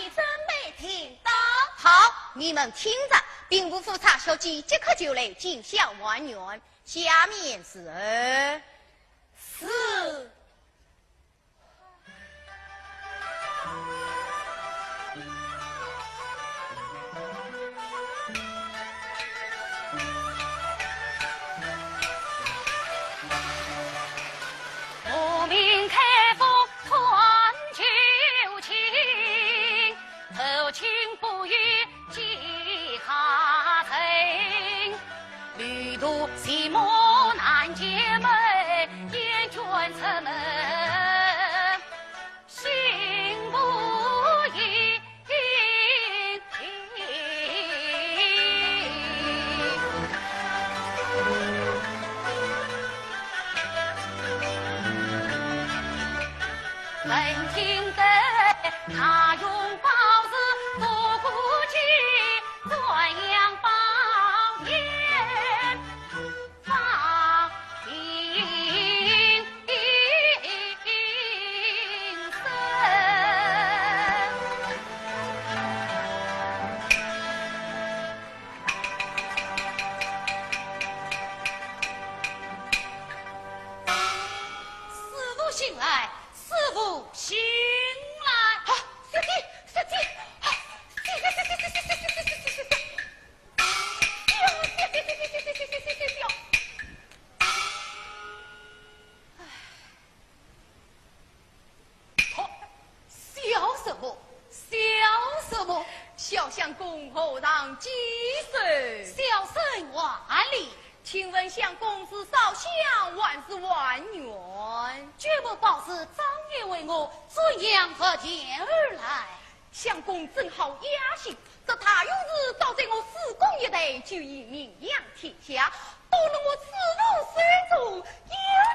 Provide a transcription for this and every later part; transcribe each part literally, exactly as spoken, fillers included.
准备停当。好，你们听着，兵部府差小姐即刻就来进香还愿，下面是。是。 师父醒来，师父醒来。啊，小姐，小姐，啊，小姐，小姐，小姐。 好，笑什么？笑什么？小相公何尝见笑？小生还礼。请问相公是烧香还是还愿？举目保持，张爷为我怎样入殿而来？ 相公真好雅兴，这大勇士早在我师公一代就已名扬天下，到了我师父手中，又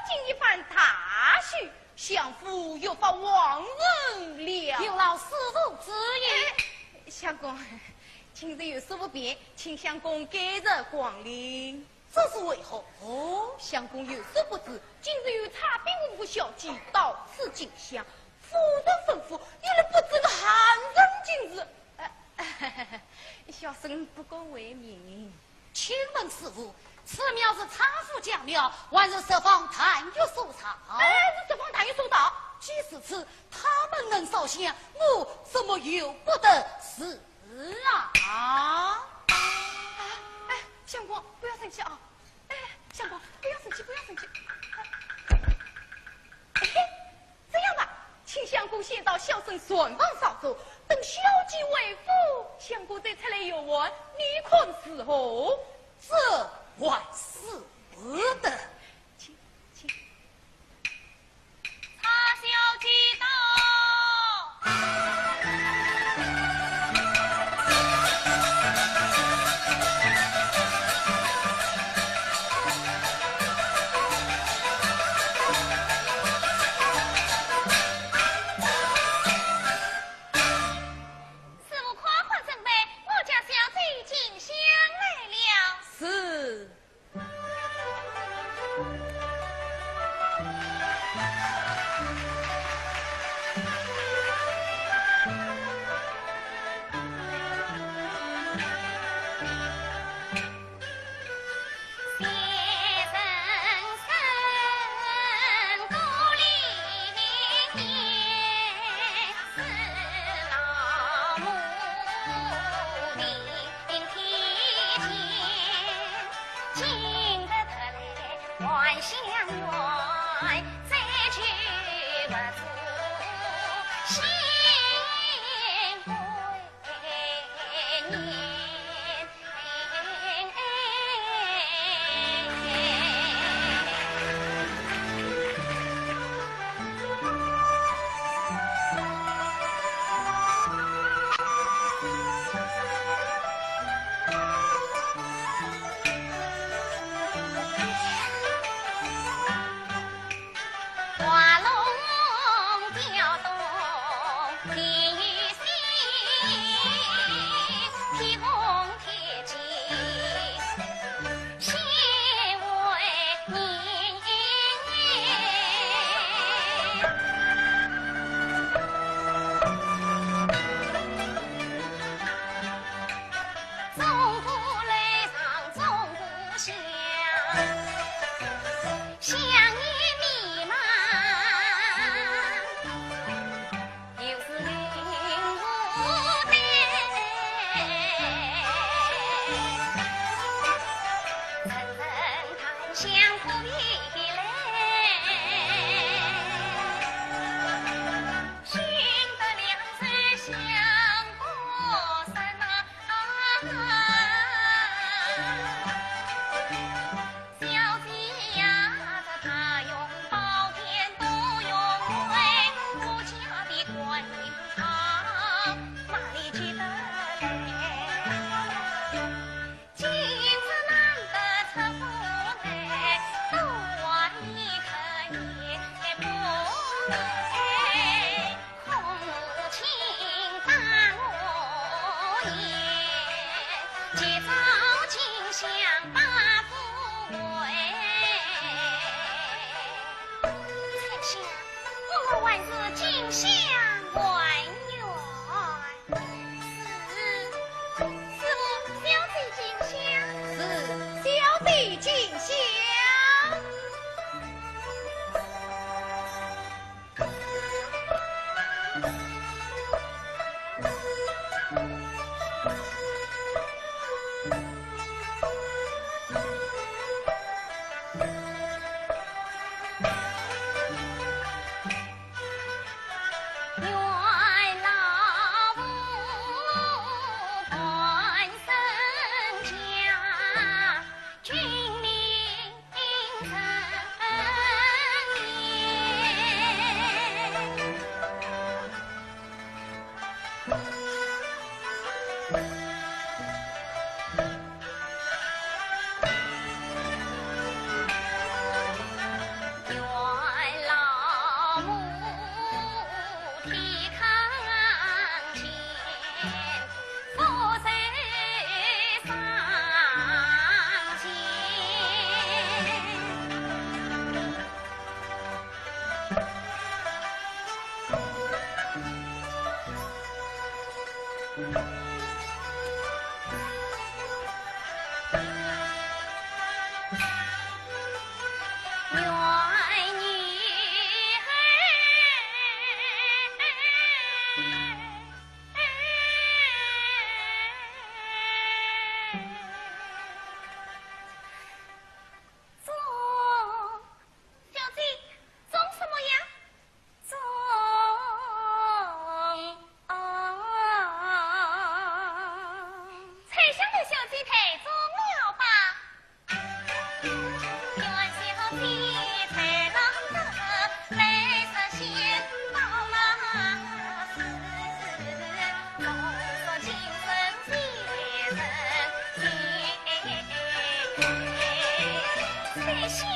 进一番大修，相府越发旺盛了。有劳师父之意。哎，相公，今日有事不便，请相公改日光临。 这是为何？哦，相公有所不知，今日有差兵部小姐到此进香，夫人吩咐，一律不准寒人进入。呃，小生不敢违命。请问师父，此庙是差府家庙，还是十方旦角所造？哎，是十方旦角所造。既是此，他们能烧香，我怎么由不得事？ 是啊。哎，相公，不要生气啊。哎，相公，不要生气，不要生气。哎，这样吧，请相公先到小生禪房稍坐，等小姐回府，相公再出来游玩，你看如何？这万使不得。请，请。 差小姐到。师父快快准备，我家小姐进香来了。是。小姐，种什么呀？种……采香楼小姐太种了吧？采香。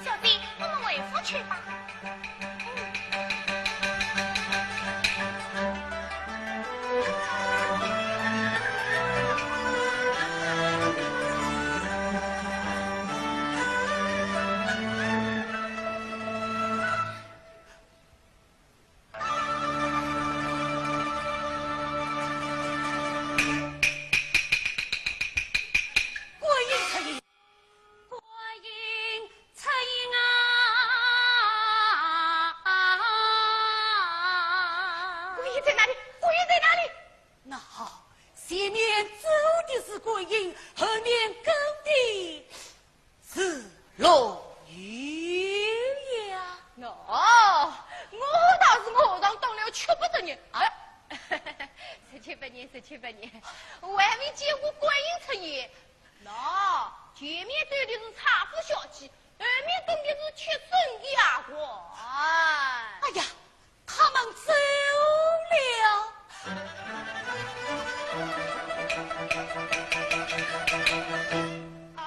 小姐，我们回府去吧。观音出迎，观音出迎啊！观音在哪里？观音在哪里？那好，前面走的是观音，后面跟的 是龙游呀。喏，我倒是学堂当了七八十年。哎，十七八年，十七八年，我还没见过观音出现。喏，前面走的是差夫小姐，后面跟的是贴身丫鬟。哎呀，他们走了。啊，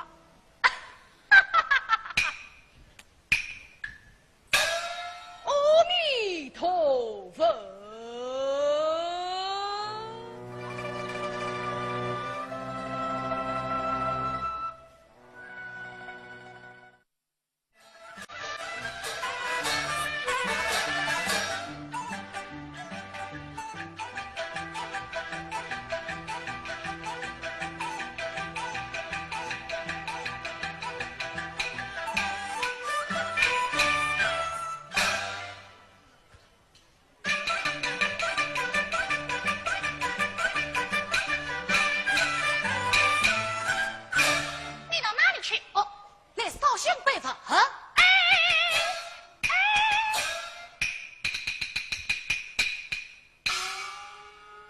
阿弥陀佛。你到哪里去？哦，来烧香拜佛啊。哎，哎，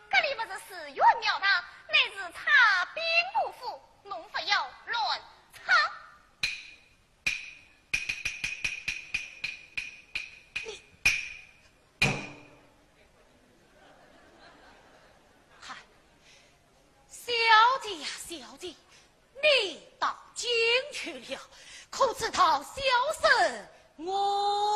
这里不是寺院庙堂，乃是差兵部府，侬不要乱闯。 嗨，小姐呀，小姐，你你到京去了，可知道小生我？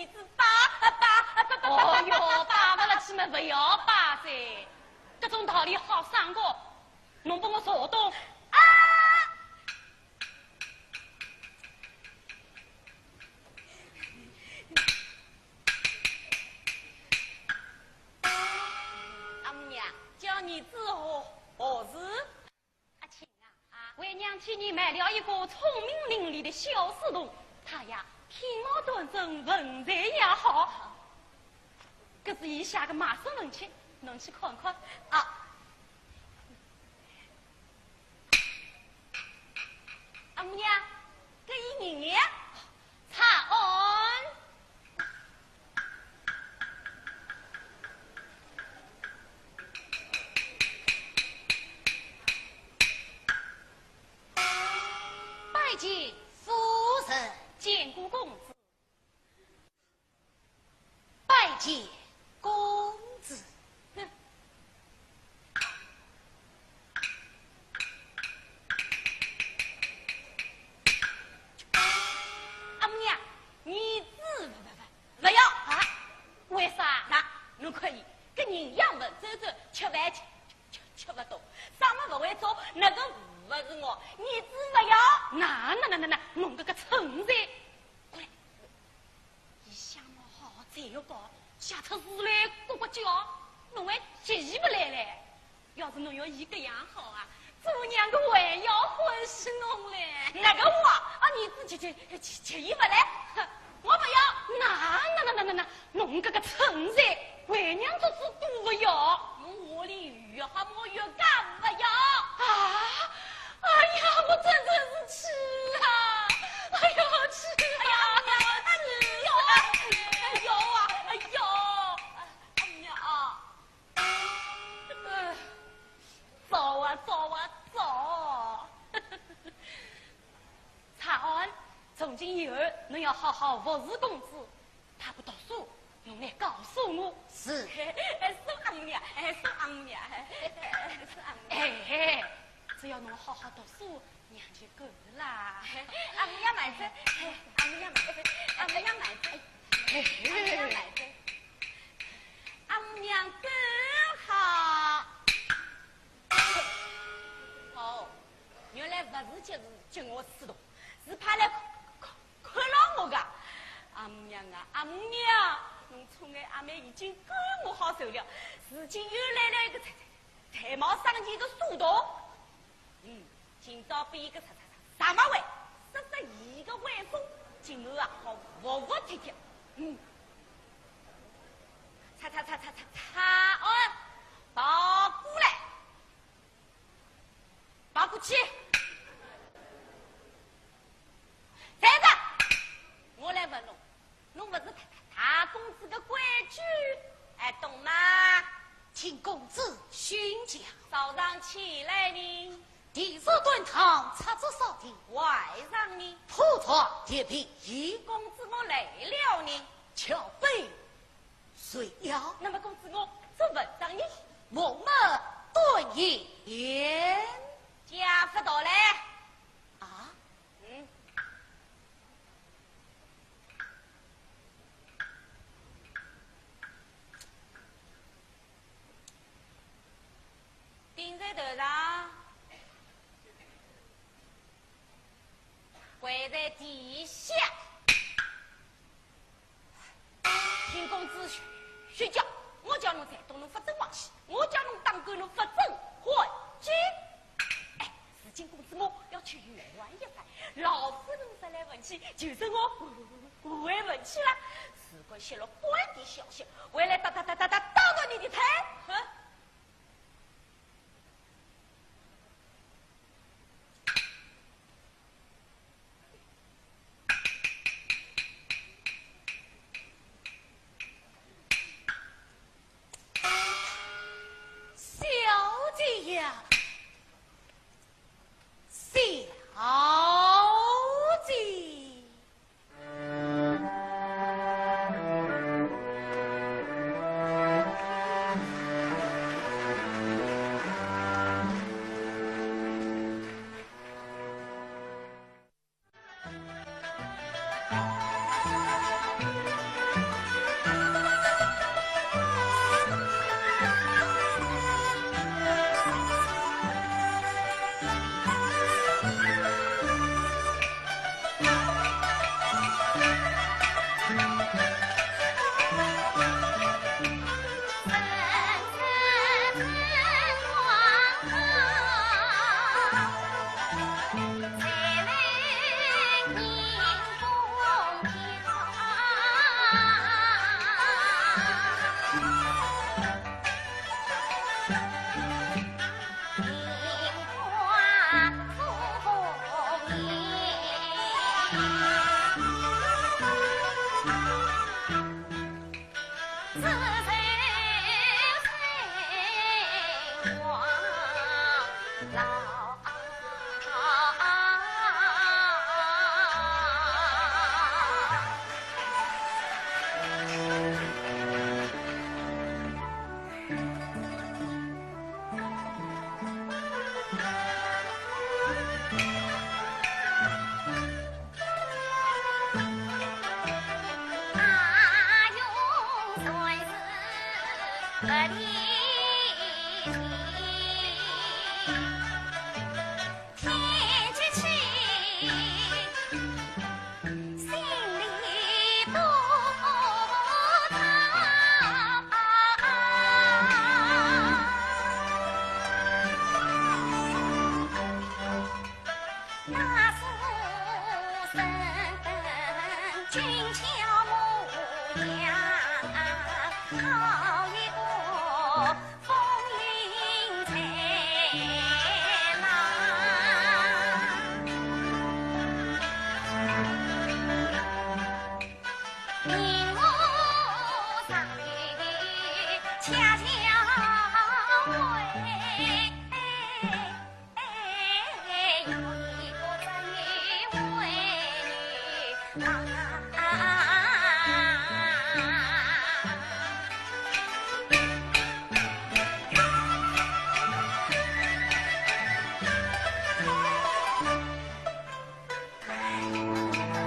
子拜，拜，拜，拜，拜。哦哟，拜勿落去嘛，勿要拜噻。搿种道理好省个，侬拨我坐懂。啊！阿姆娘，叫儿子何，何事？ 阿庆啊，啊。为娘替你买了一个聪明伶俐的小书童，他呀，品貌端正，文才也好。搿是伊写个卖身文契，侬去看看。啊。阿姆娘，搿伊人呢？ 查案。拜见夫人。见过公子。拜见公子。哼。 阿姆娘，儿子勿，勿，勿，勿要啊！为啥？那，侬看伊，搿人仰文绉绉，吃饭吃，吃，吃勿多，生活勿会做，那个勿是我，儿子勿要。那，那，那，那，那，侬搿个蠢材！过来， 伊相貌好，才学高，写出字来呱呱叫，侬还及伊勿来嘞？要是侬要伊搿样好啊，做娘个还要欢喜侬嘞。那个我，啊，儿子及，及，及，及伊勿来，哼，我勿要。那，那，那，那，那，那，侬搿个蠢材，为娘做主都勿要。侬屋里 越好么越加勿要。啊！哎呀，我真真是气啊！哎呀，气啊！哎呀，气啊！哎呦啊，哎呦！哎呀啊！哎，早啊，早啊，早！查案，从今以后，侬要好好服侍公子。 他不读书，侬来告诉我。是。哎，是阿姆娘，哎，是阿姆娘，哎，是阿姆娘。哎，只要侬好好读书，娘就够了啦。阿姆娘慢走，哎，阿姆娘慢走，阿姆娘慢走，哎，阿姆娘慢走。阿姆娘真好。哦，原来勿是叫，叫我书童，是派来看，看， 看牢我个。阿姆娘啊，阿姆娘，侬宠爱阿妹已经够我好受了，如今又来了一个才，才，才貌双全个书童。嗯，今朝拨伊个啥，啥，啥，啥么会，说说伊个威风，今后啊，好服服帖帖。嗯。查，查，查，查，查，查，哦，跑过来。 跑过去。站着！我来问侬，侬勿是大，大，大公子个规矩，还懂吗？请公子宣讲。早上起来呢？第一顿饭，擦拭扫地。晚上呢？铺床叠被。公子我累了呢？敲杯 睡了。那么公子我做文章呢？我们断言。家不到嘞。啊？嗯。顶在头上，跪在地下。 听公子宣讲，我叫侬赚多侬勿准忘记，我叫侬当官侬勿准还击。哎，如今公子我要去游玩一番，老夫人说来问去，就说我不会问去了。如果泄露半点消息，回来打打打打打打断你的腿。哼！ 小姐呀，小姐。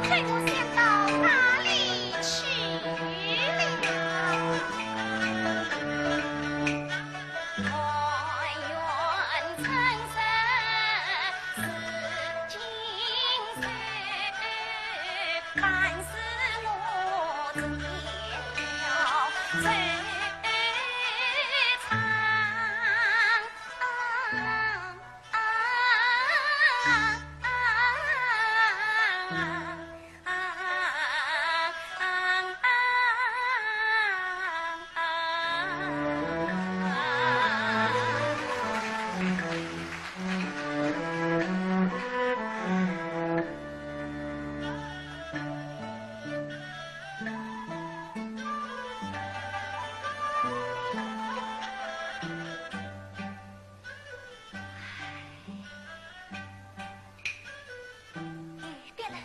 亏我想到哪里去了？哎，别人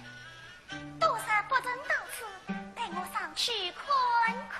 多少不曾到此，待我上去看看。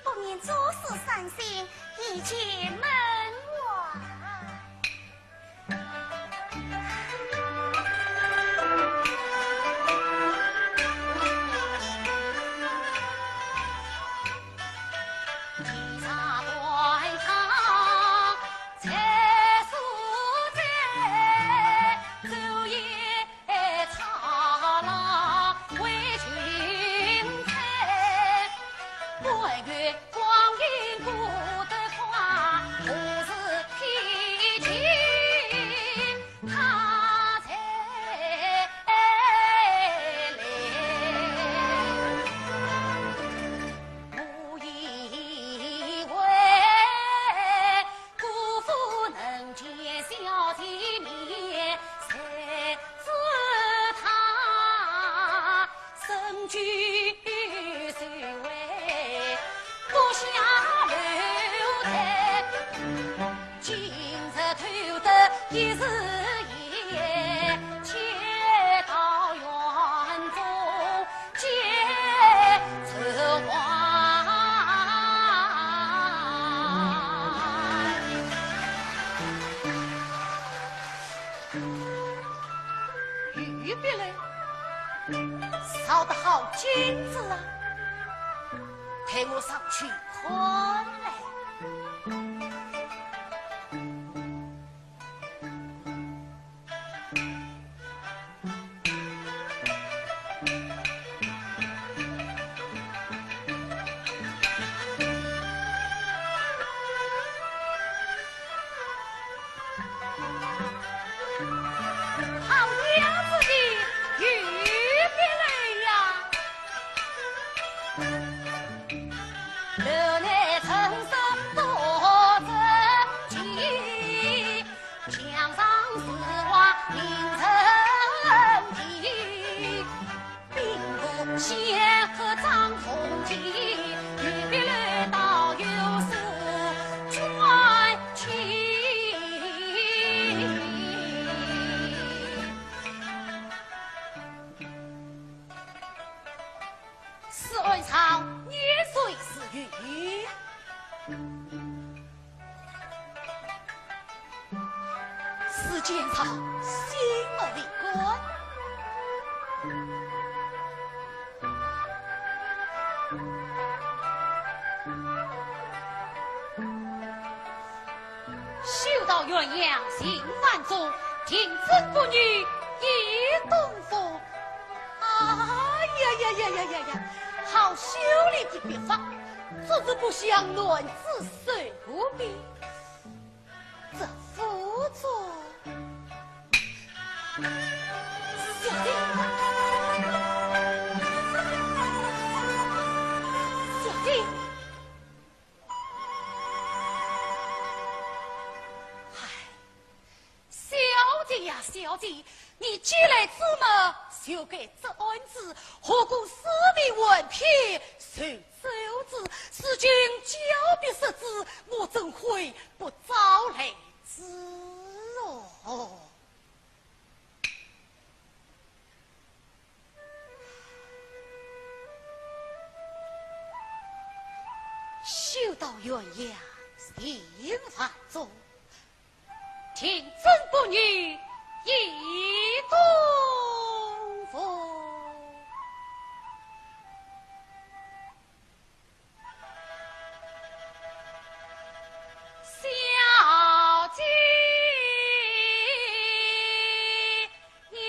不免诸事伤心，一件门外。玉壁楼，造得好精致啊！待我上去看来。是安朝，年岁是有。 是奸朝，心不为官。休道元阳姓范仲，定真不女易东风。哎呀呀呀呀呀呀！好秀丽的笔法，做事不像男子手笔。 这副作。小弟，小弟。唉，小姐呀，小姐，你既来此么，就该这案子，何故四面环贴，谁 奏之，如今交臂失之，我怎会不招来之哦？休道元阳姓范仲， 定真不女易东风。小姐呀。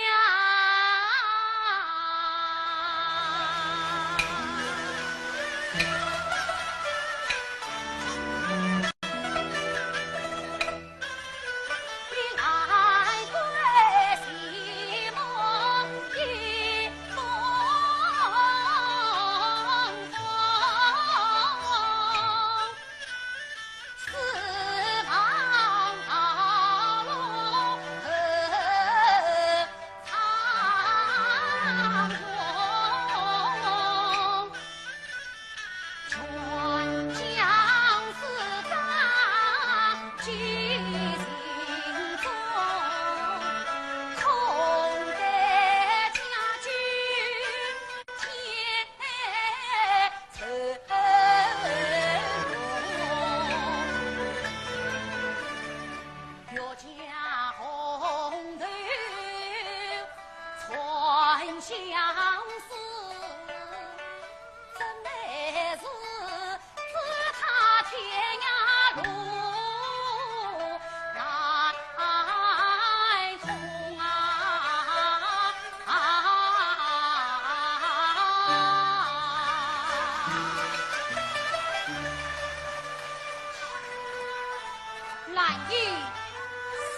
兰英，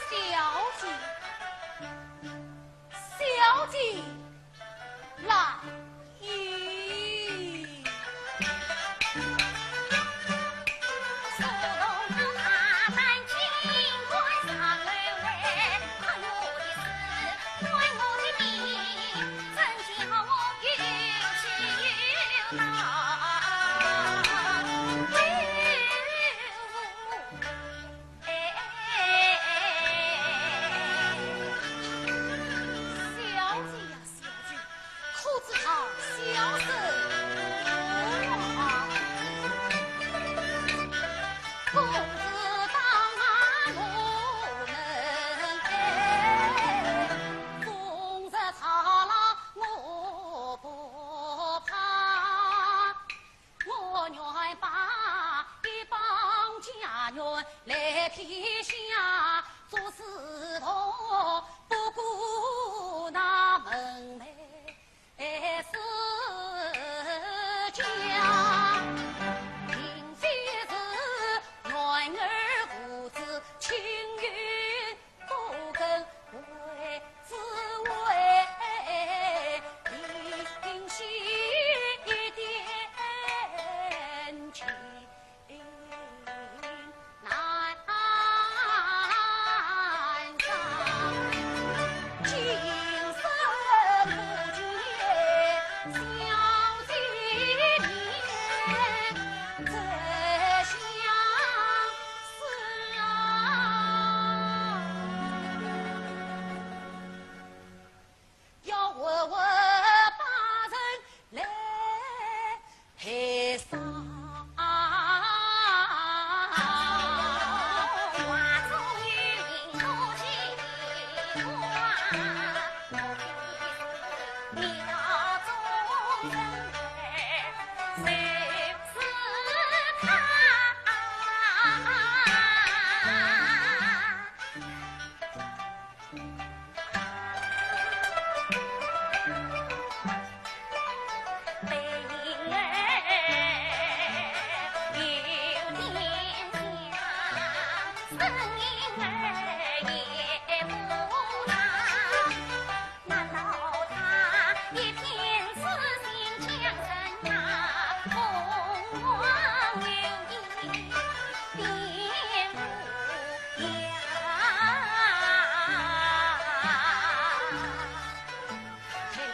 小姐，小姐，兰英。小姐呀，小姐，可知道小生啊？公子当我们哎，终日操劳我不怕。 我愿把一帮家眷来天下做事头，不顾那门楣世家。并非是男儿无知，情愿不跟为 只为灵犀一点情。待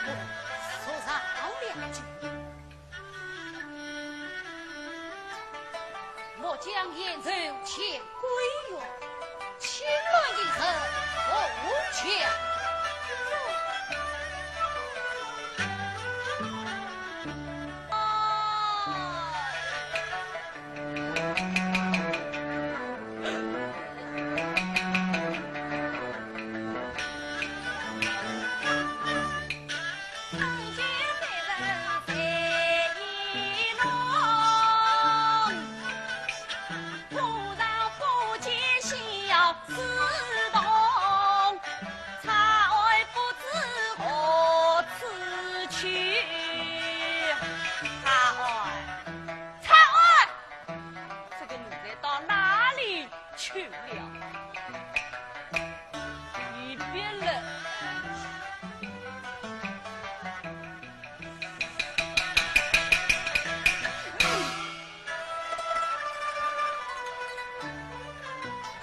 我速上两句。末将严寿前归院，请问一声，何处？这个奴才到哪里去了？一边了。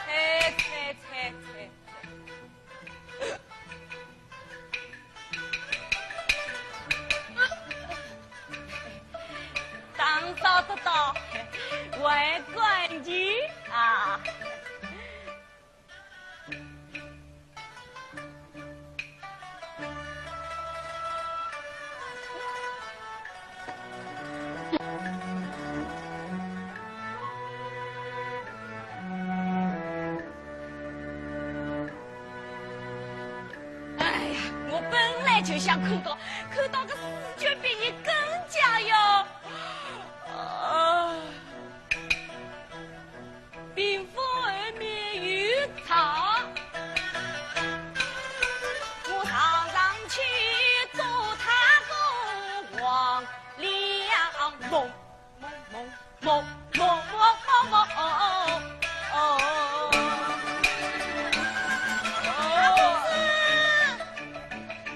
哎，切切切切！ 打扫得到，还干净啊。哎呀，我本来就想看到，看到个四脚比你更加要，啊，屏风后面有草，我上上去做他个王。 两梦，梦梦梦梦梦梦，哦哦哦。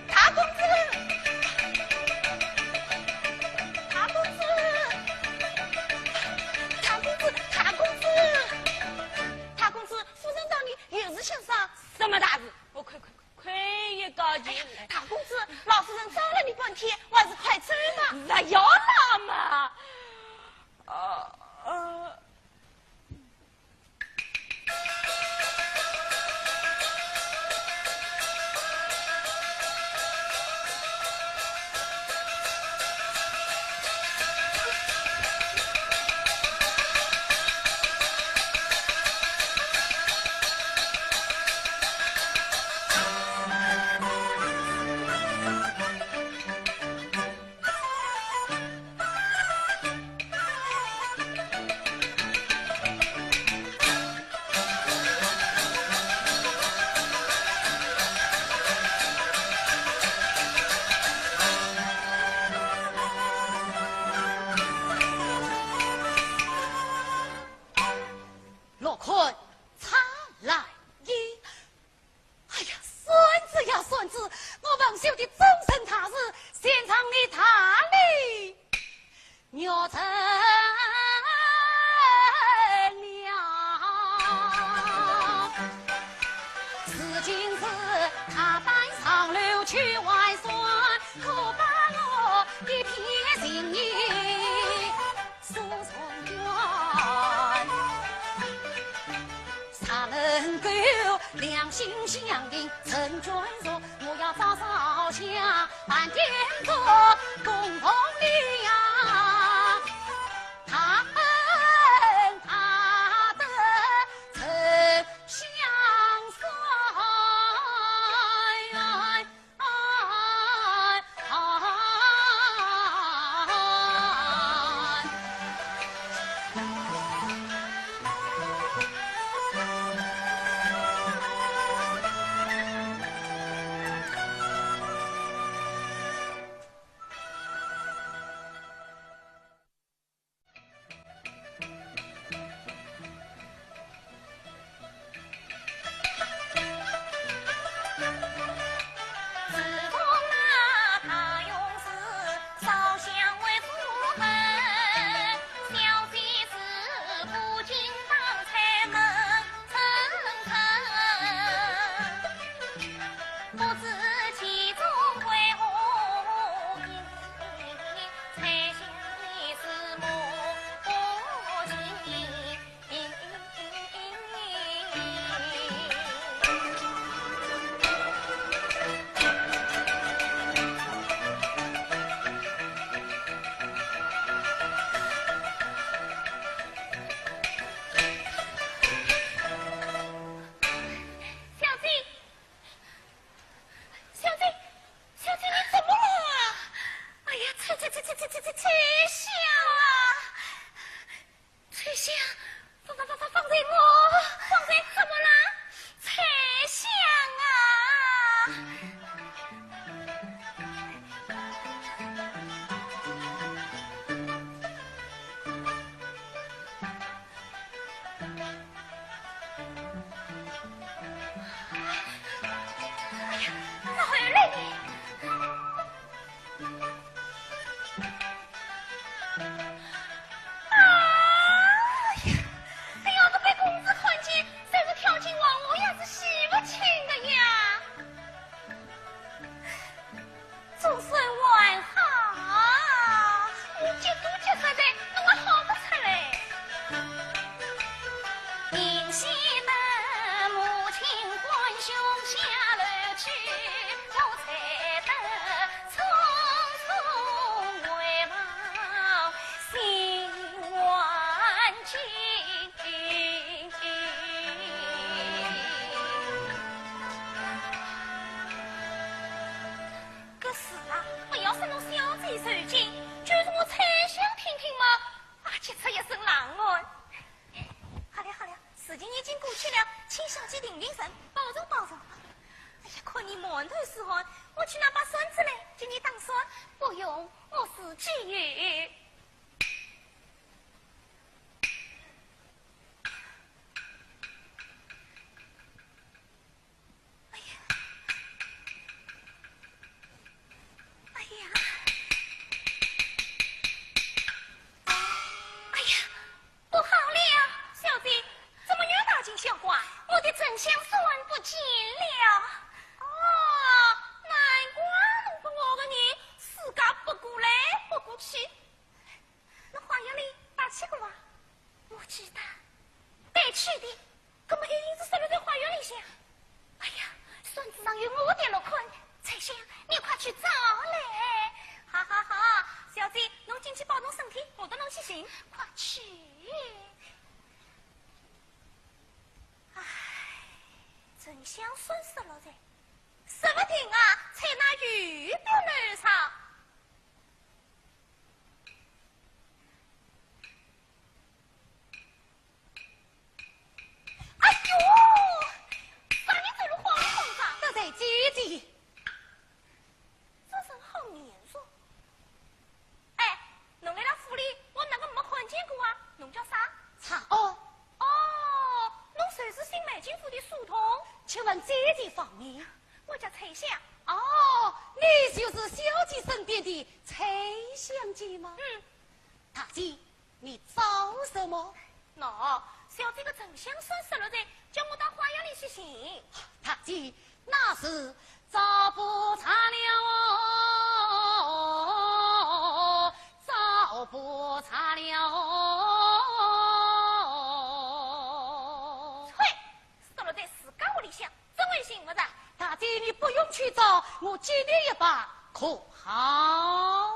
大公子，大公子，大公子，大公子，大公子，夫人找你有事相商。什么大事？我快快快！ 快一高兴。哎呀，大公子，老夫人找了你半天，还是快走吧。不要了嘛。啊，啊。落款常来也。哎呀，孙子呀，孙子，我文绣的终身大事，全仗你大力。 玉成了。如今是他班上楼去还山，可把我一片情意诉传远。 谁能够两心相印成眷属？我要找烧香办点做，共同领呀，大恩大德成相随。香，方方方方方才我，方才怎么了？彩香啊！哎呀，哪儿来的？ 哎呀，哎呀，搿被公子看见，就是跳进黄河也是洗不清的呀。总算还好，我急都急煞哉，侬还好不出来。 搿事啊，不要说侬小姐受惊，就是我彩香听听嘛，啊，急出一身冷汗。好了好了，事情已经过去了，请小姐定定神，保重保重。哎呀，看你满头是汗，我去拿把扇子来给你打扇。不用，我自己有。 哎呀，哎呀，哎呀，不好了，小姐，怎么又大惊小怪？我的沉香扇不见了。哦，难怪弄得我个人自家不顾来不顾去。 侬花园里打气过伐？我记得，带气的，搿么一定是失落在花园里向。哎呀，扇子上有我的落款，彩香，你快去找来。好好好，小姐，侬进去保重身体，我到侬去寻，快去。唉，沉香扇失落哉，说不定啊，在㑚雨表头上。 哎呦，啥人走路慌慌张？得罪姐姐。这人好面熟。哎，侬辣辣府里，我哪个没看见过啊？侬叫啥？查屋。哦，侬就是新买进府的书童。请问姐姐芳名？我叫彩香。哦，你就是小姐身边的彩香姐吗？嗯。大姐， 你找什么？喏，小姐个沉香扇失落哉，叫我到花园里去寻。大姐，那是找不着了哦，找不着了哦。啐，失落哉自家屋里向，怎会寻勿着？大姐，你不用去找，我借你一把，可好？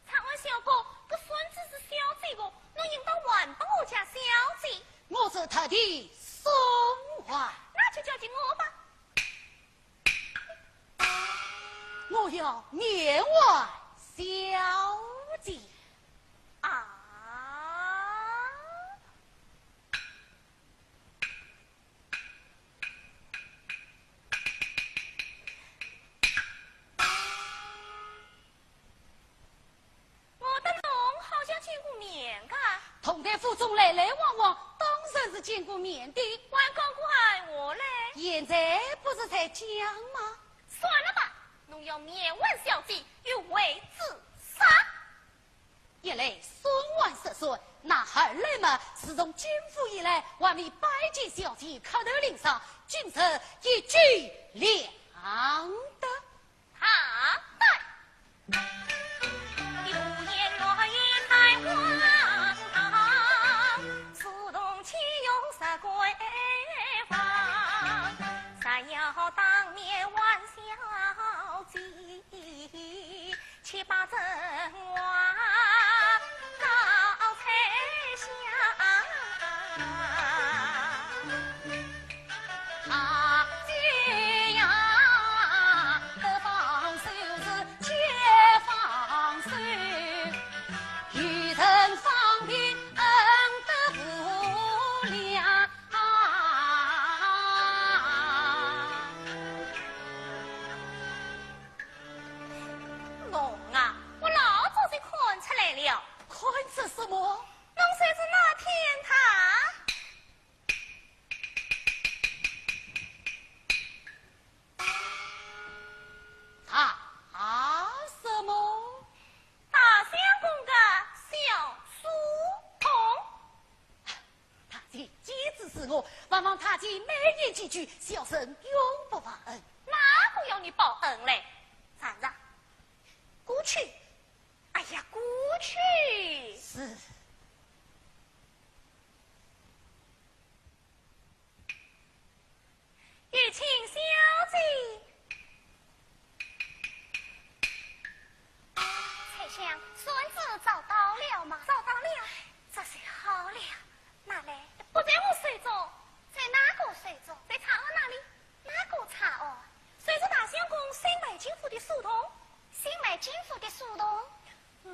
长安相公，搿扇子是小姐个，侬应当还拨我家小姐。我是特地送还。那就交给我吧。我要面还小姐。啊？ 我搭侬好像见过面个。同在府中来来往往，当然是见过面的。还讲过闲话嘞？现在不是在讲吗？算了吧，侬要面还小姐，有为自杀。 一来送还失扇，那二来嘛，自从进府以来，还未拜见小姐磕头领赏，今日一举两得。好的。看着什么？侬就是那天他。他什么？大相公的小书童。大姐既支持我，还望大姐美言几句，小生永不忘恩。哪个要你报恩嘞？站着。过去。哎呀，过去。是。 有请小姐。翠香，扇子找到了吗？找到了。这下好了。拿来。不在我手中。在哪个手中？在茶案那里。哪个茶案？就是大相公新买金锁的书童。新买金锁的书童？喏，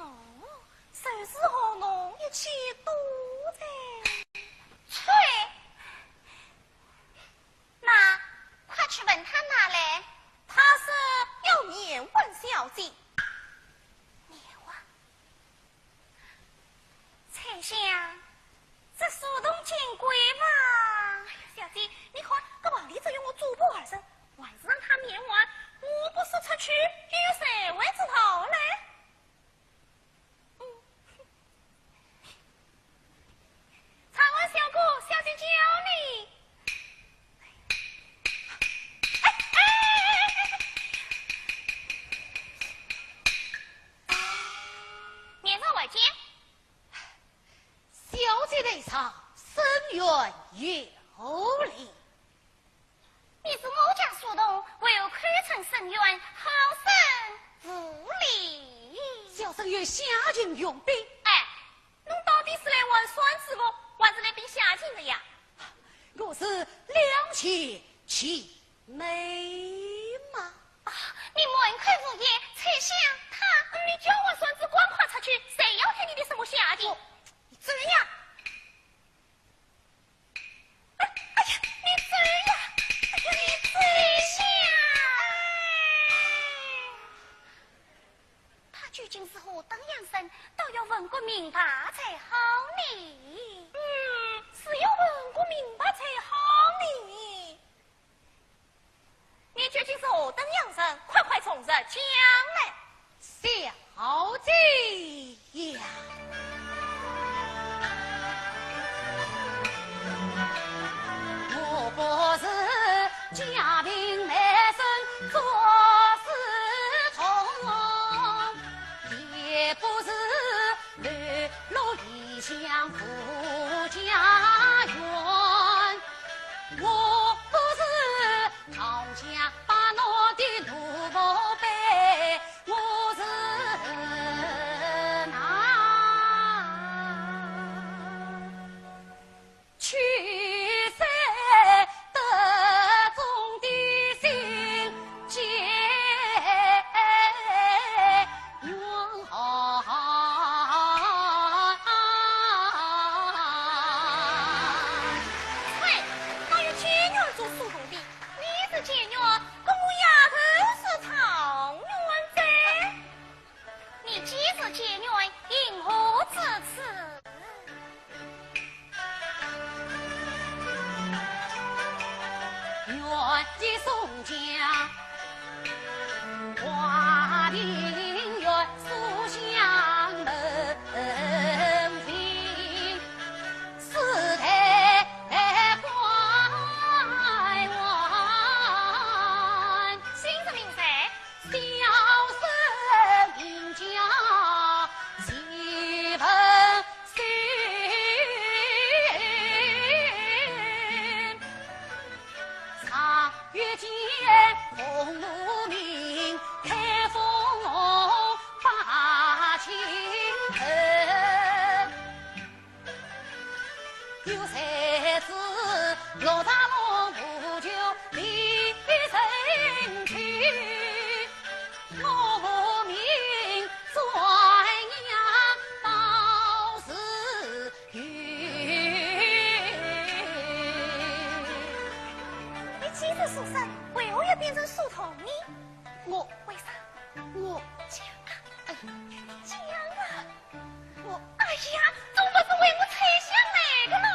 就是和侬一起赌的。吹！ 那，快去问他拿来。他说要面还小姐。面还？翠香，这书童金贵吗？小姐，你看，这黄梨子与我做伴而生，还是让他面还，我不说出去，又有谁会知道嘞？ 茶案小哥，小姐叫你。哎，哎，哎，哎，哎。面上外间。小姐台上，深院有礼。 你是我家书童，为何口称深院，好生无礼？小生有下情容禀。哎，侬到底是来还扇子个，还是来禀下情的呀？我是两全其美嘛。啊，你满口胡言，翠香她……你交还扇子，赶快出去，谁要听你的什么下情？你这样。 哎呀，你走呀！哎呀，你走呀！他究竟是何等样人，倒要问个明白才好呢。嗯，是要问个明白才好呢。 你究竟是何等样人？快快从实讲来。小姐呀，我不是家贫美声做书童，也不是流落异乡无家园。 我不是讨价还价的奴婢，我是那去世得中的心结缘。 嘿，哪有解元做书童的？你是解元，跟我丫头是状元哉。你既是解元，因何至此？ 元的宋江，华亭县书香门庭，四代官员。姓甚名谁？ 小生名叫徐文新，常遇见红奴名，开封八景城。 有才子，落大龙舞酒李神君，我名转眼到时云。你既是书生，为何要变成书童呢？我，为啥？我，讲啊，哎，讲啊！呀，总不是为我崔相来的咯？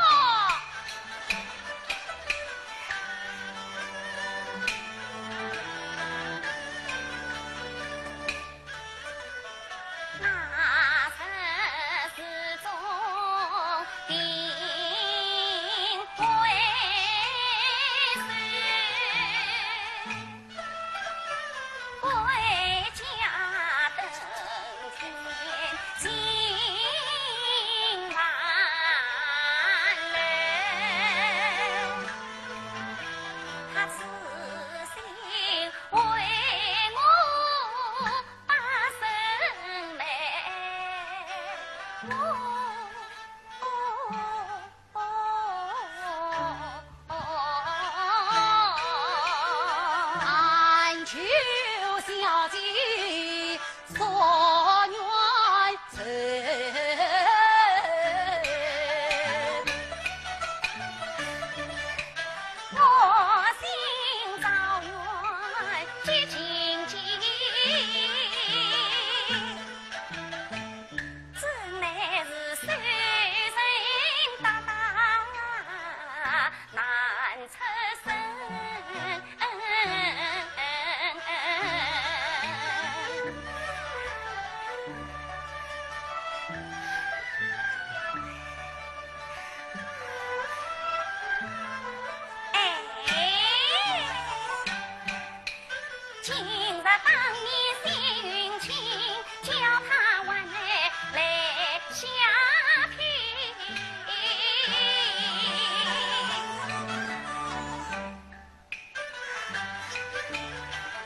那日是中定归时。 归家登天金銮楼，他此行为我把身来，我 但求小姐所愿成。我心照愿结金金。 真乃是受人打打难出身。哎。 今日当面谢云清，叫他还来来下聘。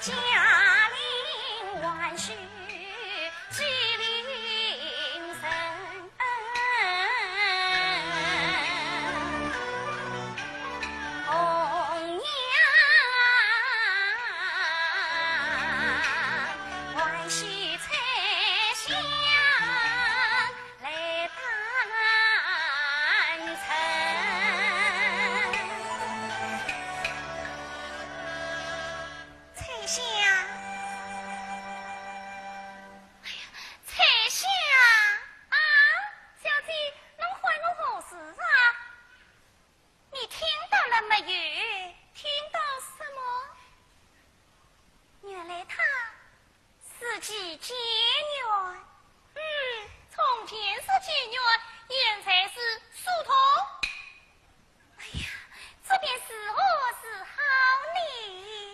嘉陵还须纪灵人。 红娘还须采香来当成。采香。 哎呀，采香！啊，小姐，侬唤我何事啊？你听到了没有？听到什么？原来他是寄简讯。嗯，从前是简讯，现在是书童。 哎呀，这便如何是好呢？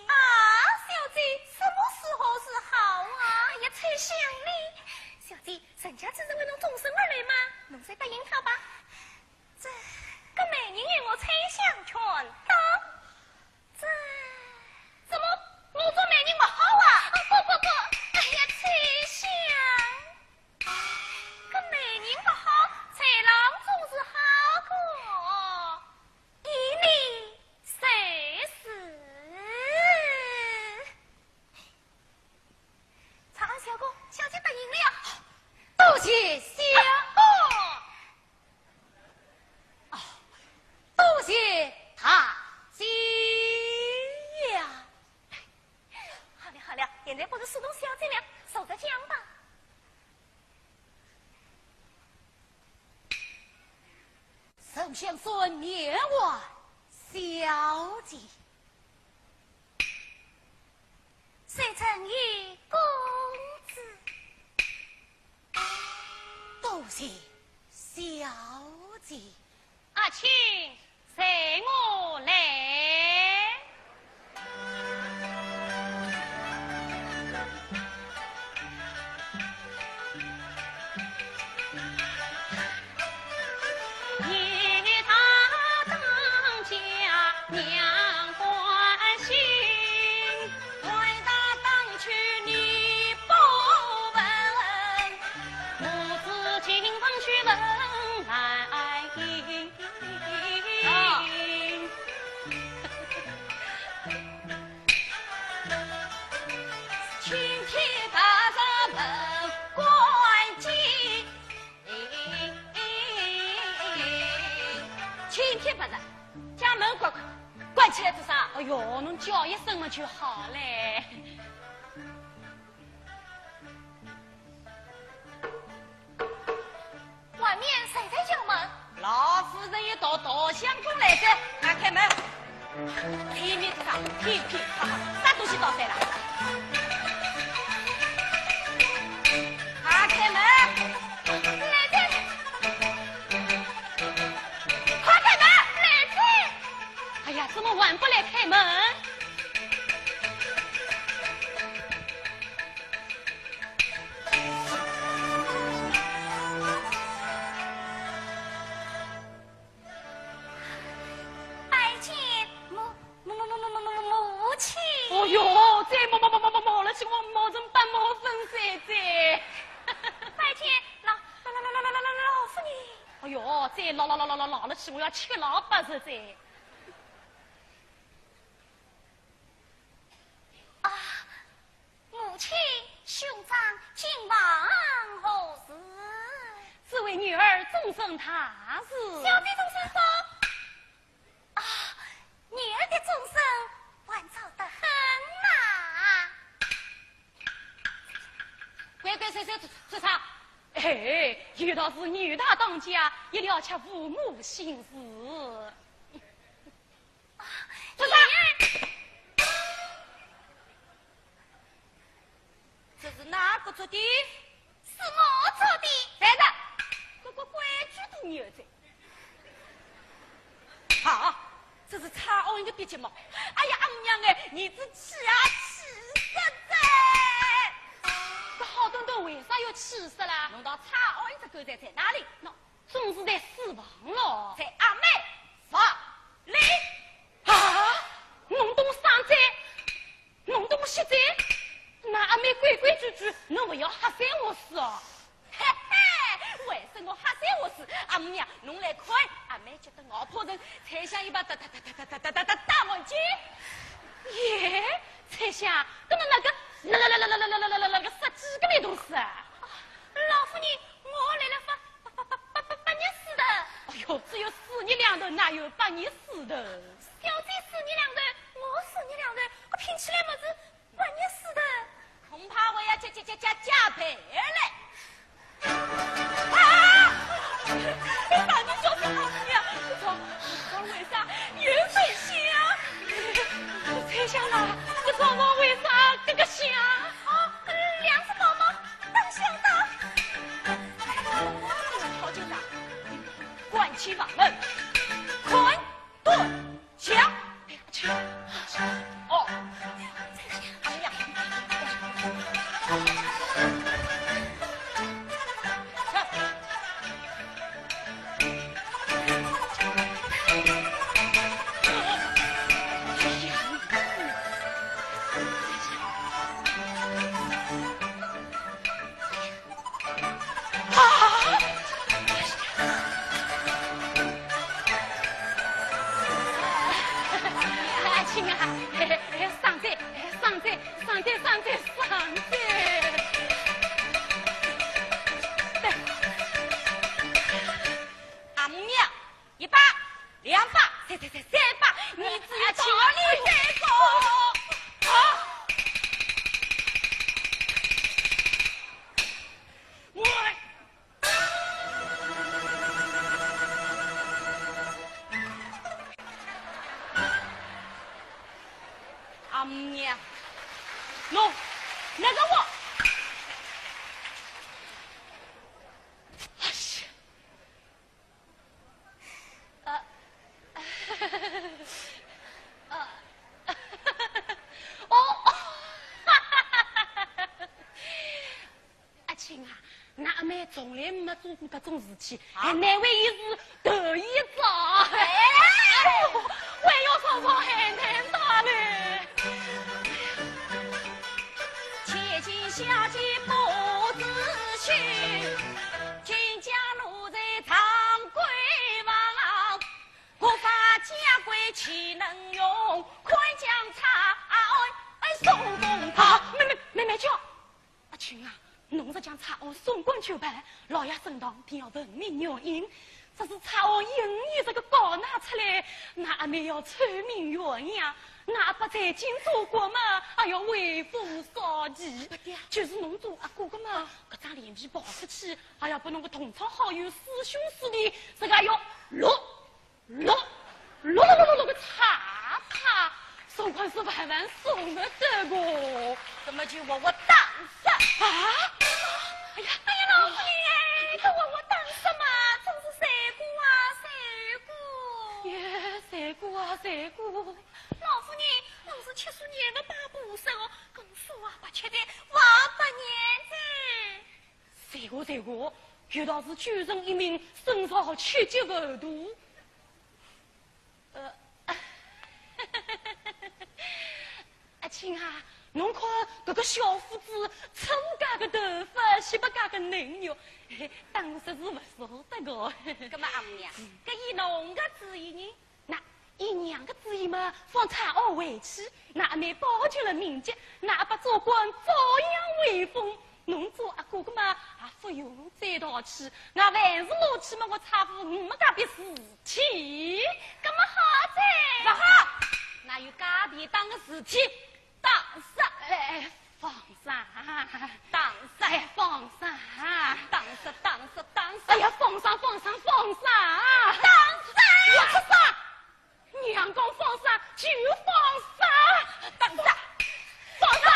啊，小姐，什么如何是好啊？哎呀，采香呢？小姐，人家只是为侬终身而来嘛，侬就答应他吧。这，搿媒人与我采香全当。这，怎么，我做媒人不好啊？啊，不，不，不，哎呀，采香。 搿媒人不好，在郎总是好个。依你说是。长安相公，小姐答应了。多谢相公。 哦，多谢大姐呀。好了好了，现在不是书童小姐了，坐着讲吧。首相孙面还小姐。 谁曾与公子？多谢小姐。阿卿，随我来。 青天白日，家门关关，关起来做啥？哎哟，侬叫一声嘛就好嘞。外面人一道稻香风来哉，打开门。噼里啪啦，噼噼啪啪，啥东西倒翻了？打开门。来哉。快开门，来哉。哎呀，怎么还不来开门？ 拜见母，母，母，母，母，母，母，母亲。哦哟，这么么么么么么么了，请我冒认半冒粉碎哉。拜见老，老，老，老，老，老，老，老夫人。哎哟，这老，老，老，老，老，老了，请我要七老八十哉。啊， 母亲，兄长近房何事？只为女儿终身大事。小姐终身说，啊，女儿的终身还早得很呐。乖乖，谁，谁，谁，谁？哎，有道是女大当嫁，一了却父母心事。 做啥？这是哪个做的？是我做的。站着，这个规矩都没有在。啊，这是蔡鸯的笔迹吗？哎呀，阿母娘哎，儿子气啊，气死哉！这好端端为啥要气死啦？难道蔡鸯这狗在，在哪里？喏， 总是在书房咯。在阿妹房里。啊，侬懂啥哉？侬懂啥哉？那阿妹规规矩矩，侬勿要吓煞我是哦。嘿嘿，为啥我吓煞我是？阿母娘，侬来看，阿妹觉得我怕人，才想一把大大大大大大大大大大黄金。耶，才想，那么那个，那那那那那那那那那那个杀鸡个那东西啊？老夫人，我来了发 八，八，八，八，八日势头。哎哟，只有四日两头，哪有八日势头？小姐四日两头，我四日两头，我拼起来么是八日势头。恐怕我要加，加，加，加，加倍了。啊！八日势头，哎呀，这床，这床为啥有点响？我猜想啦，这床床为啥咯咯响？哦，两只宝宝 当想到。我这个条件上，关起房门，看端详。哦，哎呀，啊！阿庆啊，哎，哎，伤哉，哎，伤哉，伤哉，伤哉，伤哉。对。阿母娘， 一把，两把，三，三，三，三把，你只有道理这个。好。我来。阿母娘，喏，那个我。哎呀。 呃，呃，哦，阿庆啊，㑚阿妹从来没做过搿种事体，啊？还难为伊是头一遭。哎！哎呦，还要上上海南大嘞。 啊，慢慢，慢慢叫。阿庆啊，侬若将蔡鸯送官究办，老爷升堂定要问明原因。只是差我一年这个高拿出来，那阿妹要臭名远扬，那阿爸在京做官嘛，还要威风扫地。不对啊。就是侬做阿哥个嘛，搿张脸皮跑出去，还要拨侬个同窗好友、师兄师弟，自家要落，落，落落落落落个差差。 送款是万万送得得个。那么就活活打死。啊？哎呀，哎呀，老夫人，搿活活打死嘛，总是罪过啊，罪过。耶，罪过啊，罪过。老夫人，侬是七十年的八部生哦，跟书啊，勿吃的，活八年哉。罪过，罪过，有道是救人一命，胜造七级浮屠。 呃，阿卿啊，侬看搿个小伙子，粗勿加个头发，细勿加个嫩肉，嘿，打死是勿舍得个。葛末阿姆娘，搿依侬个主意呢？那依娘个主意嘛，放差我回去，那阿妹保全了名节，那阿爸做官照样威风。 侬做阿哥个嘛，也勿用再淘气。我凡事淘气嘛，我差勿多没介别事体。葛末好哉。勿好，哪有介便当个事体？打死。哎，哎，放生。打死。哎，放生。打死，打死，打死。哎呀，放生，放生，放生。打死。我吃啥？ 娘讲放生就放生。打死！放生！哎，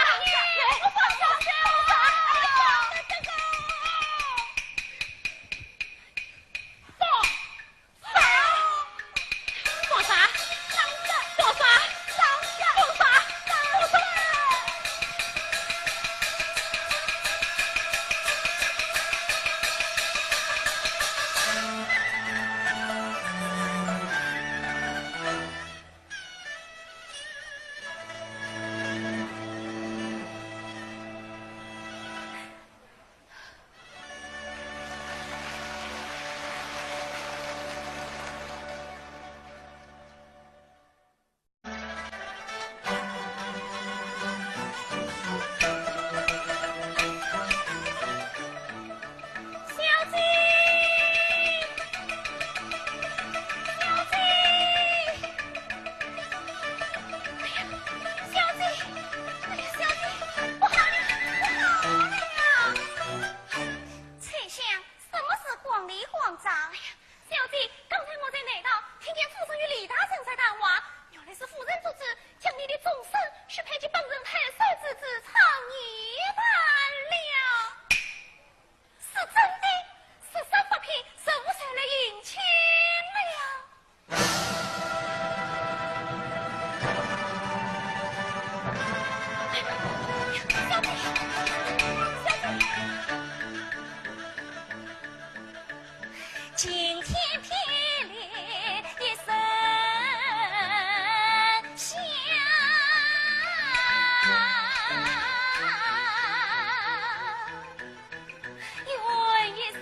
放生！放生！放生！放生！放生！小姐，小姐。 哎呀，小姐，哎呀，小姐，不好了，不好了！翠香，什么事慌里慌张？哎呀，小姐，刚才我在内道听见夫人与李大人在谈话，原来是夫人做主，将你的终身许配给本城太守之子常义达了。 是真的，是实不骗，是无谁来迎亲了。小姐，小姐。晴天霹雳一声响。 愿一声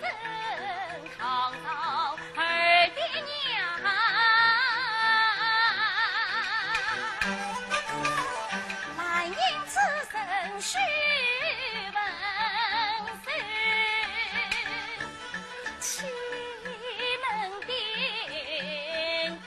唐朝儿的娘，兰因此生须文秀，欺门定根。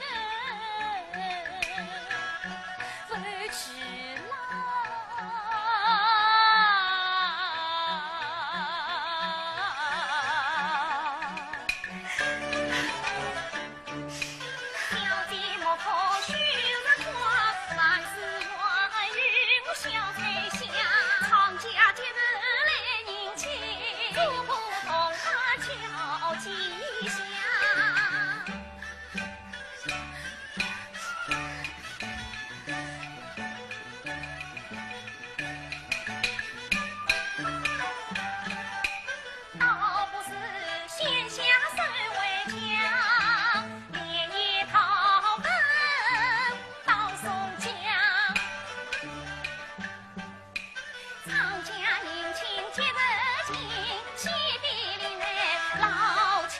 倒不如先下手为强，连夜逃奔到松江。 常家迎亲接得进，喜比邻来老亲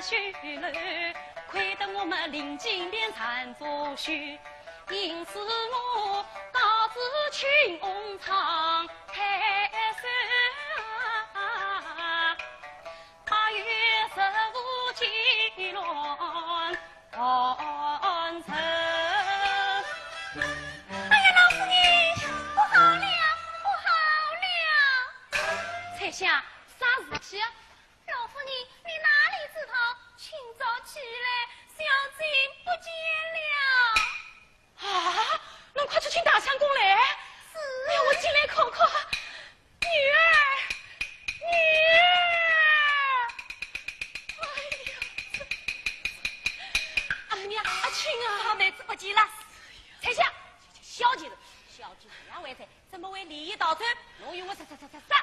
许了，亏得我们临近边站作秀，因此我告知群翁常太守啊，八月十五祭乱安城。哎呀，老夫人，不好了，不好了！彩霞，啥事体啊？ 老夫人，你哪里知道，清早起来，小姐不见了。啊，侬快去请大相公来。是。哎呀，我进来看看。女儿，女儿。哎呀，这，阿娘，阿庆啊。妹子不见了。彩霞，小姐，小姐怎样回来？怎么会离奇逃走？侬与我说说说说说。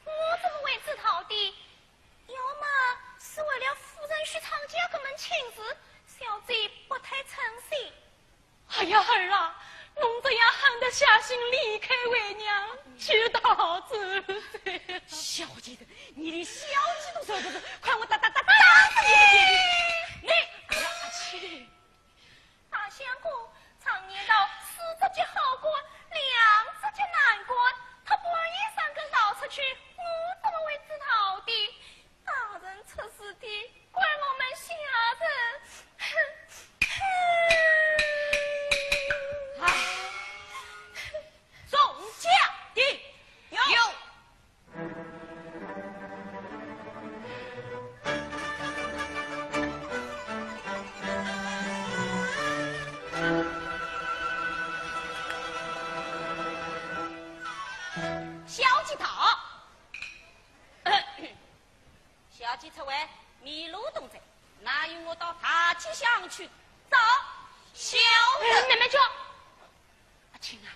我怎么会知道的？要么是为了夫人许昌家这门亲事，小姐不太称心。哎呀，儿啊，侬这样狠得下心离开为娘，去逃走噻。小贱人，你连小姐都受不住，快我打打打打死你！你，哎呀，阿庆。 大相公，常言道，四只脚好管，两只脚难管。他半夜三更逃出去，我怎么会知道的？大人出事的，怪我们下人。哎，众家丁。有。 小姐到。小姐出外，迷路东西，那与我到大街上去找小人。哎，慢慢叫。阿庆啊，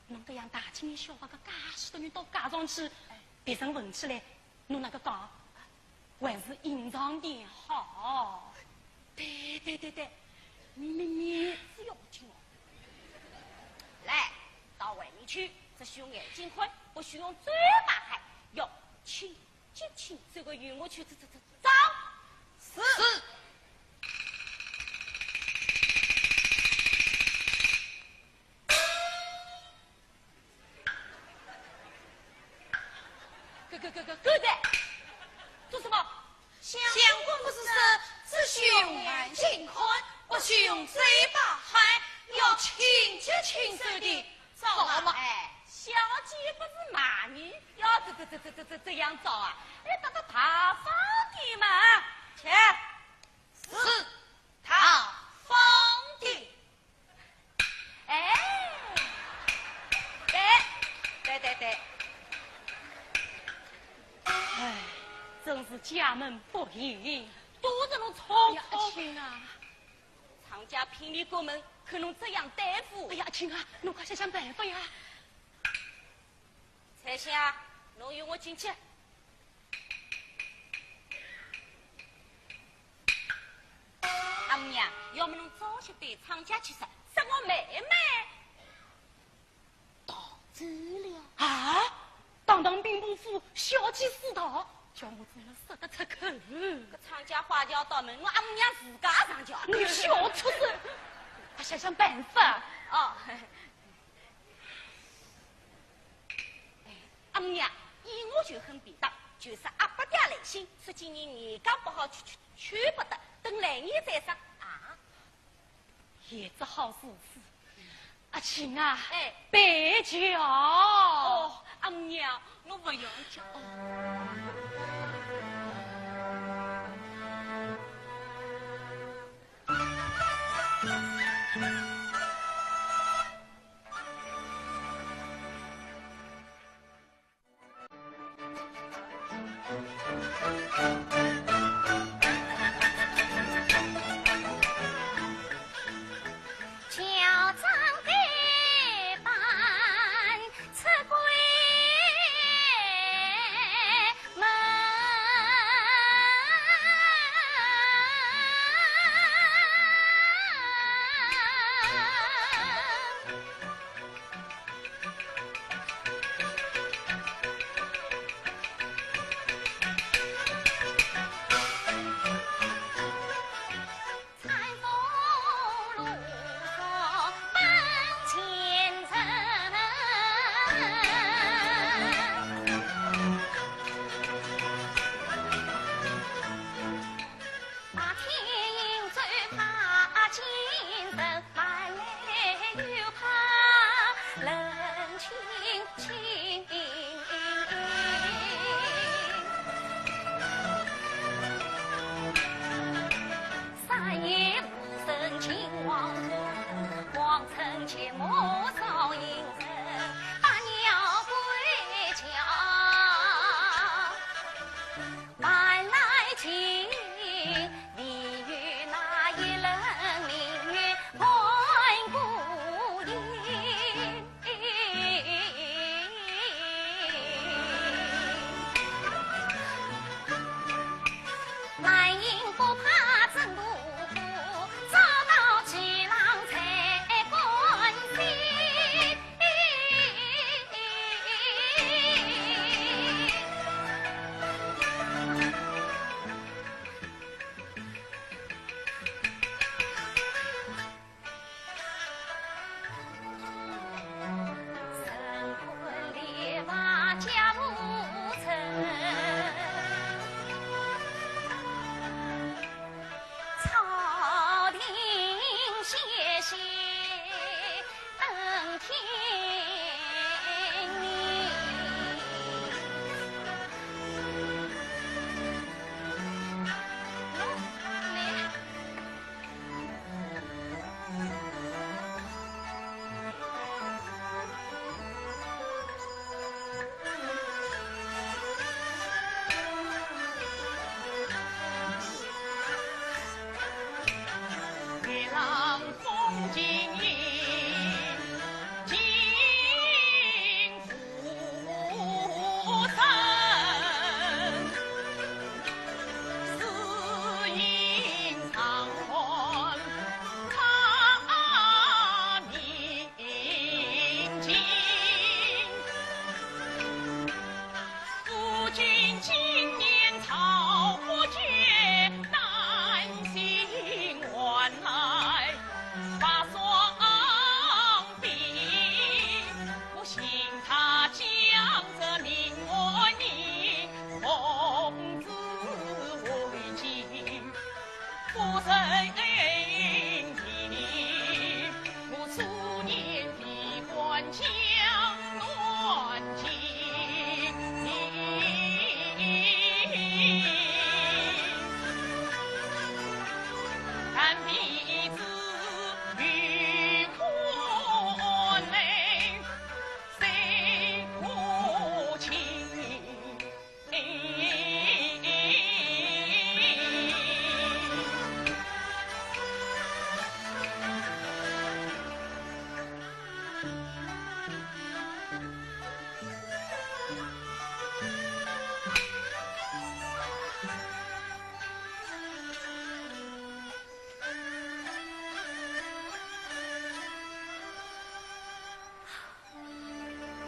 侬搿样大街里小巷个介许多人到街上去，别人问起来，侬哪个讲？ 还是隐藏点好。对对对对，秘密是要紧哦。来，到外面去，只许用眼睛看，不许用嘴巴喊，要清清清，这个与我去找找找找。是。是。 狗狗狗狗狗蛋，做什么？相公不是说只许用眼睛看，不许用嘴巴喊，要清洁清手的，找吗？哎，小姐不是骂你，要这这这这这这这样找啊？哎，大大大方点嘛，去。是，大方点。 哎，对，对对对。哎，真是家门不幸，都是侬匆匆。哎呀，阿庆啊。常家拼命过门，可侬这样对付。哎呀，阿庆啊，侬快想想办法呀。彩霞，侬与我进去。 阿姆娘，要么侬早些对常家去说，说我妹妹逃走了。啊？堂堂兵部府小姐私逃，叫我怎么说得出口？搿常家花轿到门，我阿姆娘自家上轿。你小畜生，快想想办法。哦。 哎，阿姆娘，依我就很便当，就是阿伯爹来信，说今年年羹不好，娶娶娶不得，等来年再说啊。也只好如此。阿庆啊，哎。备轿。哦，阿姆娘，我不用轿。哦。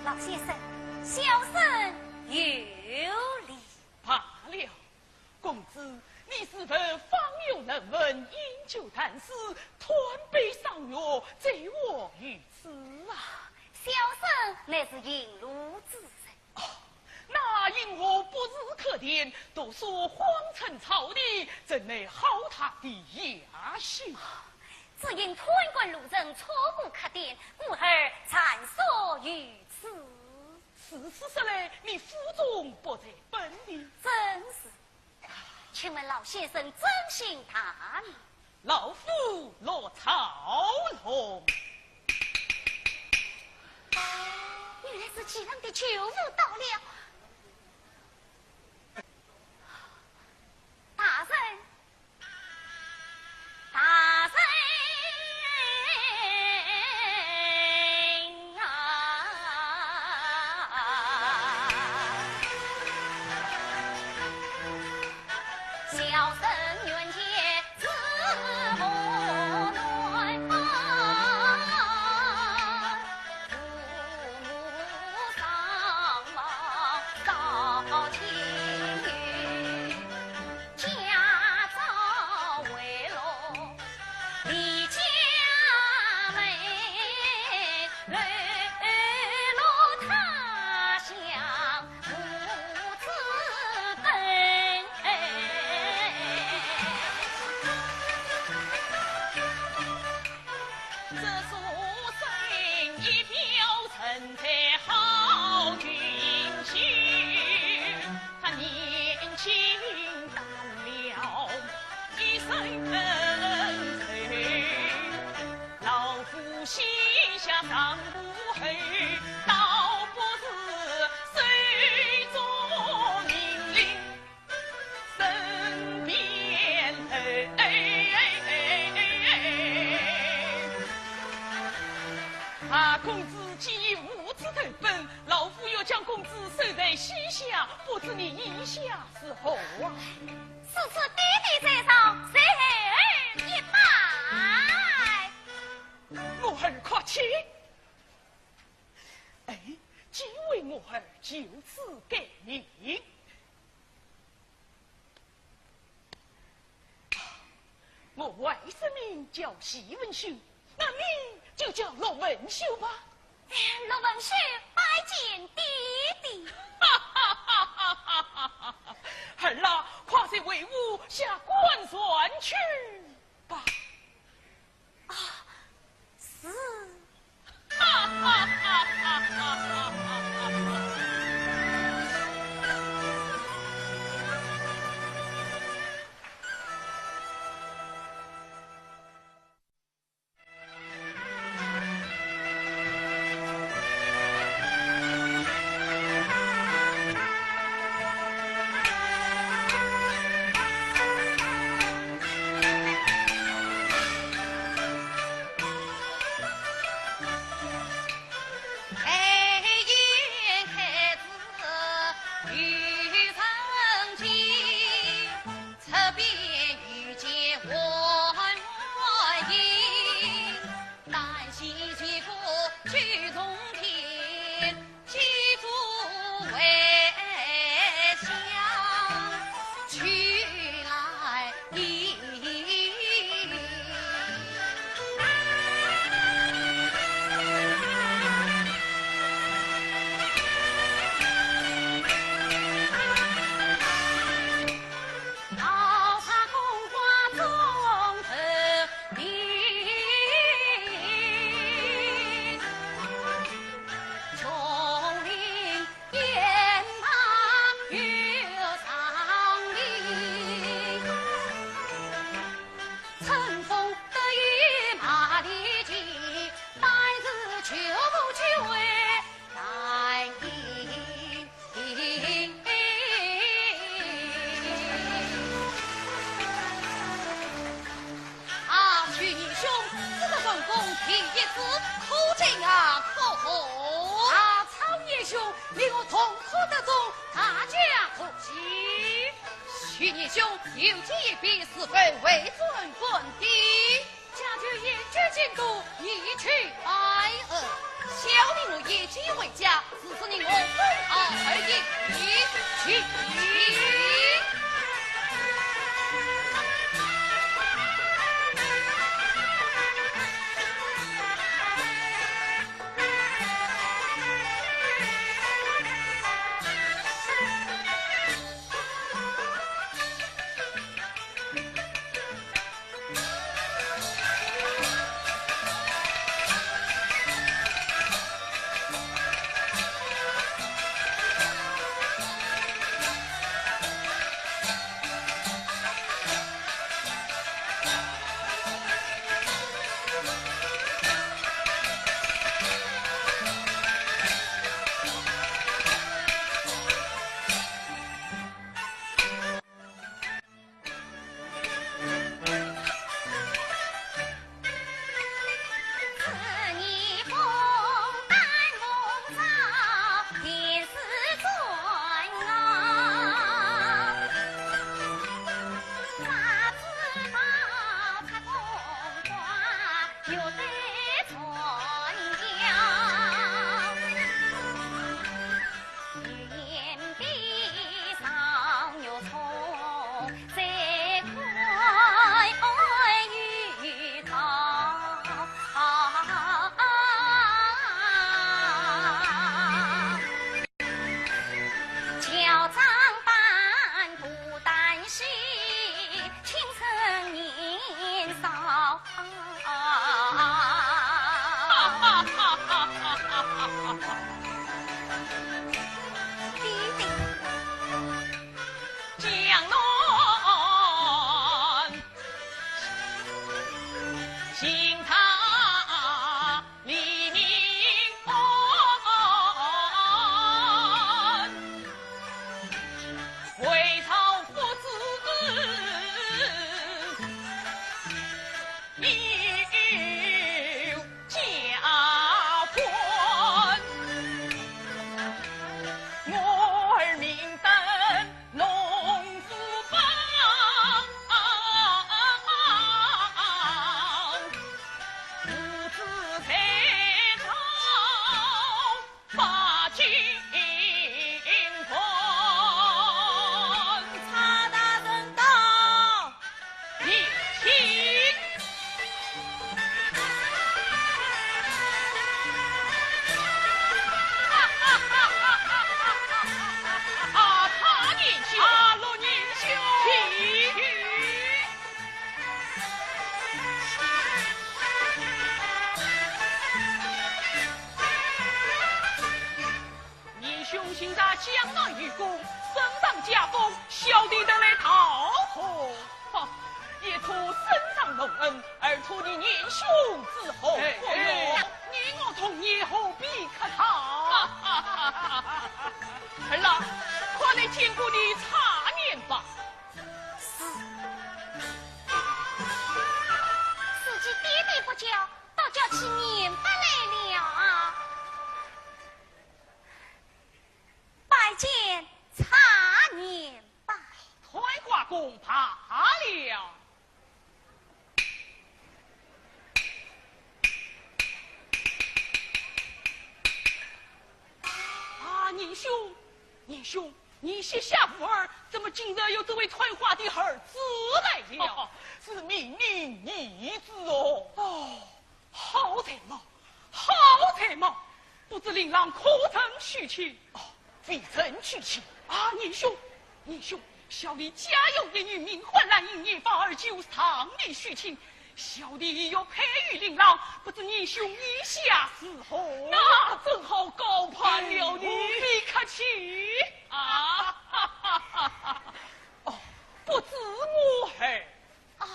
老先生，小生有礼。罢了，公子，你是否方有能文，饮酒谈诗，断杯赏月，醉卧于此啊？小生乃是引路之人。哦，那因何不入客店，独坐荒村草地，真乃浩荡的野心。只因贪官路人错过客店，故而暂宿于此。如此说来，你府中不在本地？正是。请问老先生尊姓大名？老夫陆兆龙。原来是济南的舅父到了。大人，大人啊！小生愿解 啊，公子既已无处投奔，老夫要将公子收在膝下，不知你意下如何啊？如此爹爹在上，随儿一拜。我儿快起。哎，既为我儿就此改名。 我外甥名叫徐文秀，那你就叫陆文秀吧。哎，陆文秀拜见爹爹。哈哈哈哈哈哈！儿啊，快随为父下官船去吧。啊，是。可得中，大家可喜。徐年兄，有计一变，是否回转官邸？家眷言语尽多，一去拜恩。小弟我夜间回家，自是你我分毫而已。去。年兄今在江南有功，升上加封，小弟特来道贺。哈，一托圣上隆恩，二托你年兄之厚。哎，哎，你我同年，何必客套？儿啊，快来见过你差年吧。是。自己爹爹不叫，倒叫起年伯来了啊。拜见差年吧。退下恭罢了。啊，年兄，年兄，你膝下无儿，怎么今日又这位探花的儿子来了？是螟蛉儿子哦。哦，好才貌，好才貌，不知令郎可曾娶妻？哦，未曾娶妻。啊，年兄，年兄，小弟家有一女，名唤兰英，年方二九，尚未娶亲。小弟欲配与令郎，不知年兄意下如何？那正好高攀了你。哎，何必客气啊。哦，不知我儿。啊，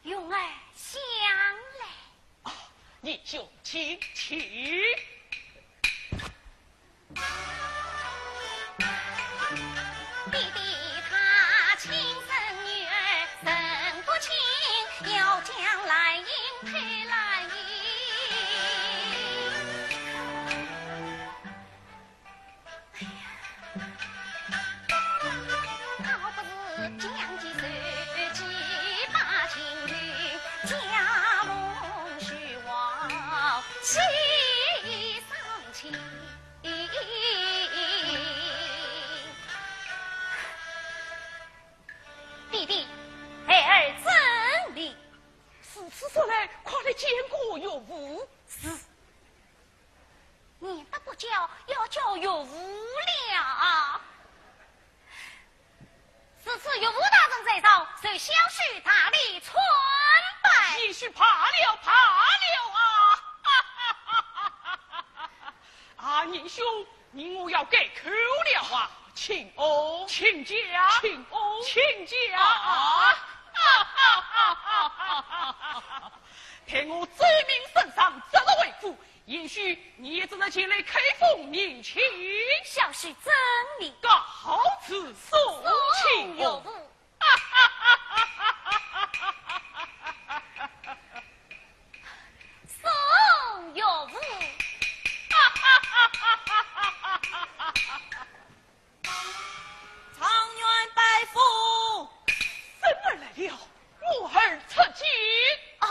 云儿想来。 啊，年兄请起。爹爹他亲生女儿，认不清，要将兰英配兰英。哎呀，弟弟，孩儿遵命。如此说来，快来见过岳父。是。 免得不叫，要叫岳父了。如此岳父大人在上，受小婿大礼参拜。贤婿罢了，罢了啊！啊，贤兄，你我要改口了啊！请安，请讲，请安，请讲啊！待我奏明圣上，即日回府， 贤婿，你也只能前来开封迎亲。小婿遵命。告辞，送亲。送岳父。送岳父。 状元拜父。孙儿来了，我儿出见。啊。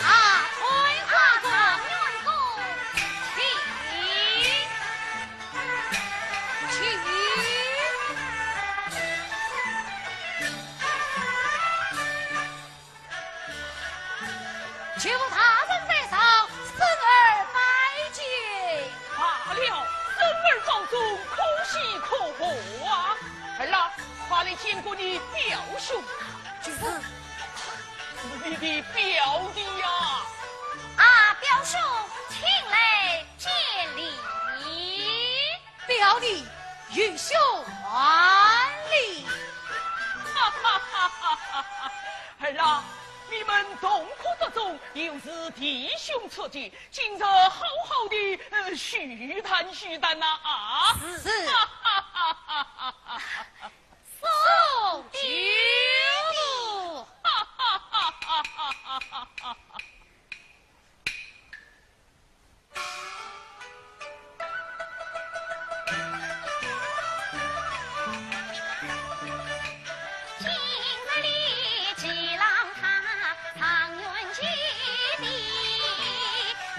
啊，快快，状元公，请，请。 岳父大人在上，孙儿拜见。罢了，孙儿保重，可喜可贺啊！儿啊，快来见过你表兄。就是。是你的表弟呀。啊，表兄，请来见礼。 表弟，愚兄还礼。哈哈哈哈哈哈！儿啊，你们同科得中，又是弟兄出见，今日好好的，呃，叙谈叙谈呐，啊！是。哈哈哈哈哈哈！送酒。哈哈哈哈哈哈！ 今日里几郎他，状元见地，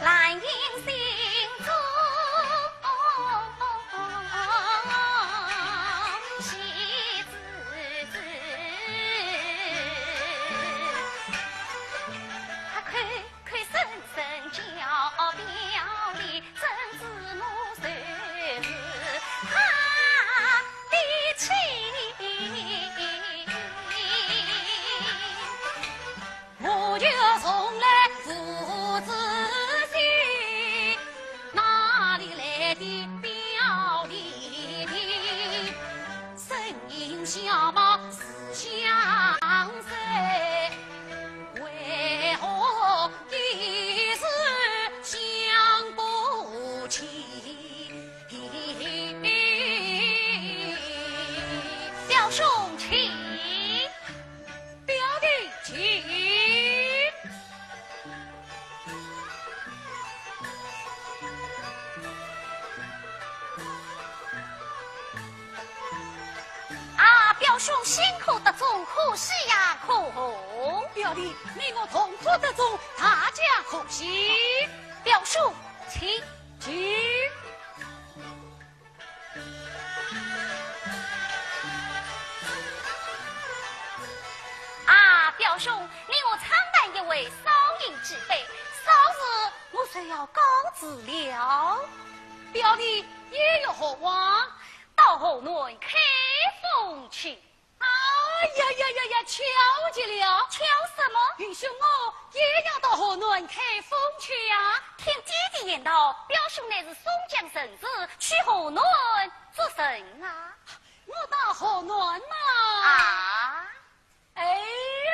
兰英心中喜滋滋。他看 看深深叫表弟，怎知我就是他的妻。我就从来不知心，哪里来的表弟？身形相貌似相似， 为何一时想不起？表兄请。表弟请。 啊，表兄新科得中，可喜呀，可贺。表弟，你我同科得中，大家贺喜。表兄，请。请。啊，表兄，你我畅谈一回，少饮几杯，稍事我就要告辞了。表弟， 意欲何往？到河南开封去。哎呀呀呀呀，巧极了！巧什么？愚兄我也要到河南开封去呀。听爹爹言道，表兄乃是松江人氏，去河南做甚啊？我到河南嘛。啊？哎，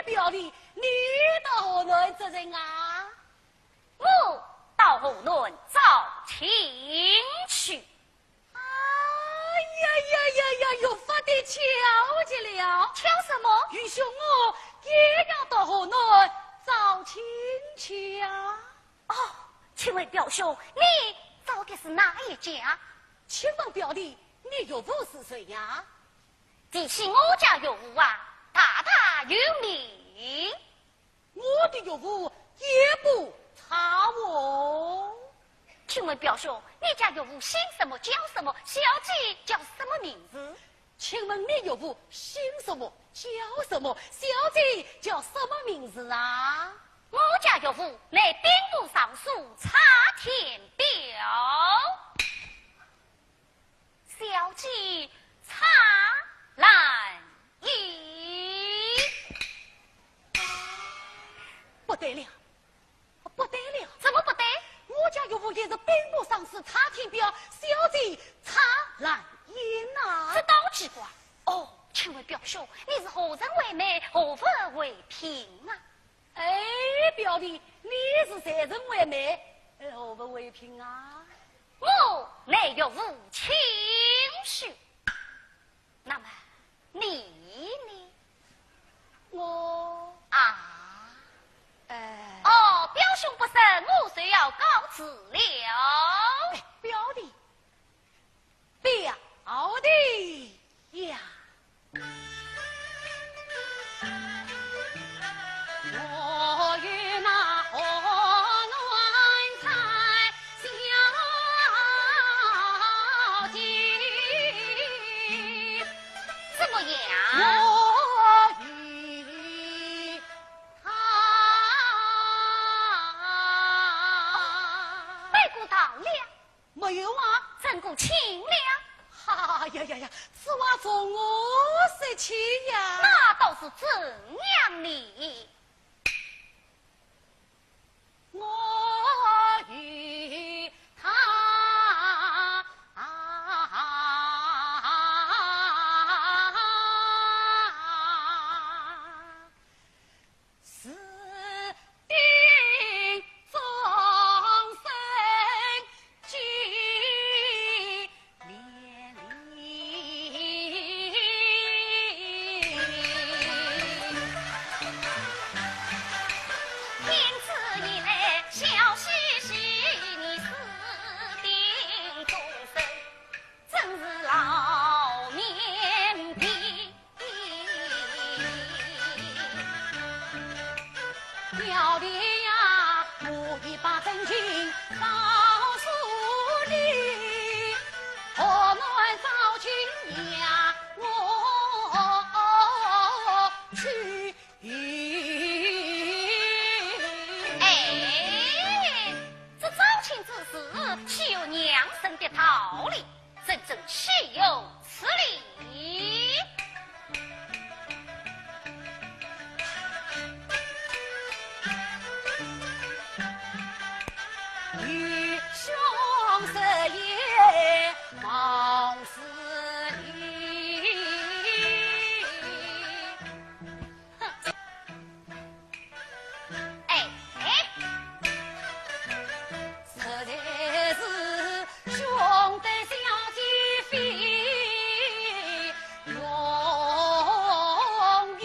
表弟，你到河南做甚啊？ 我到河南招亲去。哎呀呀呀呀，越发的巧极了。巧什么？愚兄我也要到河南招亲去呀。哦，请问表兄，你招的是哪一家？请问表弟，你岳父是谁呀？提起我家岳父啊，大大有名。我的岳父也不差哦。请问表兄，你家岳父姓什么叫什么？小姐叫什么名字？请问你岳父姓什么叫什么？小姐叫什么名字啊？我家岳父乃兵部尚书蔡天彪。 小姐蔡兰英。不对了，不对了！怎么不对？我家岳父也是兵部尚书蔡天彪，小姐蔡兰英啊。这倒奇怪。哦，请问表兄，你是何人为媒，何物为聘啊？ 哎，表弟，你是谁人为媒，呃，何物为聘啊？我乃岳父亲婿。那么你呢？我啊，呃，哦，表兄不生，我就要告辞了。哎，表弟， 表弟呀。我与那河南蔡小姐。怎么样？我与她。哦，拜过堂了。 没有啊。真过亲了？哎呀呀呀，此话从何说起呀？那倒是怎样呢？我与她是 定终身纪念哩。天子以来，笑嘻嘻，你是定终身。 真是老面皮。表弟呀，我已把真情告诉你，河南赵青阳我去 哎，这招亲之事，岂有让生的道理？真正岂有此理！愚兄失言，冒失礼。 哎，哎。实在是兄弟相见非容易。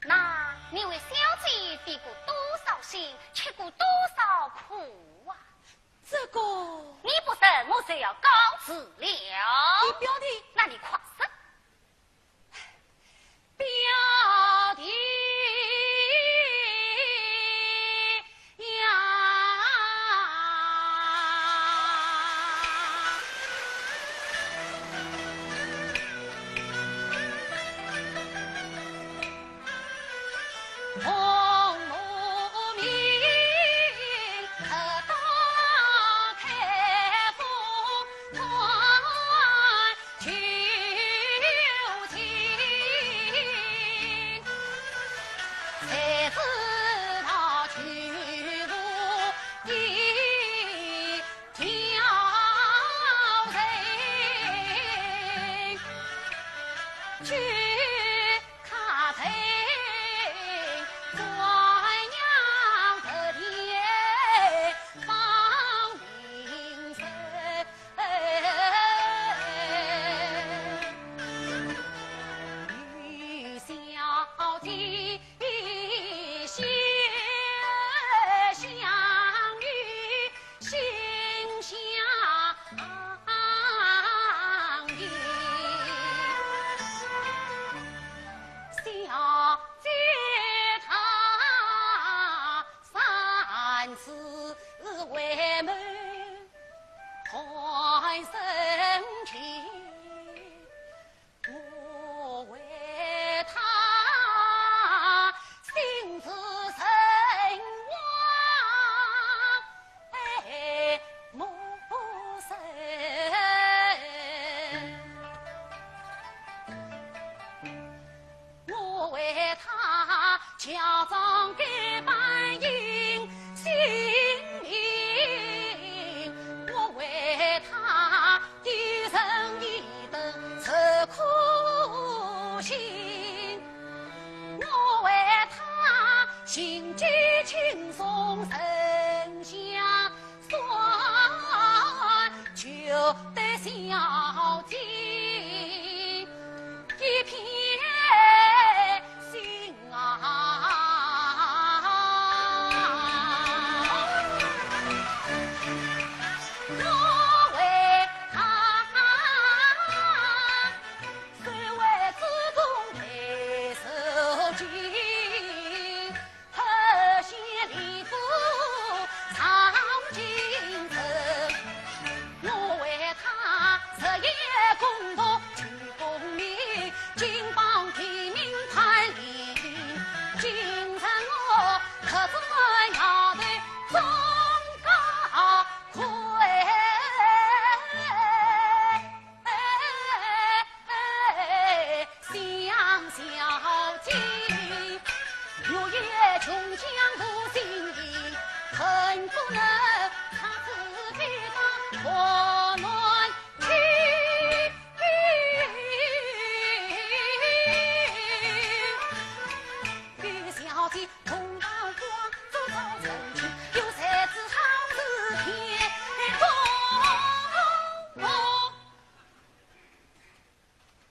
那你为小姐费过多少心，吃过多少苦啊？这个……你不说，我就要告辞了。你表弟……那你快说。表弟呀。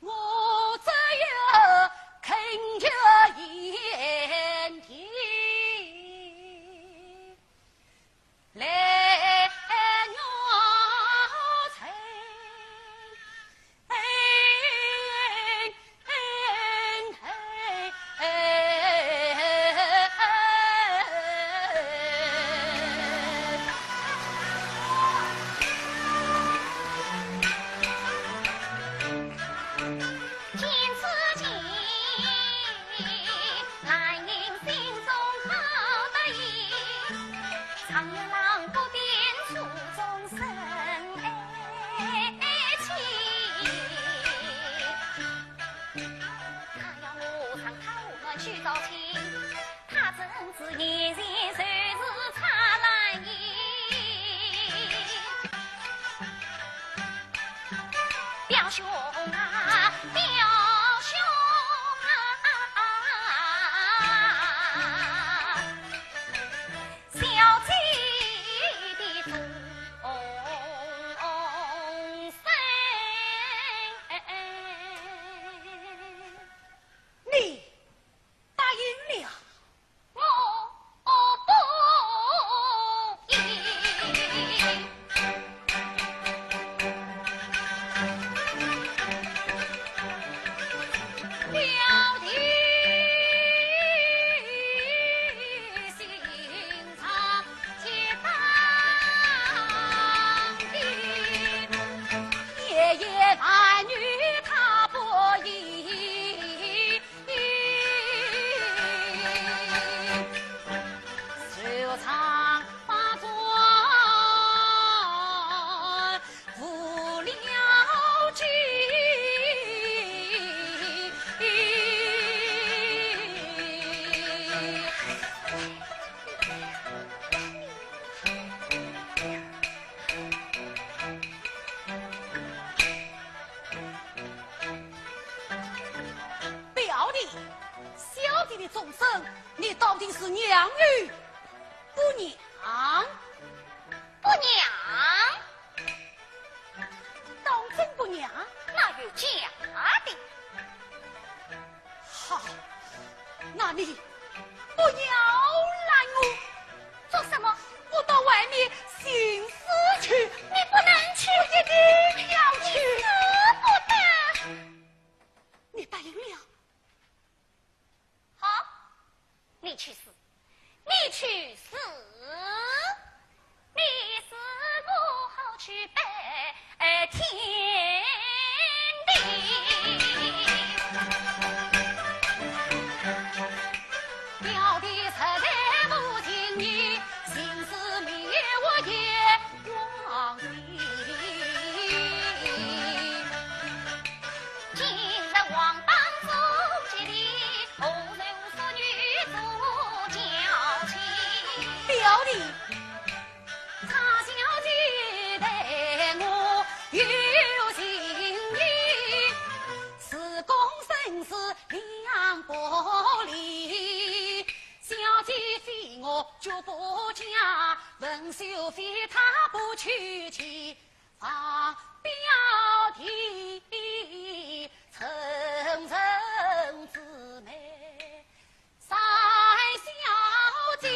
我只有恳求贤弟来原諒。见此情，兰英心中好得意，常言郎不变曲终身爱妻。他要我让他和我去招亲， 他怎知眼前就是蔡兰英？表兄啊，表兄啊，小姐的终身。你 答应了。我不依。表弟心肠极刚硬，夜夜烦女他不依。 愁肠百转无了期。 表弟，小姐的终身，你到底是让与不让？不让。当真不让？哪有假的？好，那你不要拦我。做什么？我到外面寻死去。你不能去。我一定要去。死不得。 你答应了？好，你去死，你去死，你死我好去拜天地。表弟实在不情愿，心思迷我也 忘记。今日王邦做吉利，何愁淑女做娇妻？表弟，蔡小姐待我有情意，是公生死两不离。小姐非我绝不嫁，文秀非她不娶妻。 望表弟成人之美，三小姐。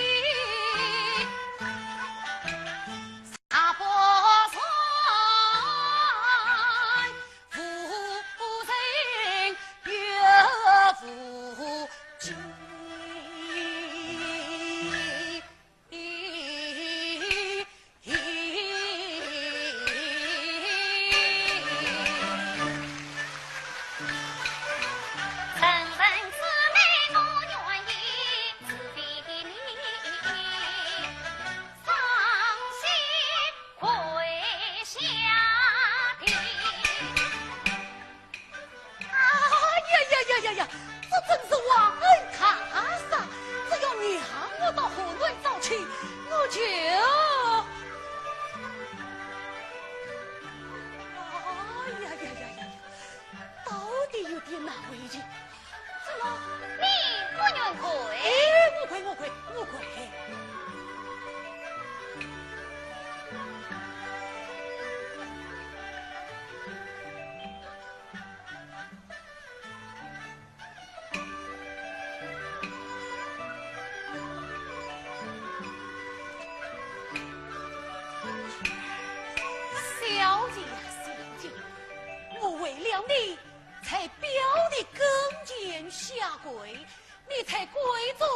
你在表弟跟前下跪，你猜跪着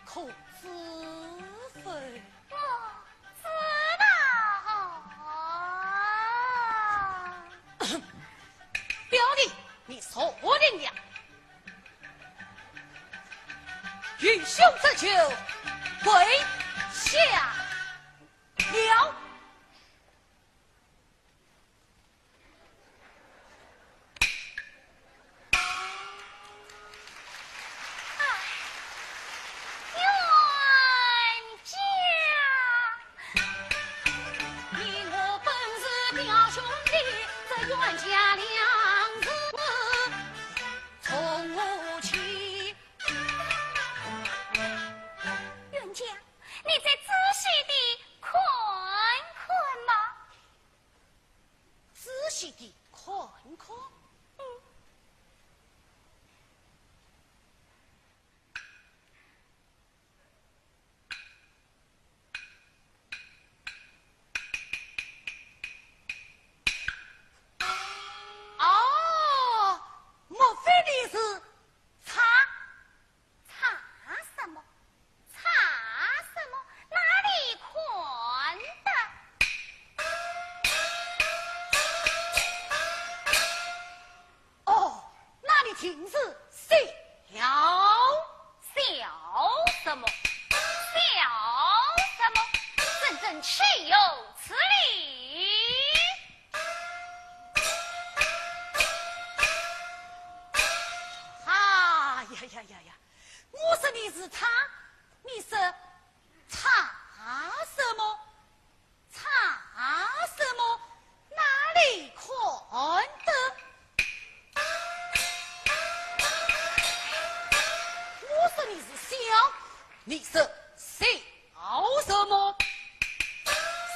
可知否？我知道。表弟，你说定了。愚兄这就跪下了。冤家，你再仔细地看看嘛。仔细地看看。嗯。哦，莫非你是查 查什么？查什么？哪里看的？哦，那你定是笑。笑什么？笑什么？真正岂有此理！啊呀呀呀呀！ 我说你是查，你说查什么？查什么？哪里看的？我说你是笑，你说笑什么？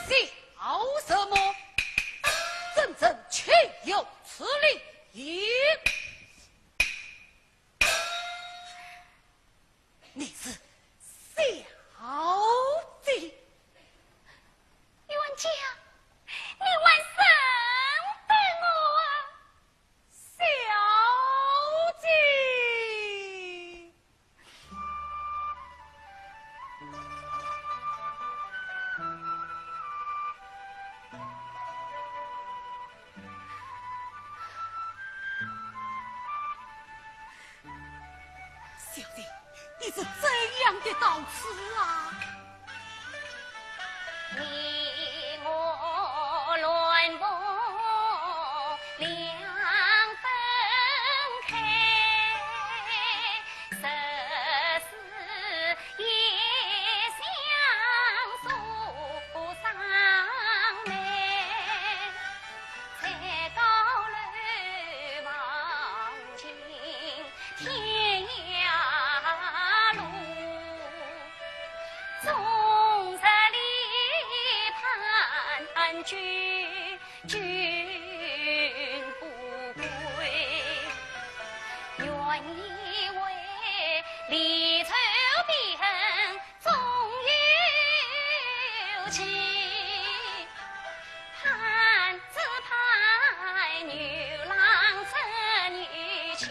笑什么？真正岂有此理！ 你是小姐。冤家，你还认得我啊？小姐。 小姐，你是怎样的到此啊？你我乱步两分开，十四 也相送上门，才高楼望尽天涯路，终日里盼君 君不归，愿以为离愁别恨终有期，盼只盼牛郎织女桥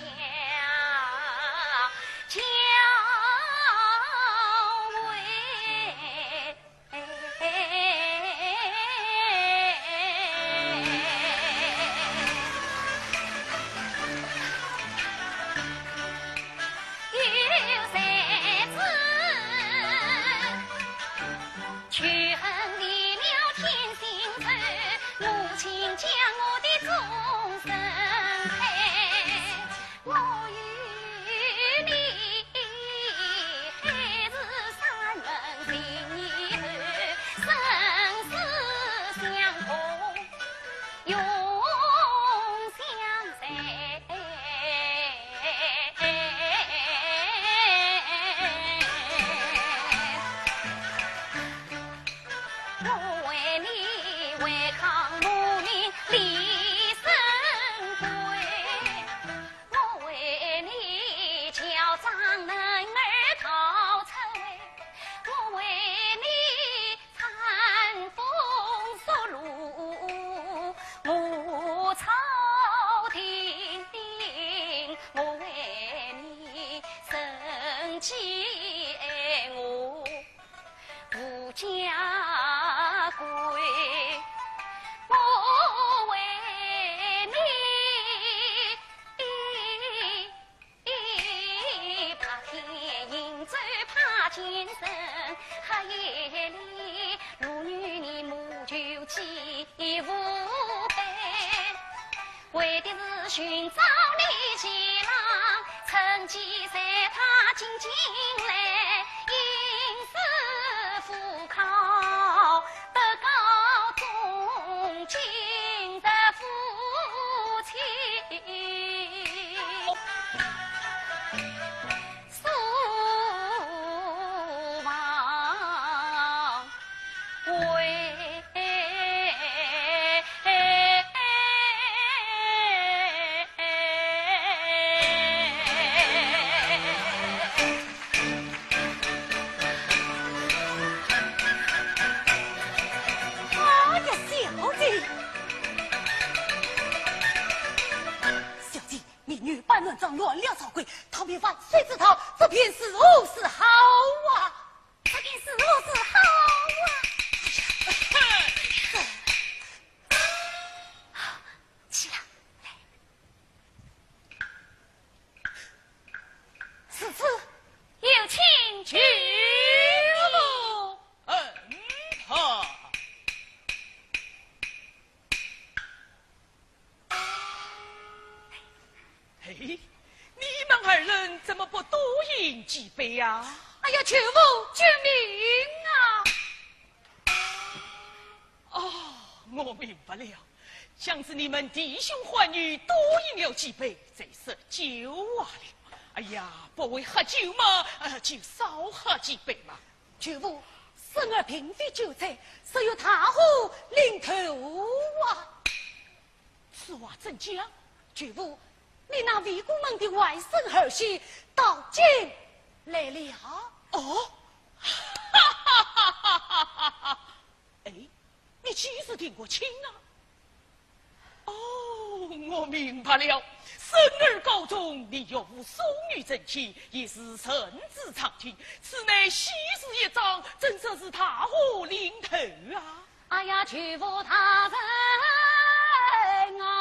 桥会。既随他进京来，应是赴考，得高中进士夫妻。苏王 哎呀，小姐，小姐，民女扮男装乱了朝规，逃避万岁之道，这便如何是好啊？ 这便如何是好啊？起来，来。如此，有请舅父。嗯，好。 嘿，你们二人怎么不多饮几杯呀？哎呀，舅父，救命啊！哦，我明白了，想是你们弟兄唤女多饮了几杯，才说酒话了。哎呀，不会喝酒嘛，呃，就少喝几杯嘛。舅父，孙儿并非酒醉，是有大祸临头啊。 此话怎讲？舅父，你那未过门的外甥儿媳到京来了。哦，哈哈哈哈哈哈！哎，你几时定过亲啊？哦，我明白了。孙儿高中，你岳父送女成亲，也是顺治朝廷，此乃喜事一桩，怎说是大祸临头啊？ 哎呀，舅父大人啊，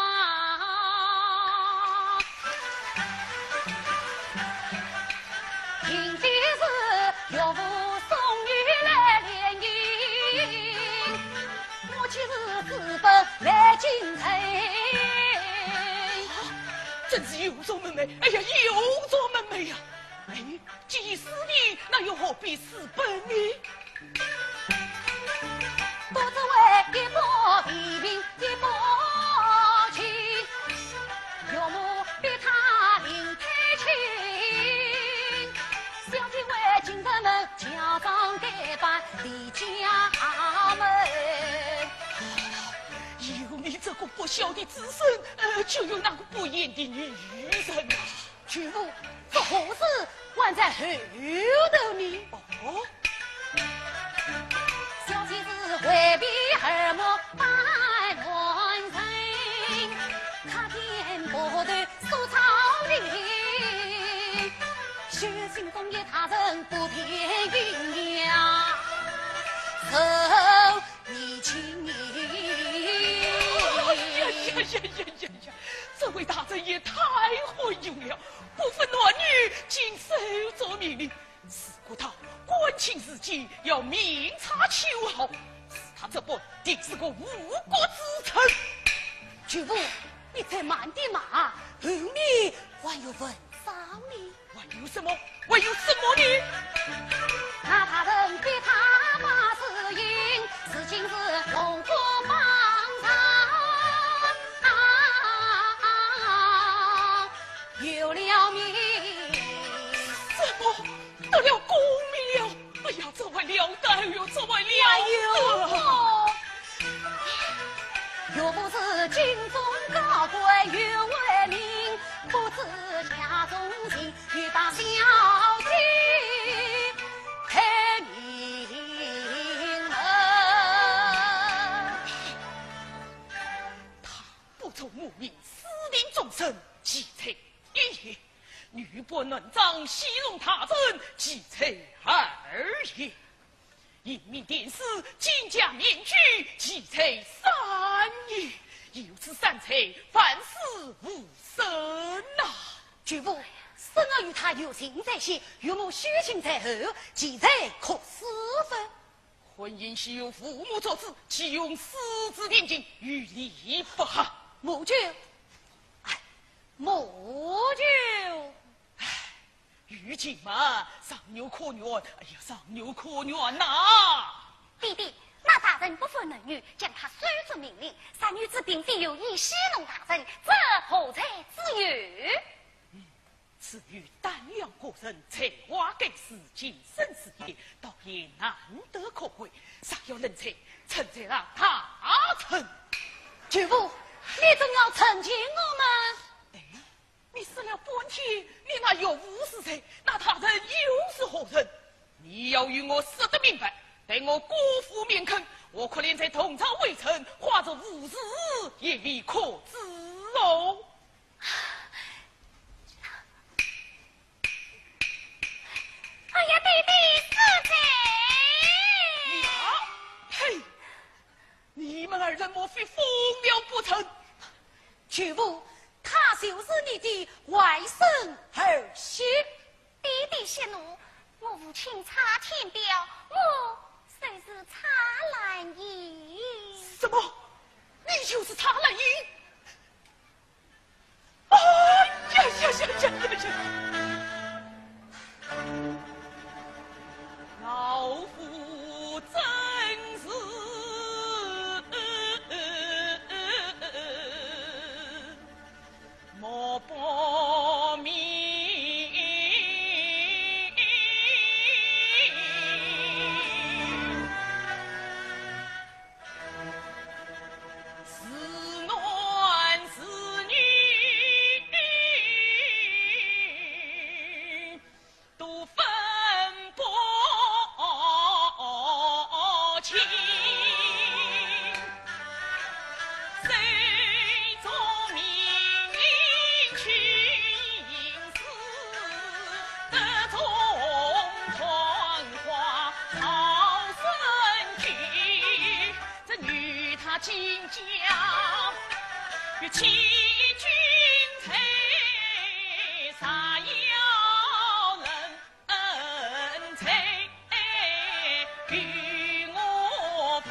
定的是岳父送女来联姻，我今日私奔来京城。真是有错门楣，哎呀，有错门楣呀！哎， 既已私奔，那又何必私奔呢？不知为一步未平一步轻，岳母逼他另配亲。小姐为京城门乔装打扮离家门。有你这个不孝的子孙，呃，就有那个不贤的女人啊！ 舅父，这祸事还在后头呢。哦？小姐是回避耳目扮男人，踏遍北斗苏州亭，许仙送一他人不便迎呀，受 你请你。哎呀呀呀呀呀呀！这位大人也太昏庸了，不分男女，竟手作命令。自古道，官亲事件要明察秋毫，是他这般定是个误国之臣。舅父，你且慢点嘛，后面还有文章呢。 还有什么？还有什么呢？那他人逼他把私隐，如今是功过榜上有了名。什么？得了功名了？哎呀，这还了得哟，这还了得！哎呦，又不是京中高官有威名，不知家中情。 与大小姐配名门。他不从母命，私定终身，其罪一也；女扮男装，戏弄他人，其罪二也； 隐秘殿试，金甲面具，其罪三也。有此三罪，万死无生呐！舅父，孙儿与他有情在先，岳母许仙在后，其罪可恕否？婚姻须由父母作主，岂容私自定情，于理不合。母舅，哎，母舅。有情嘛，情有可原，哎呀，情有可原呐。爹爹，那大人不负能遇，将他收作民女，小女子并非有意戏弄大人，这何罪之有？嗯，此女胆量过人，才华盖世，近身之眼，倒也难得可贵，若要人才，臣才让大臣。舅父，你怎样成全我们？哎， 你说了半天，你那岳父是谁？那大人又是何人？你要与我说得明白，待我过府面恳，我可怜在同朝微臣，化作无字也未可知哦。哎呀，爹爹，是谁？呀，呸！ 你们二人莫非疯了不成？舅父，她就是你的外甥儿媳。爹爹息怒，我无亲差天表，我就是差兰英。什么？你就是差兰英？ 哎呀呀呀呀呀呀！老夫真是目不明。 是男是女都分不清。谁做名利情事，得中传花好生趣。 这女她今朝与欺君罪，啥要人罪与我分？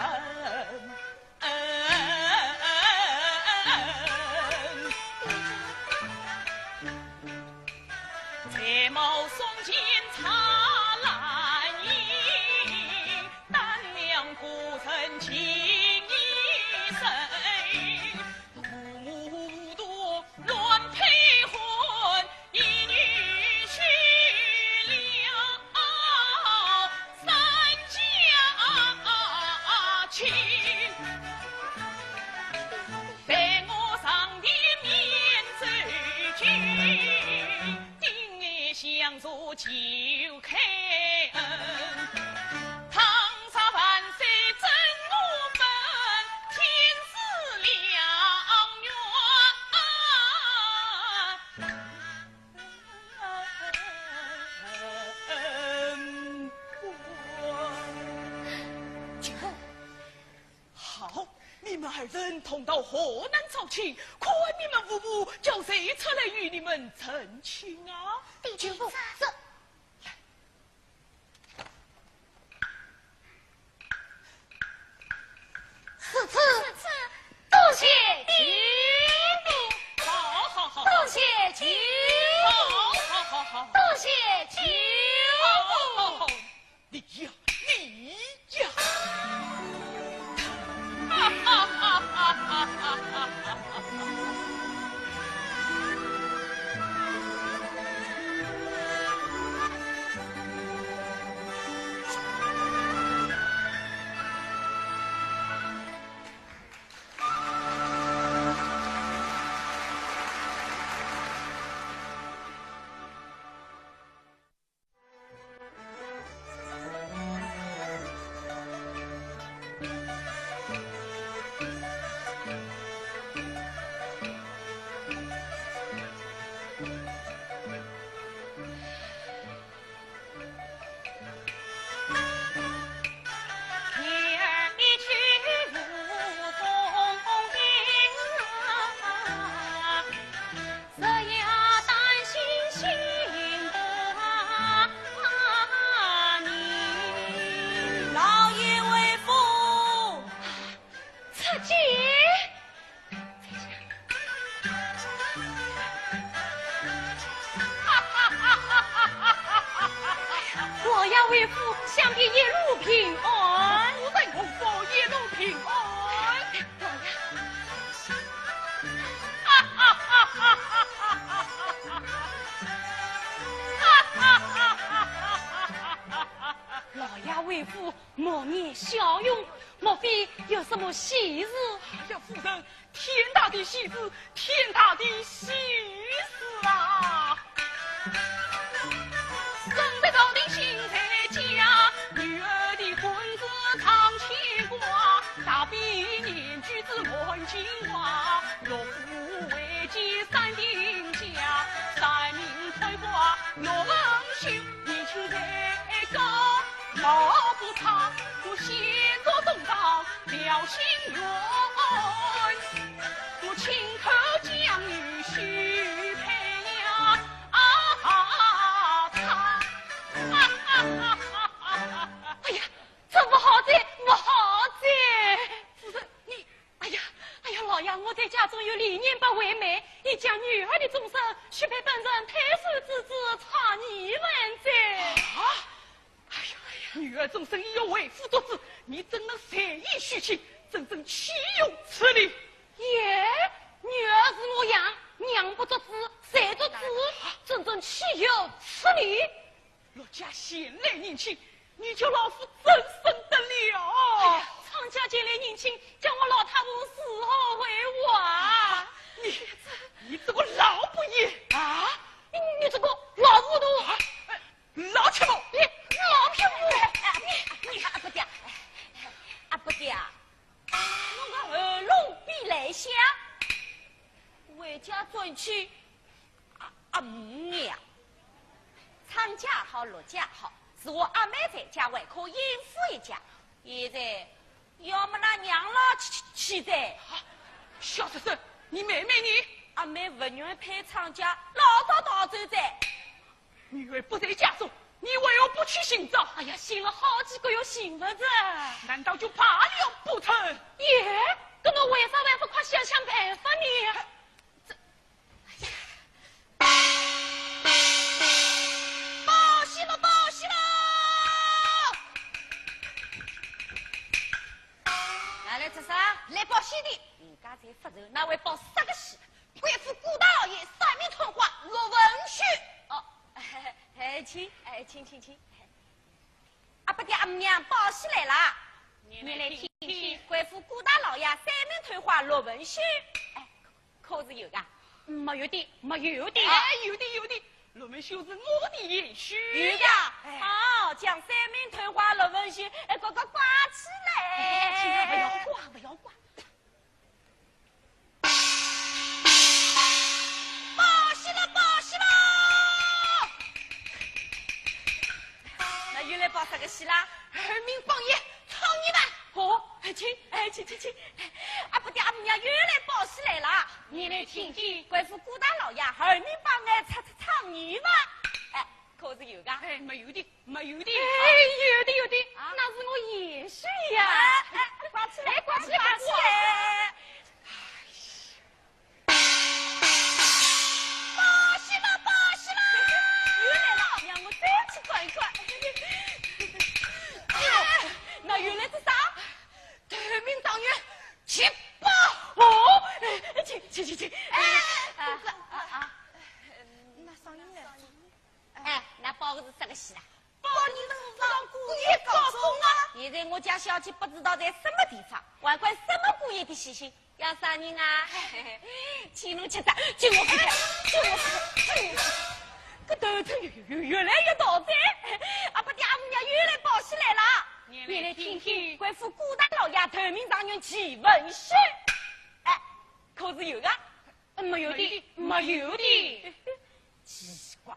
才貌双全差兰英，胆量过人情义深。父母糊涂乱配婚，一女娶了三家亲。 待我上殿面奏请，定相助求开恩。倘若万岁准我分，天赐良缘。 好，你们二人同到河南招亲，看你们父母叫谁出来与你们成亲啊？弟弟，这，这。来。 是，是，是，多谢舅父。好，好，好，好。多谢舅父。好，好，好，好，好。多谢舅父。好，好，好。你呀，你呀。哈哈哈哈哈哈！莫非有什么喜事？哎呀，夫人，天大的喜事，天大的喜事啊！正值朝廷新在家，女儿的婚事常牵挂，大比年举子满京华，落户为妻三定家，三名春花落文秀，年轻才高。 老不差，我先做东堂表心愿，我亲口将你许配了。啊，哎呀，这不好哉，不好哉！夫人，你，哎呀，哎呀，老爷，我在家中有李年伯为媒，已将女儿的终身许配本城太守之子蔡琰文哉。啊？ 哎呀，哎呀，女儿终身已由为夫作主，你怎能随意许亲？真正岂有此理！耶，女儿是我养，娘不作主，谁作主？真正岂有此理！陆家前来迎亲，你叫老夫怎生得了？哎呀，昌家前来迎亲，叫我老太婆如何回话？你，你这个老不义！啊？你这个老糊涂！啊？ 老匹夫！你老匹夫！你，你，阿伯爹，阿伯爹，侬个喉咙比来响，回家转去，阿，阿姆娘。昌家好，陆家好，是我阿妹在家还可应付一家。现在要么㑚娘老去，去，去哉。啊，小畜生，你妹妹呢？阿妹不愿配昌家，老早逃走哉。 女儿不在家中，你为何不去寻找？哎呀，寻了好几个月寻不着。难道就怕了不成？耶，搿侬为啥还不快想想办法呢？这，哎呀，报喜了，报喜了！来来，这啥？来报喜的。人家在发愁，哪会报啥个喜？ 贵府顾大老爷三名春花落文秀。哦，哎，请，哎，请，请，请。阿伯爹阿姆娘，报喜来啦！你来听听。贵府顾大老爷三名春花落文秀。哎，可是有个？没有的，没有的。哎，有的，有的。落文秀是我的贤婿。有的。哎。好，将三名春花落文秀，哎，快快挂起来。哎，请不要挂，不要挂。 报喜了，报喜了！那又来报啥个喜啦？二名榜眼，蔡琰文。哦，哎，请，哎，请，请，请。阿伯爹阿姆娘又来报喜来了。你来听听。贵府顾大老爷，二名榜眼蔡，蔡，蔡琰文。哎，可是有个？哎，没有的。 没有的。哎，有的，有的，啊？那是我贤婿呀。哎，哎，挂起来，哎，挂起来，挂起来。报喜了，报喜了！又来了，让我再去看一看。哎呦，那又来只啥？头名状元，吉宝。哦，哎，请，请，请，请。哎，啊，啊，啊，啊。那声音呢？ 哎，那报的是啥个喜啦？报你是武昌姑爷高中啊！现在我家小姐不知道在什么地方，还管什么姑爷的喜讯？要啥人啊？请侬吃饭，请我吃饭，请我吃饭，请我吃饭。搿头疼越，越，越来越大哉！阿伯爹阿姆娘又来报喜来了。你来听听。贵府顾大老爷头名状元吉文秀。哎，可是有个？没有的，没有的。奇怪，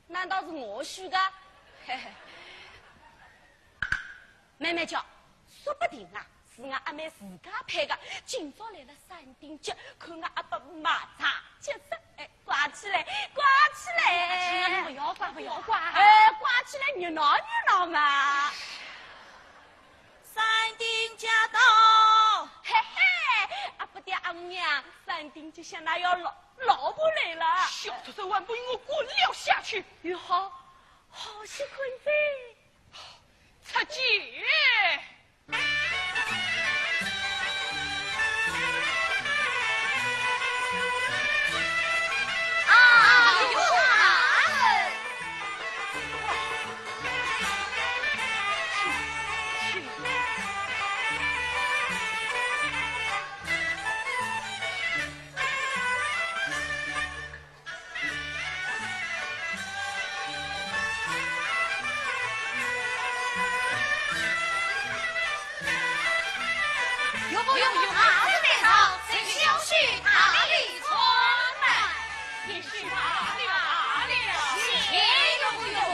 难道是我许的？嘿嘿。慢慢叫，说不定啊，是俺阿妹自家配的。今朝来了三鼎酒，看俺阿伯卖茶接客。哎，挂起来，挂起来！哎，亲啊，侬不要挂，不要挂。哎，挂起来，热闹热闹嘛。三鼎酒到。嘿嘿，阿伯爹阿姆娘，三鼎酒向哪要了？ 老婆来了。小畜生，还不与我滚了下去！哟，好，好些困哉。出去。啊，有啊。岳父，岳父，大事在上，请小婿大礼参拜。贤婿大礼，大礼。谢谢岳父，岳父。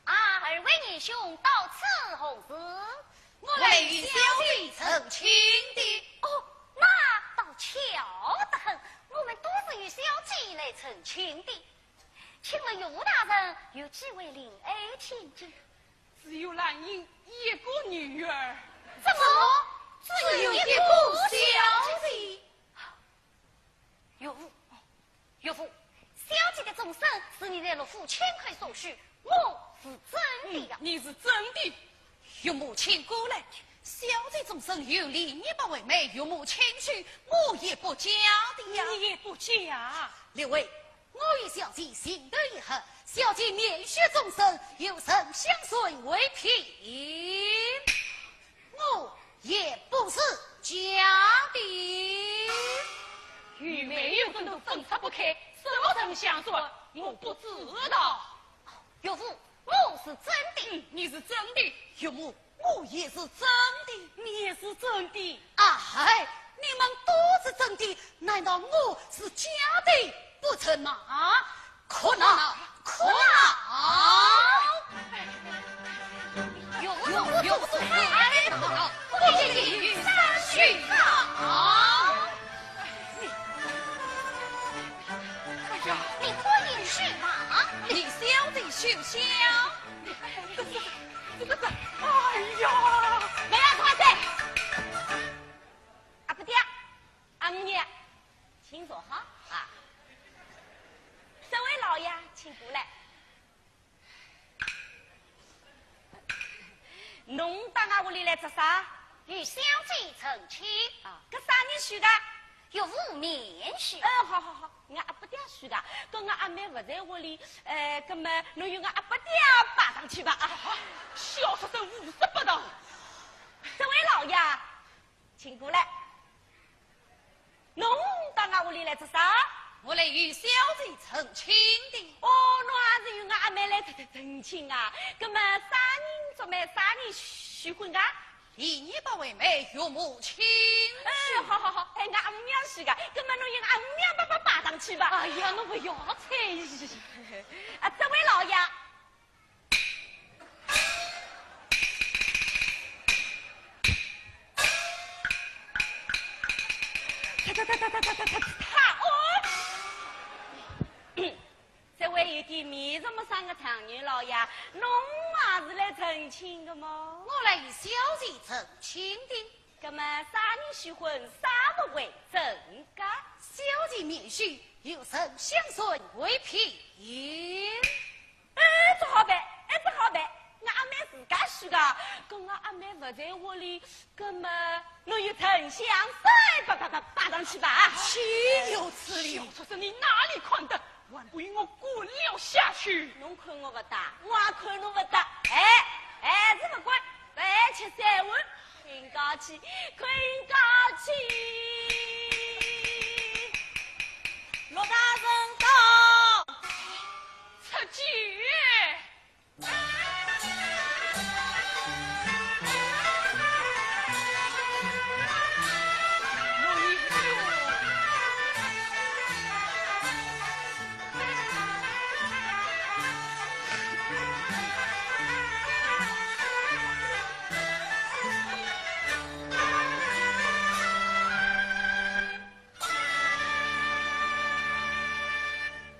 啊，二位年兄到此何事？我来与小姐成亲的。哦，那倒巧得很，我们都是与小姐来成亲的。请问岳父大人有几位令爱千金？只有兰英一个女儿。怎么？只有一个小姐？ 岳父，岳父，小姐的终身是你在陆府亲口所许，我是真的呀。嗯，你是真的。岳母请过来，小姐终身有礼，你不为媒，岳母亲许，我也不假的呀。你也不假。列位，我与小姐情投意合，小姐面许终身，有沉香水为凭。 我也不是假的。与媒有分都分拆不开，什么沉香水，我不知道。岳父，我是真的。嗯，你是真的。岳母，我也是真的。你也是真的。哎，你们都是真的，难道我是假的不成吗？ 可恼，可恼！岳父，岳父，岳父，不给你三许啊！哎呀，你不允许吗？你小的休想！这，这，这，这，哎呀！来呀，快点！阿不爹，阿姆娘，请坐好啊。这位老爷，请过来。 侬到俺屋里来做啥？与小姐成亲。啊，搿啥人许个？岳父面许。嗯，好好好，俺阿不爹许个。搿俺阿妹勿在屋里，呃，搿么侬与俺阿不爹拜堂去吧。啊，小畜生，胡说八道。这位老爷，请过来。 侬到俺屋里来做啥？我来与小姐成亲的。哦，侬也是与俺阿妹来成，成，成亲啊？搿么啥人做媒，啥人许婚啊？礼仪不为媒，岳母亲。哎，好好好，哎，俺阿姆娘许个，搿么侬与俺阿姆娘拜拜拜堂去吧。哎呀，侬不要睬伊。啊，这位老爷， 他，他，他，他，他，他，他，他，哦！这位有点面熟陌生的丈人老爷，侬也是来成亲的吗？我来与小姐成亲的。那么啥人许婚，啥物为证个？小姐面许，有沉香水为凭。 哎，这好办，哎，这好办，俺阿妹自家许个，搿俺阿妹勿在屋里，搿么侬与沉香水拜，拜，拜，拜堂去吧。岂有此理！小畜生，你哪里看得，还不与我滚了下去！侬看我勿得，我也看侬勿得。哎，哎，是勿管，来吃三碗。 困觉去，困觉去。陆大人到。出去。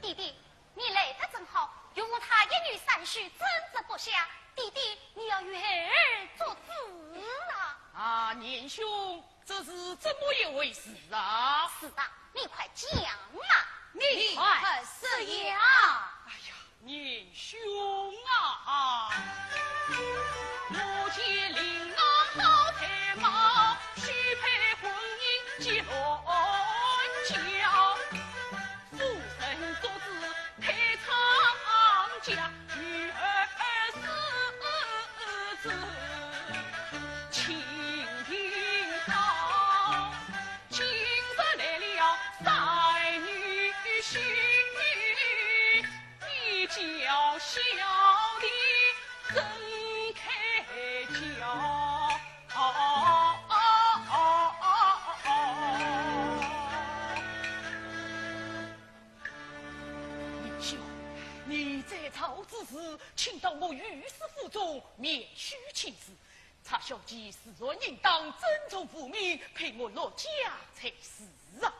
弟弟，你来得正好，岳父他一女三许，争执不下。弟弟，你要为儿做主啊！啊，年兄，这是怎么一回事啊？是的，你快讲嘛！你快说呀！哎呀， 年兄啊，我见令郎好才貌，许配婚姻即乱脚。夫人做主配参加，女儿是子情定好。 今日来了三女婿，你在朝之时，请到我御史府中面书请示，差小姐自然应当遵从父命，配我陆家才是啊。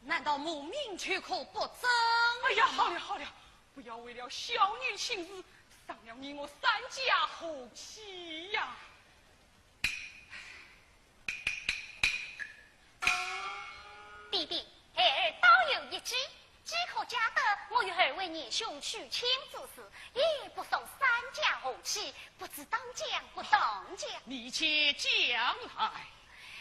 难道母命就可不遵？哎呀，好了好了，不要为了小女请示，伤了你我三家和气呀。 爹爹，孩儿倒有一计，既可解得我与二位年兄娶亲之事，也不伤三家和气，不知当讲不当讲。你且讲来。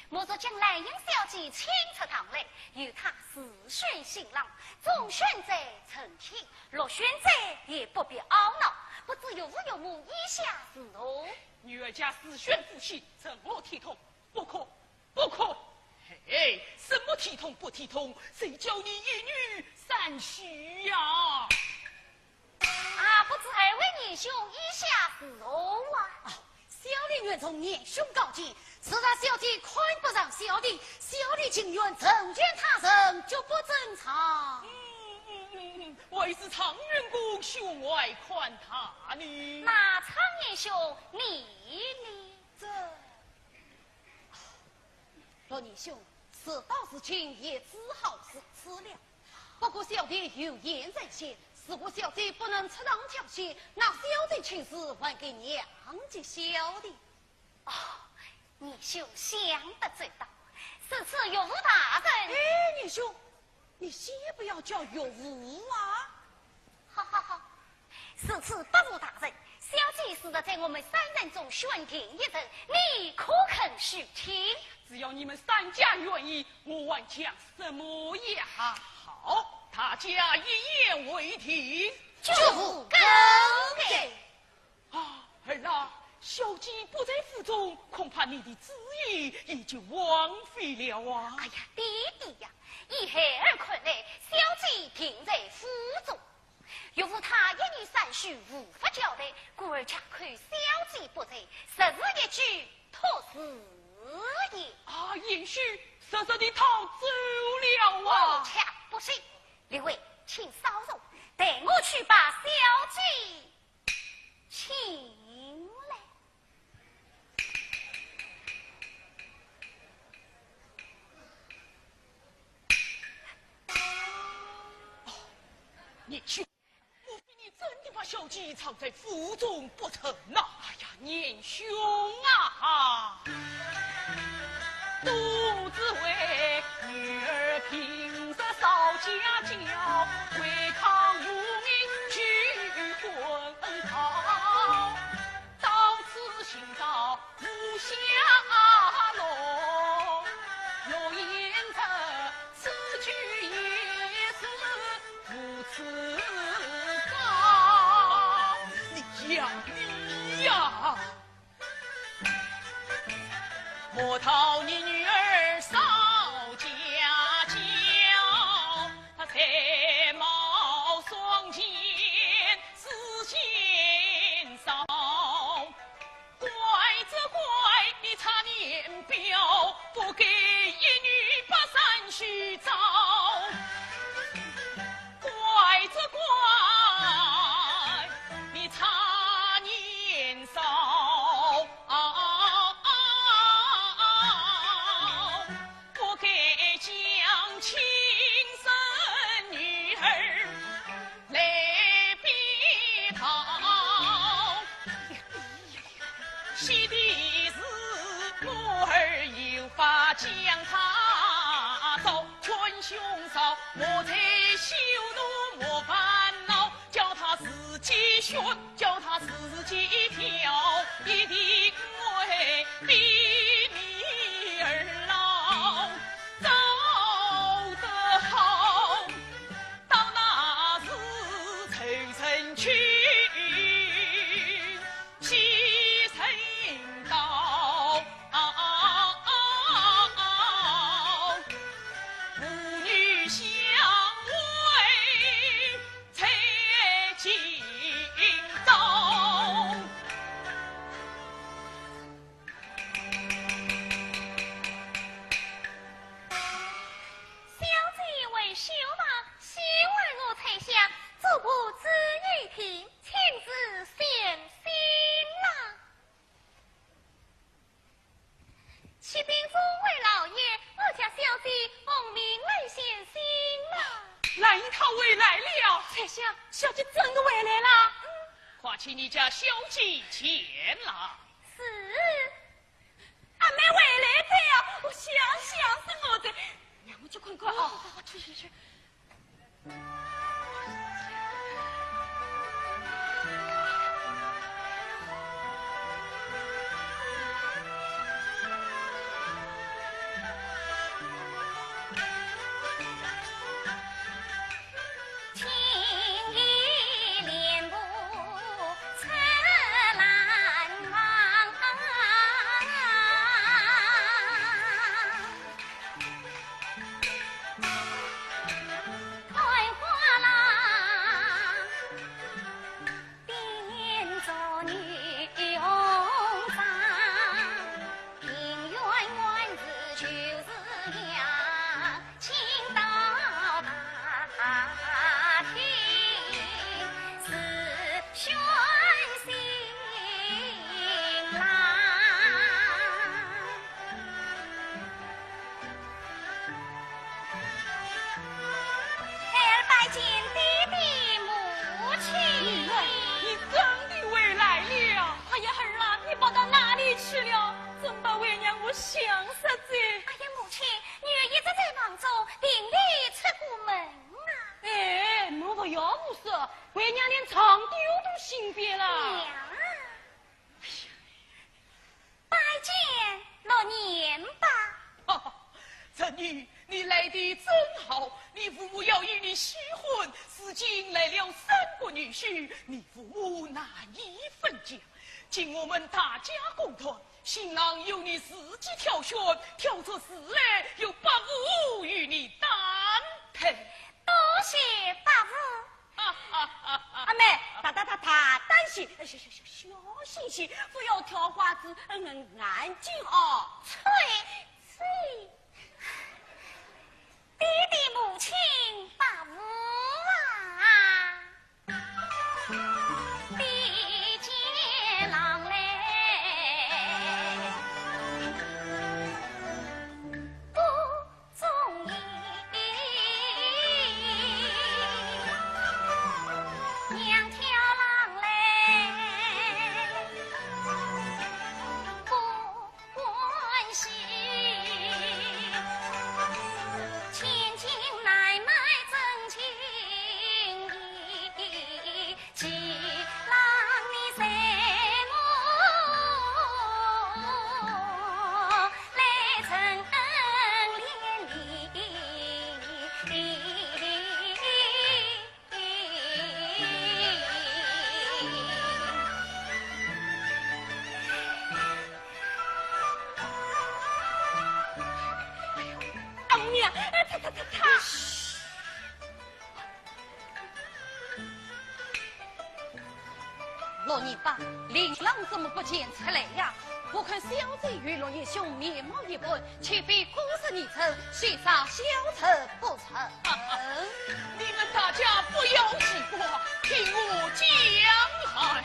莫若将兰英小姐请出堂来，由她自选新郎，中选者成亲，落选者也不必懊恼，不知岳父岳母意下如何？女儿家自选夫婿，成何体统？不可，不可！嘿，什么体统不体统？谁叫你一女三婿呀？啊，不知二位年兄意下如何啊？啊，小弟愿从年兄高见，自然小姐看不上小弟，小弟情愿成全他人，绝不争吵。嗯嗯嗯嗯，还是常运公胸怀宽大呢。那常年兄，你呢？这 陆年兄，事到如今，也只好如此了。不过小弟有言在先，如果小姐不能出堂挑选，那小姐亲事还给娘及小弟。哦，年兄想得周到，如此岳父大人。哎，年兄， 你先不要叫岳父啊。好好好，如此岳父大人，小姐是在我们三人中选定一人，你可肯许亲？只要你们三家愿意，我还讲什么呀？好，大家一言为定。岳父更改。 啊，儿啊，小姐不在府中，恐怕你的主意也就枉费了啊。哎呀，爹爹呀，依孩儿看来，小姐定在府中。岳父他一女三婿无法交代，故而借口小姐不在，实是一句托词也。啊，贤婿，实实地逃走了啊。不，且不是。刘伟，请稍坐，待我去把小姐 请来。哦，年兄，莫非你真的把小姐藏在府中不成呐？哎呀，年兄啊！ 都只为女儿平日少家教，为抗父命拒婚逃。到此行到无下落，落雁这此去也是无处逃。你呀，你呀！ 莫道你女儿少家教，她才貌双全，诗仙少。怪只怪你差年表，不该一女把三婿招。 怪只怪你差年少，不该将亲生女儿来比讨。 惜的是我儿有法将他招，劝兄嫂莫再羞怒莫烦恼，叫他自己选，叫他自己挑，一定会比你二老招得好。 到那时谁人去，谁人到？父女相会在今朝。小姐真的回来了？快请你家小姐前来。是。阿妹回来哉啊，我想，想死我哉。让我去看看啊。哦，去，去，去。 孩儿拜见爹爹母亲。你真的回来了？哎呀，孩儿啊，你跑到哪里去了？真把为娘我想死哉。哎呀，母亲，女儿一直在房中，并未出过门啊。哎，侬勿要胡说，为娘连床垫都新摆了。娘啊。 拜见老年伯。哈哈，侄女，你来得正好，你父母要与你许婚，如今来了三个女婿，你父母难以分家。经我们大家公断，新郎由你自己挑选，挑出事来由伯父与你担配。多谢伯父。 阿妹，大大大大，当心，小小小小心些，不要挑花枝，嗯，眼睛哦。吹，吹。爹爹母亲，伯父啊。比肩郎来，不 中意。娘挑郎来不欢喜，千金难买真情意。 哎呀，他，他，他，他。 老年伯，令郎怎么不见出来呀？我看小姐与陆爷兄面貌一般，岂非姑息二人，谁知小侄不成？你们大家不要奇怪，听我讲来。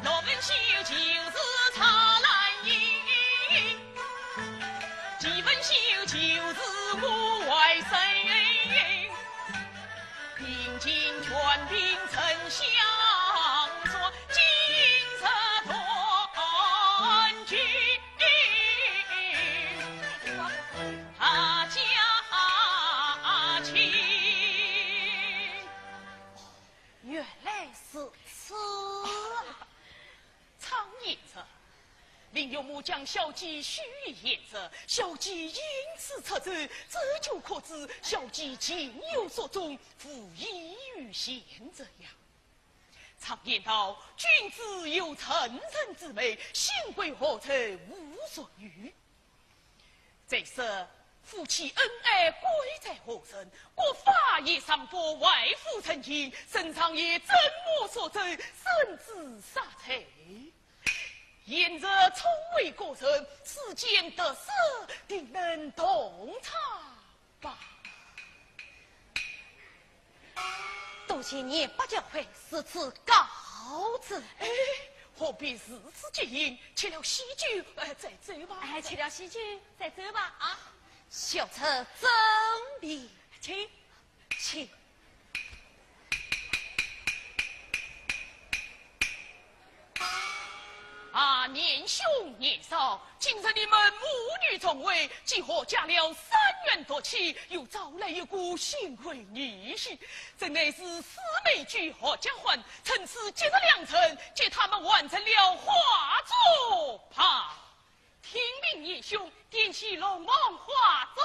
陆文秀就是蔡兰英，季文秀就是我外甥。 平定全凭丞相说，今日断绝大家亲。原来如此。 常言说，林岳母将小姐许与贤侄，小姐因此出走，这就可知小姐情有所钟，无意于贤侄呀。常言道，君子有成人之美，幸亏何在无所语。 再说，夫妻恩爱贵在何人？国法也尚不外乎人情，圣上也怎么说这人之杀罪？贤侄聪慧过人，世间得失定能洞察吧。 多谢年伯教诲，如此告辞。哎，何必如此急行？吃了喜酒，呃，再走吧。哎，吃了喜酒，再走吧，啊。小侄遵命。请。请。贤兄贤嫂，今日你们母女重会，既贺嫁了三元夺妻，又招来一个新婚女婿，真乃是四媒娶阖家欢，趁此吉日良辰，给他们完成了花烛吧。听凭贤兄，点起龙凤花烛。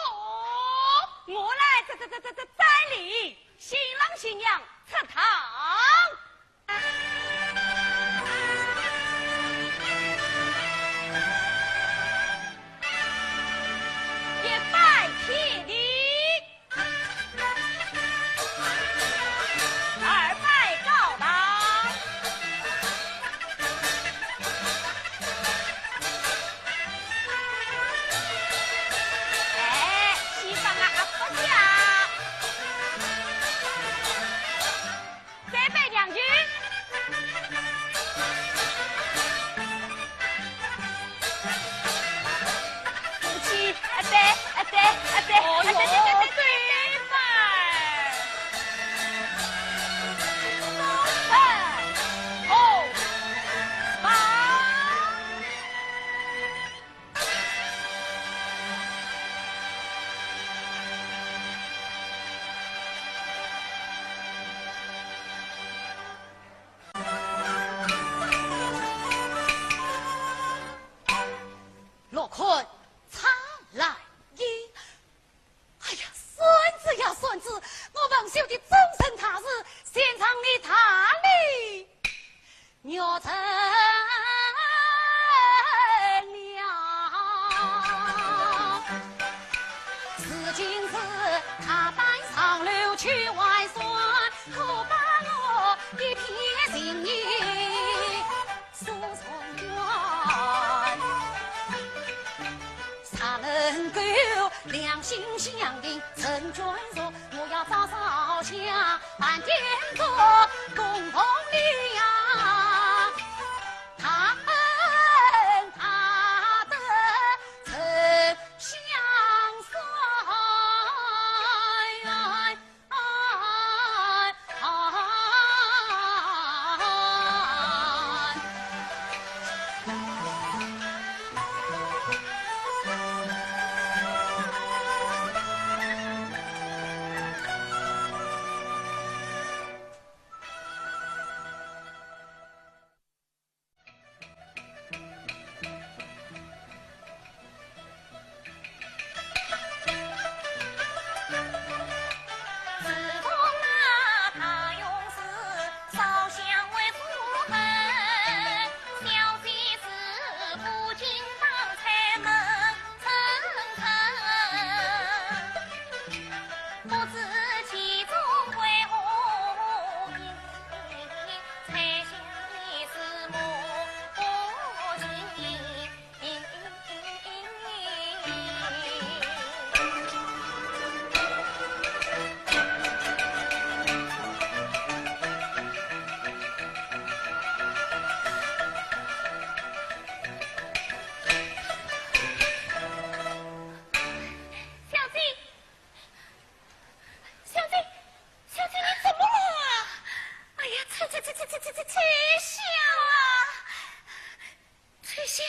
我来这这这这这这里，新郎新娘出堂。 一拜天地，二拜高堂。哎，西方啊，阿不下。 再拜两句。夫妻，啊，对，啊，对，啊，对，哦哟，啊，对，对，对，对，对，对拜。三拜，好，拜。 落款常来也。哎呀，孙子呀，孙子，我文秀的终身大事，全仗你大力。 玉成了。如今是他班上楼去玩耍，可把我一片心意诉衷愿。若能够两心相印成眷属，我要早早下 办点个公堂礼呀，大恩大德成相送。小姐，小姐，小姐，你怎么了？哎呀，翠，翠，翠，翠，翠，翠香啊！ 翠香，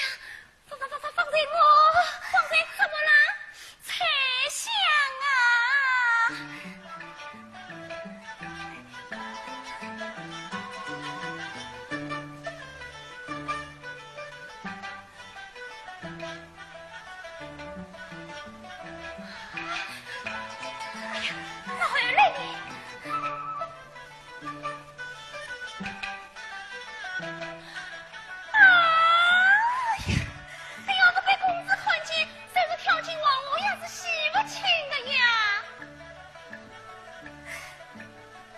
方，方，方，方，方才我，方才怎么了？翠香啊！哎呀，哪有来的？ 哎呀，哎呀，搿被公子看见，就是跳进黄河也是洗勿清的呀。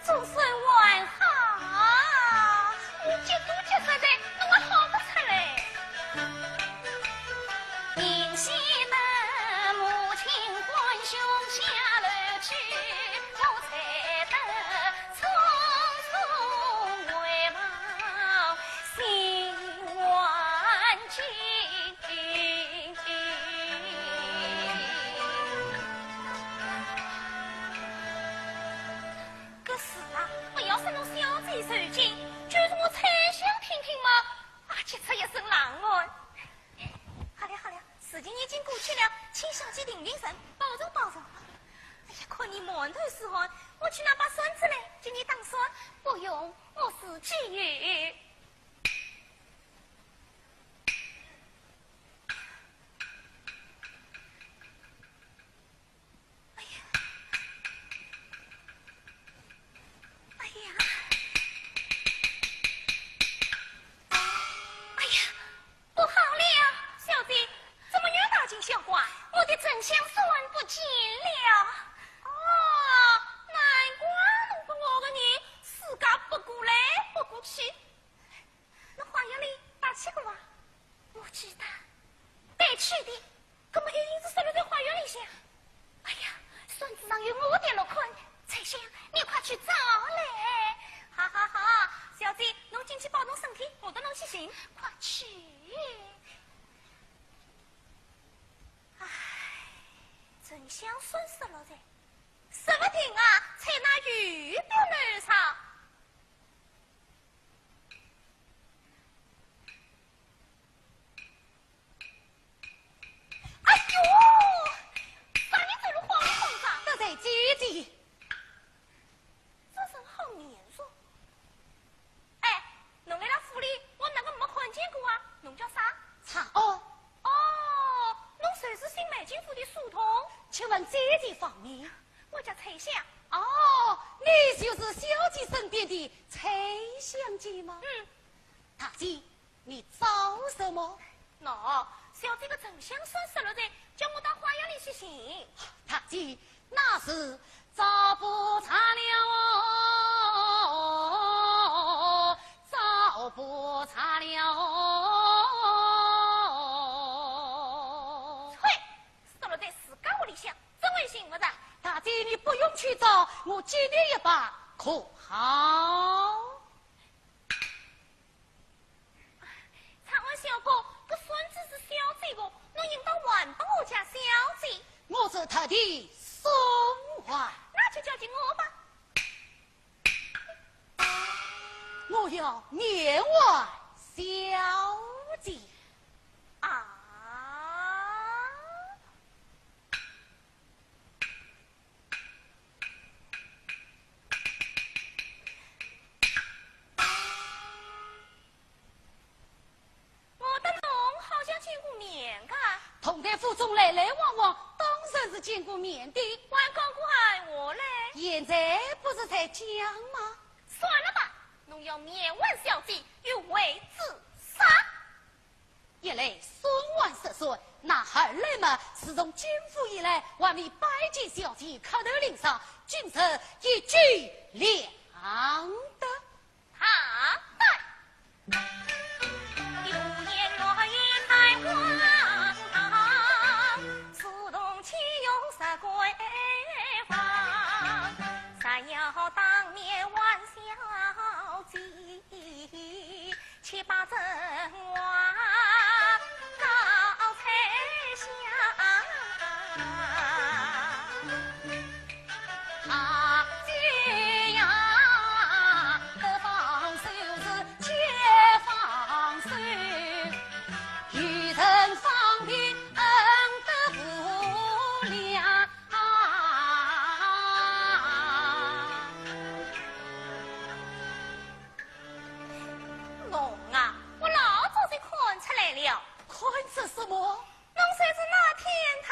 总算还好，我急都急煞哉，侬还好得出来。 搿事啊，勿要说侬小姐受惊，就是我翠香听听嘛，也急出一身冷汗。已经过去了，请小姐定定神，保重保重。哎呀，看你满头是汗，我去拿把扇子来给你打扇。不用，我自己有。哎呀，哎呀，哎呀！ 不好了，小姐，怎么又大惊小怪？我的沉香扇不见了。哦，难怪弄得我个人自家不顾来不顾去。那花园里带去过啊？我记得带去的，怎么一定是失落在花园里向？ 哎呀，扇子上有我的落款，翠香，你快去找来。好好好，小姐，侬进去保重身体，我到侬去寻。快去。唉，沉香扇失落哉，说不定啊，在那雨表楼上。 哎呦，啥人走路晃晃晃？得罪姐姐。这身好面熟。哎，侬来了府里，我哪个没看见过啊？侬叫啥？查案。哦，侬就是新梅金府的书童。请问姐姐芳名？我叫翠香。哦，你就是小姐身边的翠香姐吗？嗯。大姐， 你找什么？喏，小姐个沉香扇失落哉，叫我到花园里去寻。大姐，那是找不着了哦，找不着了哦。啐，失落哉自家屋里向，怎会寻勿着？大姐，你不用去找，我借你一把可好？ 查案小哥，搿扇子是小姐个，侬应当还拨我家小姐。我是特地送还。那就交给我吧。我要面还小姐。啊！ 我搭侬好像见过面个。同在府中来来往往，当然是见过面的。还讲过闲话嘞。现在不是在讲吗？算了吧，侬要面还小姐，有为之杀。 一来送还失扇，那二来嘛，自从进府以来，还未拜见小姐磕头领赏，今日一举两得。好歹。侬啊，我老早就看出来了。看出什么？侬就是那天他。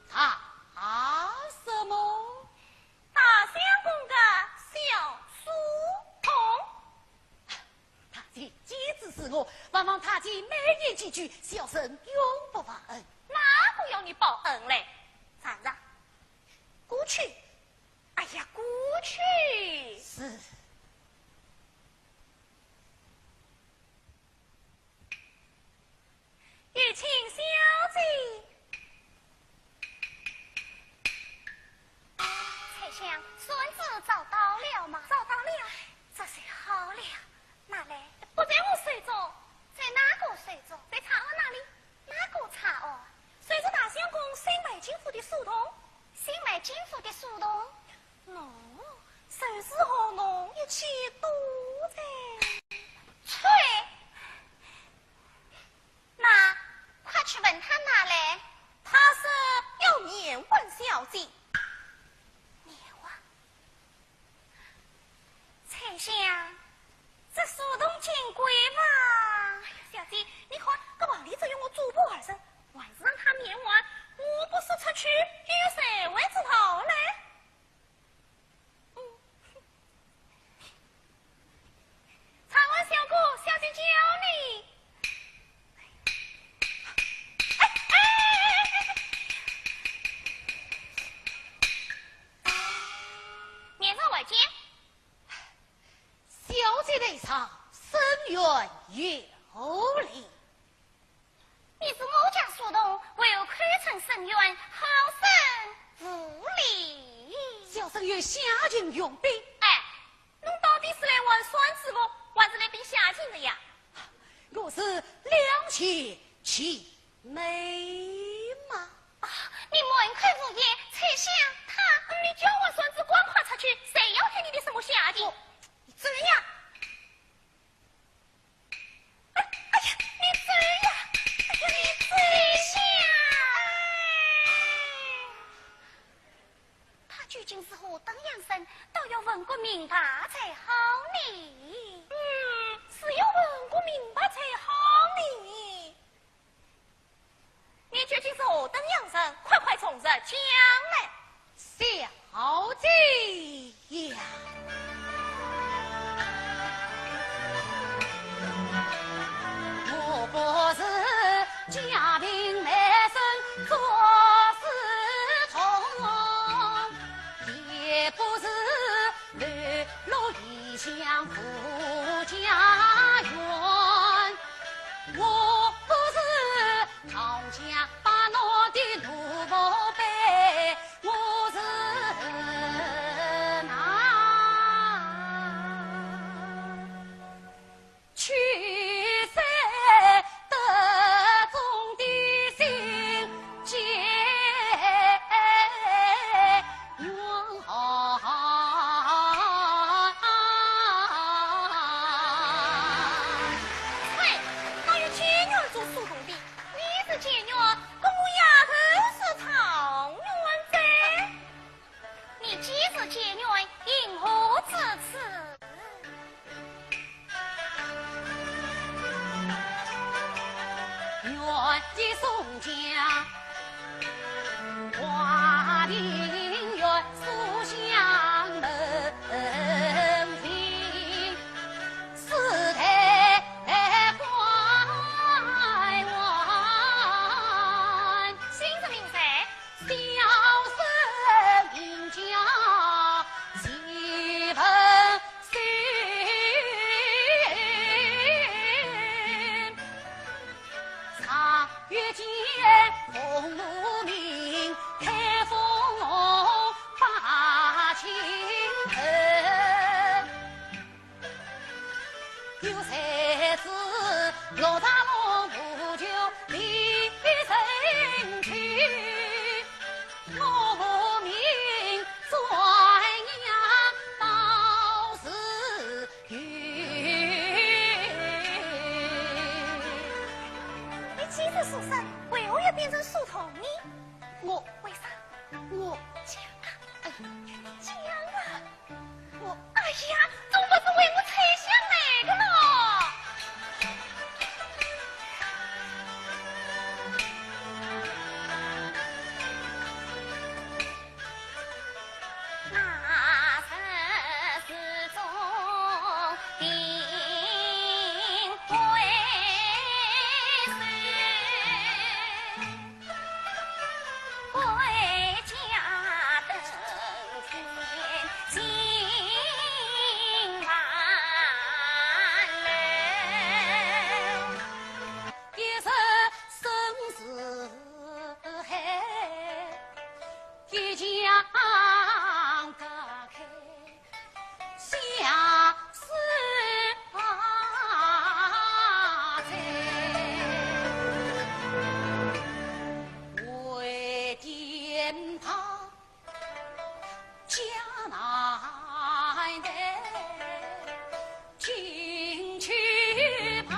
他什么？大相公个小书童。大姐，机子是我，望望大姐美言几句，小生永不忘恩。哪个要你报恩嘞？站着。过去。哎呀，过去。是。 有请小姐。翠香，扇子找到了吗？找到了。这下好了。拿来。不在我手中。在哪个手中？在查案那里。哪个查案？谁是大相公新梅金府的书童？新梅金府的书童？哦，就是和侬一起读姐。你话，翠香，这书童见怪吧？哎呀，小姐，你看，搿皇帝只要我做不二人，还是让他免还，我不说出去，又有谁会知道呢？ 嗯。长安相公，小姐叫你。哎，哎，哎，哎，哎。免礼。小姐在上，申冤有礼。 你是我家书童，为何口称申冤，号声无礼？小生有下情容禀。哎，侬到底是来还算子不，还是来禀下情的呀？我是两全其美嘛。啊，你满口胡言，翠香，她，你交还算子，赶快出去，谁要听你的什么下情？我，你走呀！ 哎，哎呀，你走呀！哎呀，你走呀！他究竟是何等样人，倒要问个明白才好呢。嗯，是要问个明白才好呢。 你究竟是何等样人？快快从实讲来。小姐呀，我不是家贫难伸做书童，也不是流落异乡无家园，我不是 唐家把我的奴仆辈，我是那去世得中的亲眷。 嘿，哪有解元做书童的？你是解元，跟我丫头是状元哉。你既是解元，因何至此？ 姓甚名谁？ 你既是书生，为何要变成书童呢？我，为啥？我，讲啊，哎，讲啊！ 我，哎呀，总不是为我翠香来的咯。那日是中定归时。 归家登前进万楼。一日生死海，一将打开。 相思啊，在回天旁，江南台，金曲旁。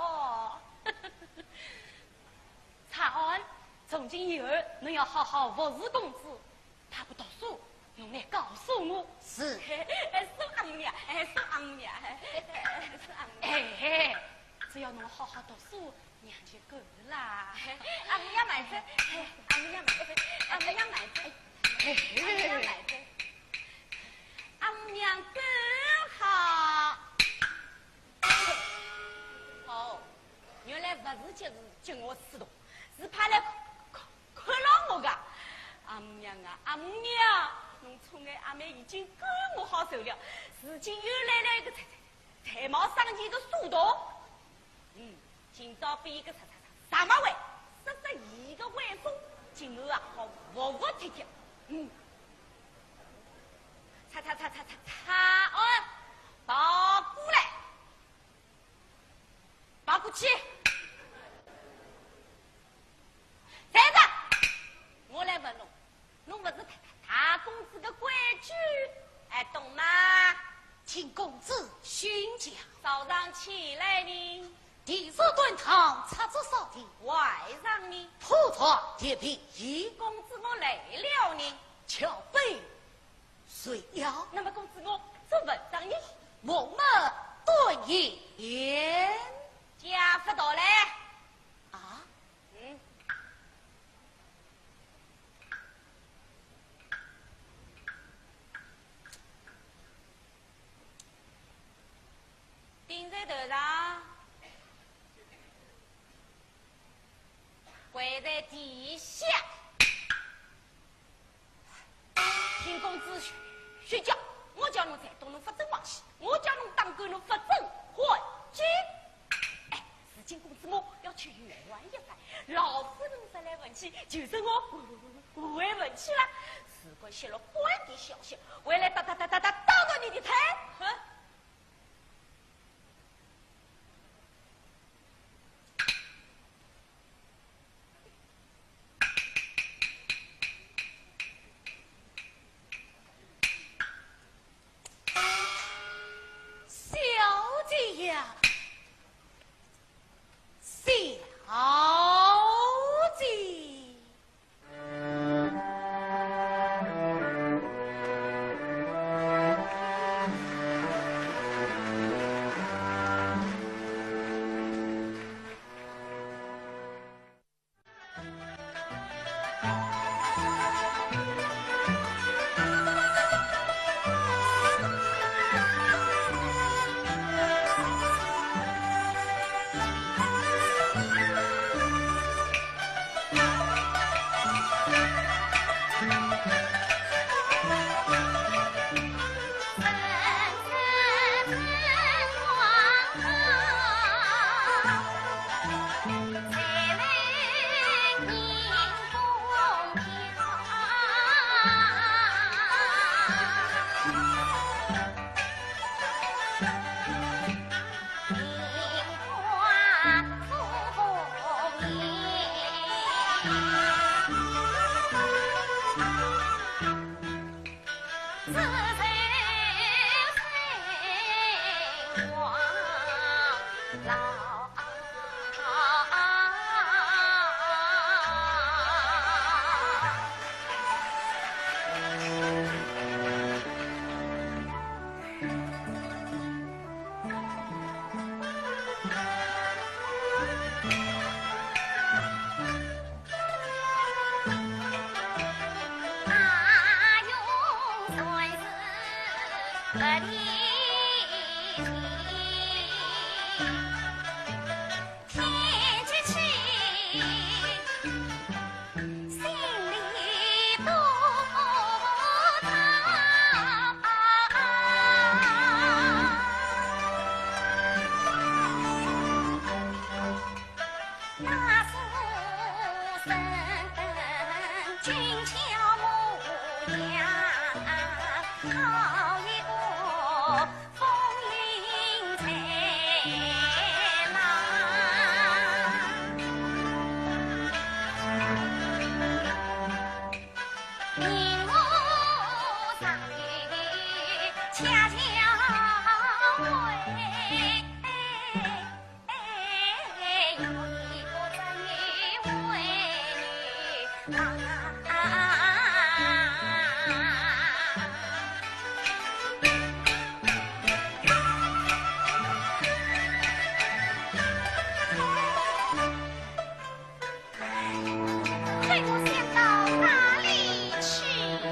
哦。长安，从今以后，侬要好好服侍公子，他不读书，侬来告诉我。是。哎，是阿姆娘，哎，是阿姆娘，哎，是阿姆娘。哎，只要侬好好读书，娘就够了啦。阿姆娘慢走，哎，阿姆娘慢走，阿姆娘慢走，哎，阿姆娘慢走。阿姆娘真好。哦，原来勿是急事急我出动，是怕来看，看，看牢我个。阿姆娘啊，阿姆娘，侬宠爱阿妹已经够我好受了，如今又来了一个才才 才貌双全个书童。嗯，今朝拨伊个啥啥啥啥么会，说说伊个威风，今后啊好服服帖帖。嗯，擦擦擦擦擦擦，哦，跑过来，跑过去。 站着，我来问侬，侬勿是大，大，大公子个规矩，还懂吗？请公子宣讲。早上起来呢？滇石端汤，擦足扫地。晚上呢？铺床叠被。咦，公子我累了呢？敲杯 睡了。那么公子我做文章呢？木马断言。家不到来。啊？嗯。头上，跪在地下。听公子宣讲，我叫侬才东侬勿准往西，我叫侬当官侬勿准换京。哎，如今公子我要去游玩一番，老夫人说来问去，就说我误会问去了。如果泄露官的消息，回来打打打打打打断你的腿。哼！ 小姐呀，小姐。哎，被我想到哪里去了？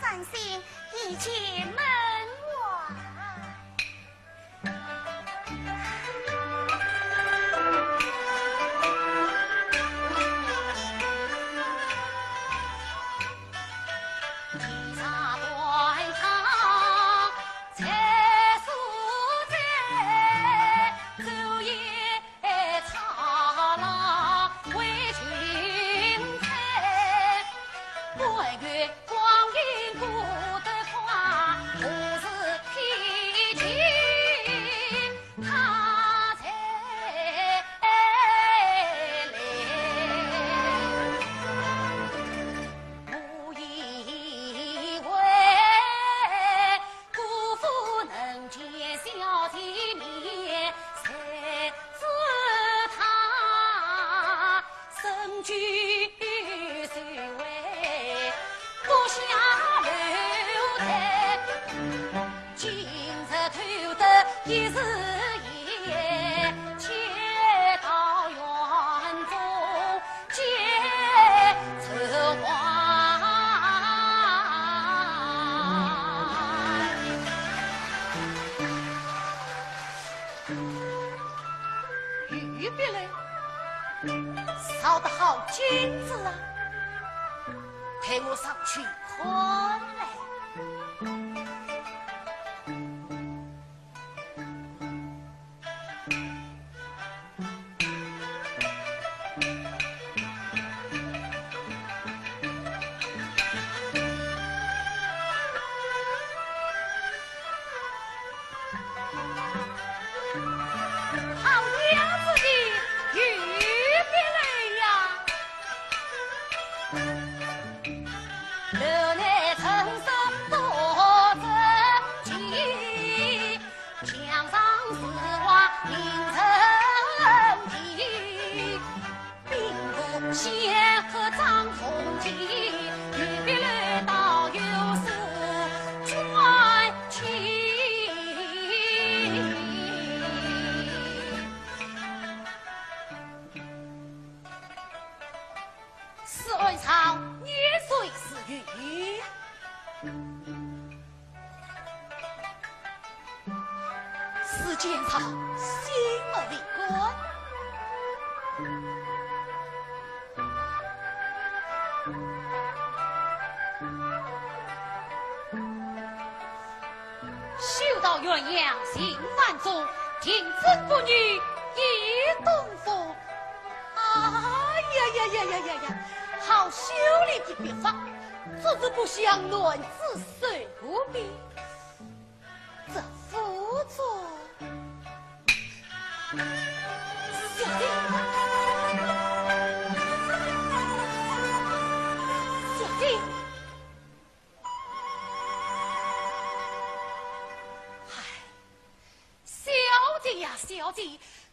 伤心，一切门外。玉壁楼，烧得好金子啊！待我上去看来。哎呀呀呀呀呀呀！好秀丽的笔法，做字不像男子手笔。这副作……小姐，小姐。 小姐呀，小姐，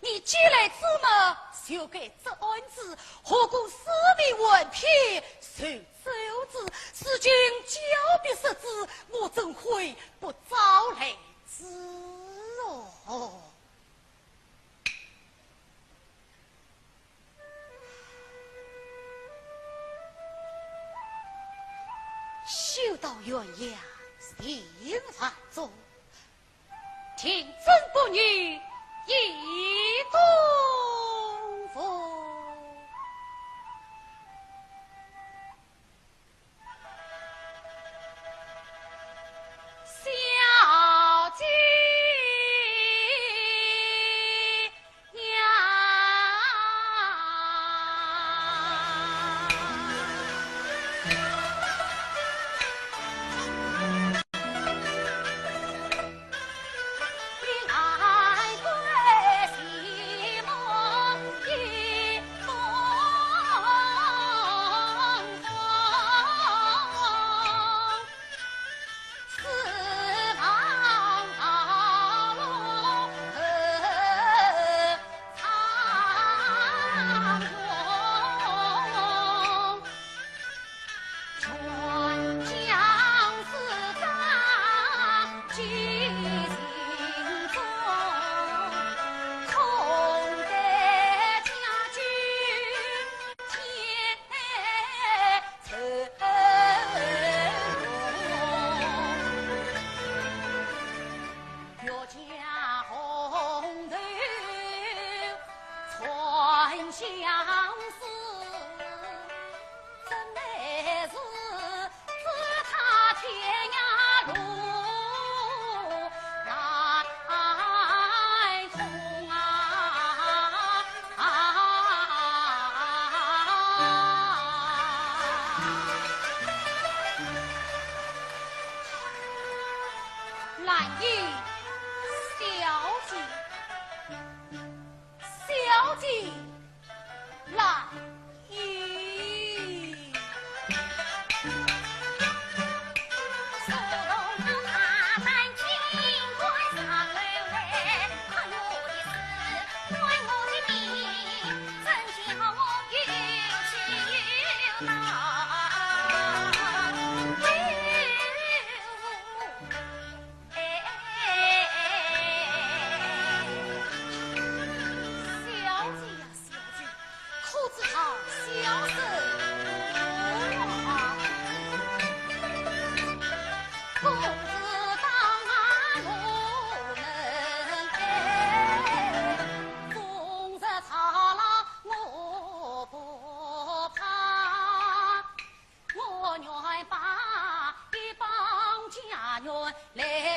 你既来之么，就该作案之，何故四面环佩，谁知之？如今交臂失之，我怎会不招来之哦？ 休道元阳，情万种，情真不如一东风。 小姐呀。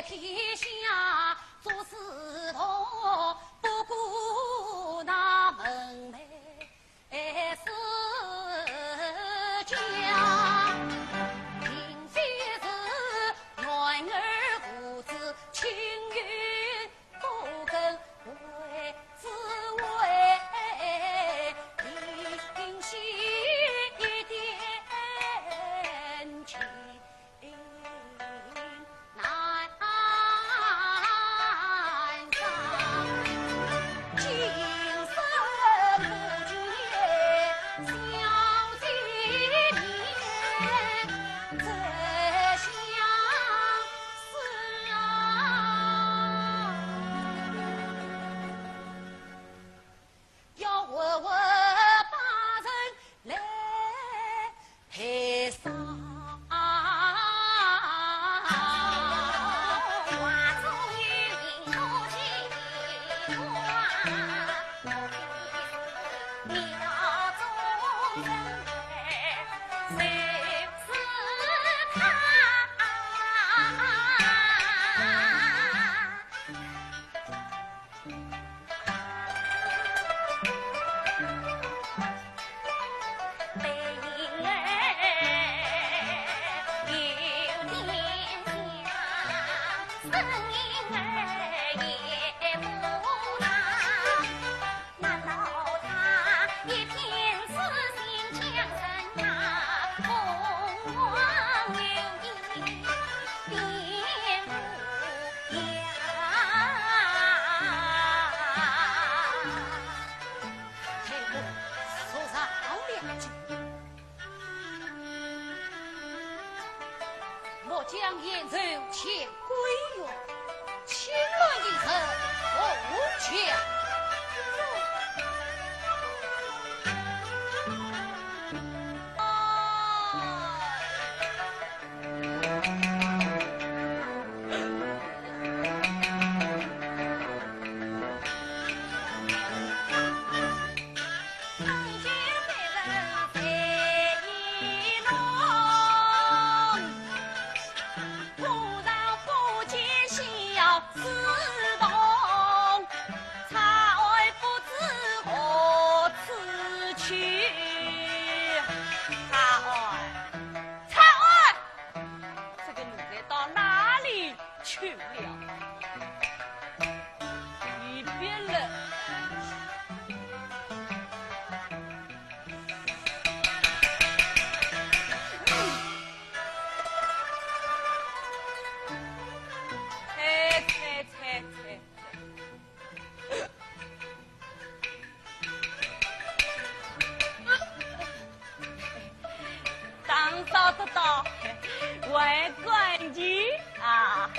天下做事道，不顾那门楣世家，并非是男儿无知青云。 不跟为之为，灵犀一点情难上。今生不见小姐面，这相 思啊，要活活把人来陪葬。待我坐上两句。末将燕寿遣归元，请銮一声，同驾。 采儿，这个奴才到哪里去了？一边了。采，采，采，采。 打扫得到，还管你啊。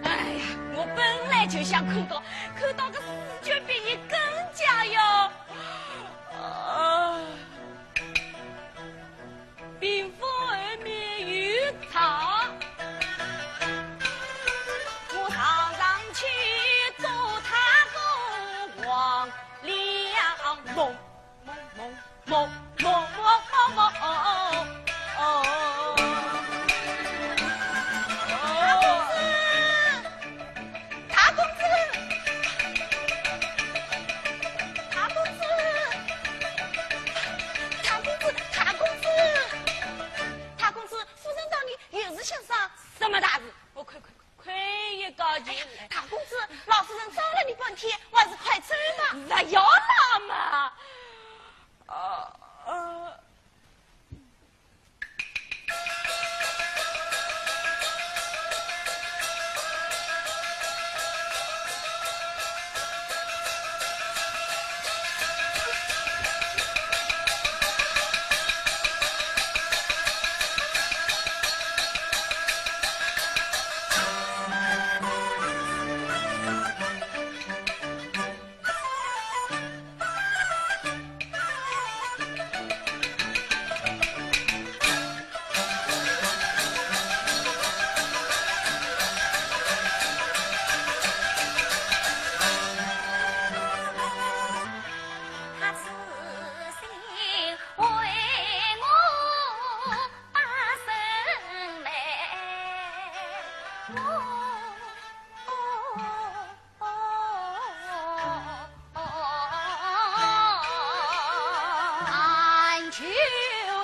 哎呀，我本来就想看到，看到个四脚鳖更加要，啊，屏风后面有床，我上上去做太公望。 两梦，梦，梦，梦，梦，梦，梦，哦，哦，哦。大公子，大公子，大公子，大公子，大公子，大公子，夫人找你有事相商。什么大事？我快，快，快。 快一高兴。大公子，老夫人找了你半天，还是快走吧。不要了嘛。啊。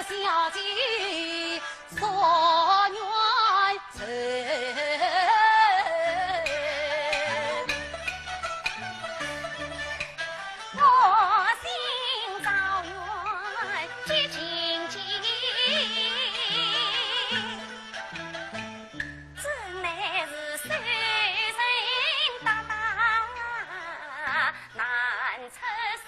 小姐所愿成。我心照愿结金金，真乃是受人打打 难出声。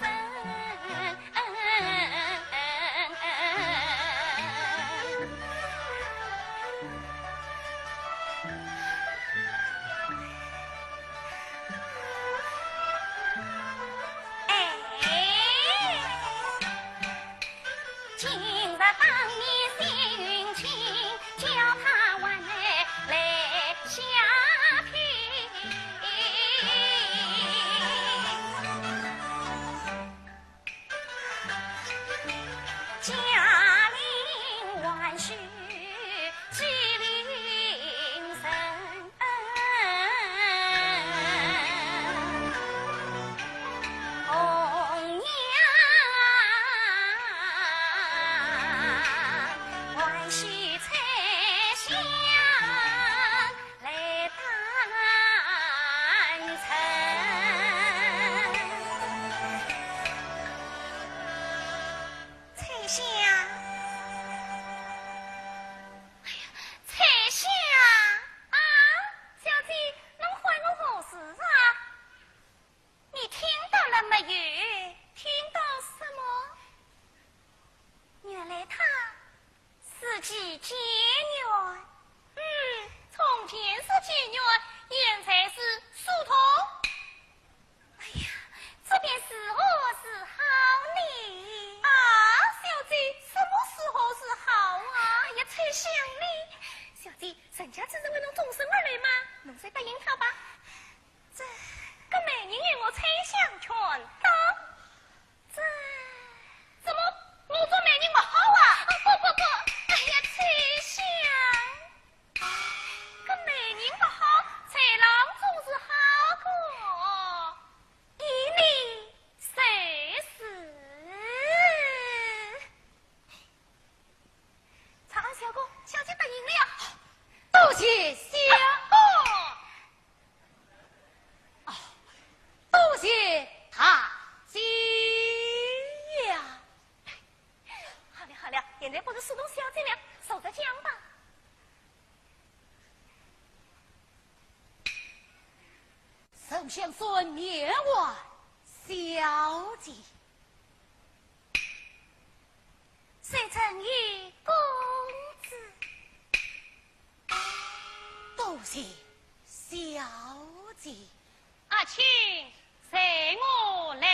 哎，今日当面谢云清，叫他还来来相聘。 家令还须寄令人，红娘还须采香 来当成。采香。哎呀，采香。啊，小姐，侬唤我何事啊？你听到了没有？听到什么？原来他 是寄简讯。嗯，从前是简讯，现在是书童。哎呀，这便如何是好呢？啊，小姐，什么如何是好啊？哎呀，采香呢？小姐，人家只是为侬终身而来嘛，侬就答应他吧。这，搿媒人与我采香全当。 这，怎么，我做媒人不好啊？哦，不，不，不，哎呀，采香，搿媒人不好，在郎总是好个，依你随时。长安相公，小姐答应了呀。多谢相公。 哦，多谢大姐呀。好了好了，现在不是书童小姐了，坐着讲吧。首相孙面还小姐。 谁曾与公子？多谢小姐。阿卿，随我来。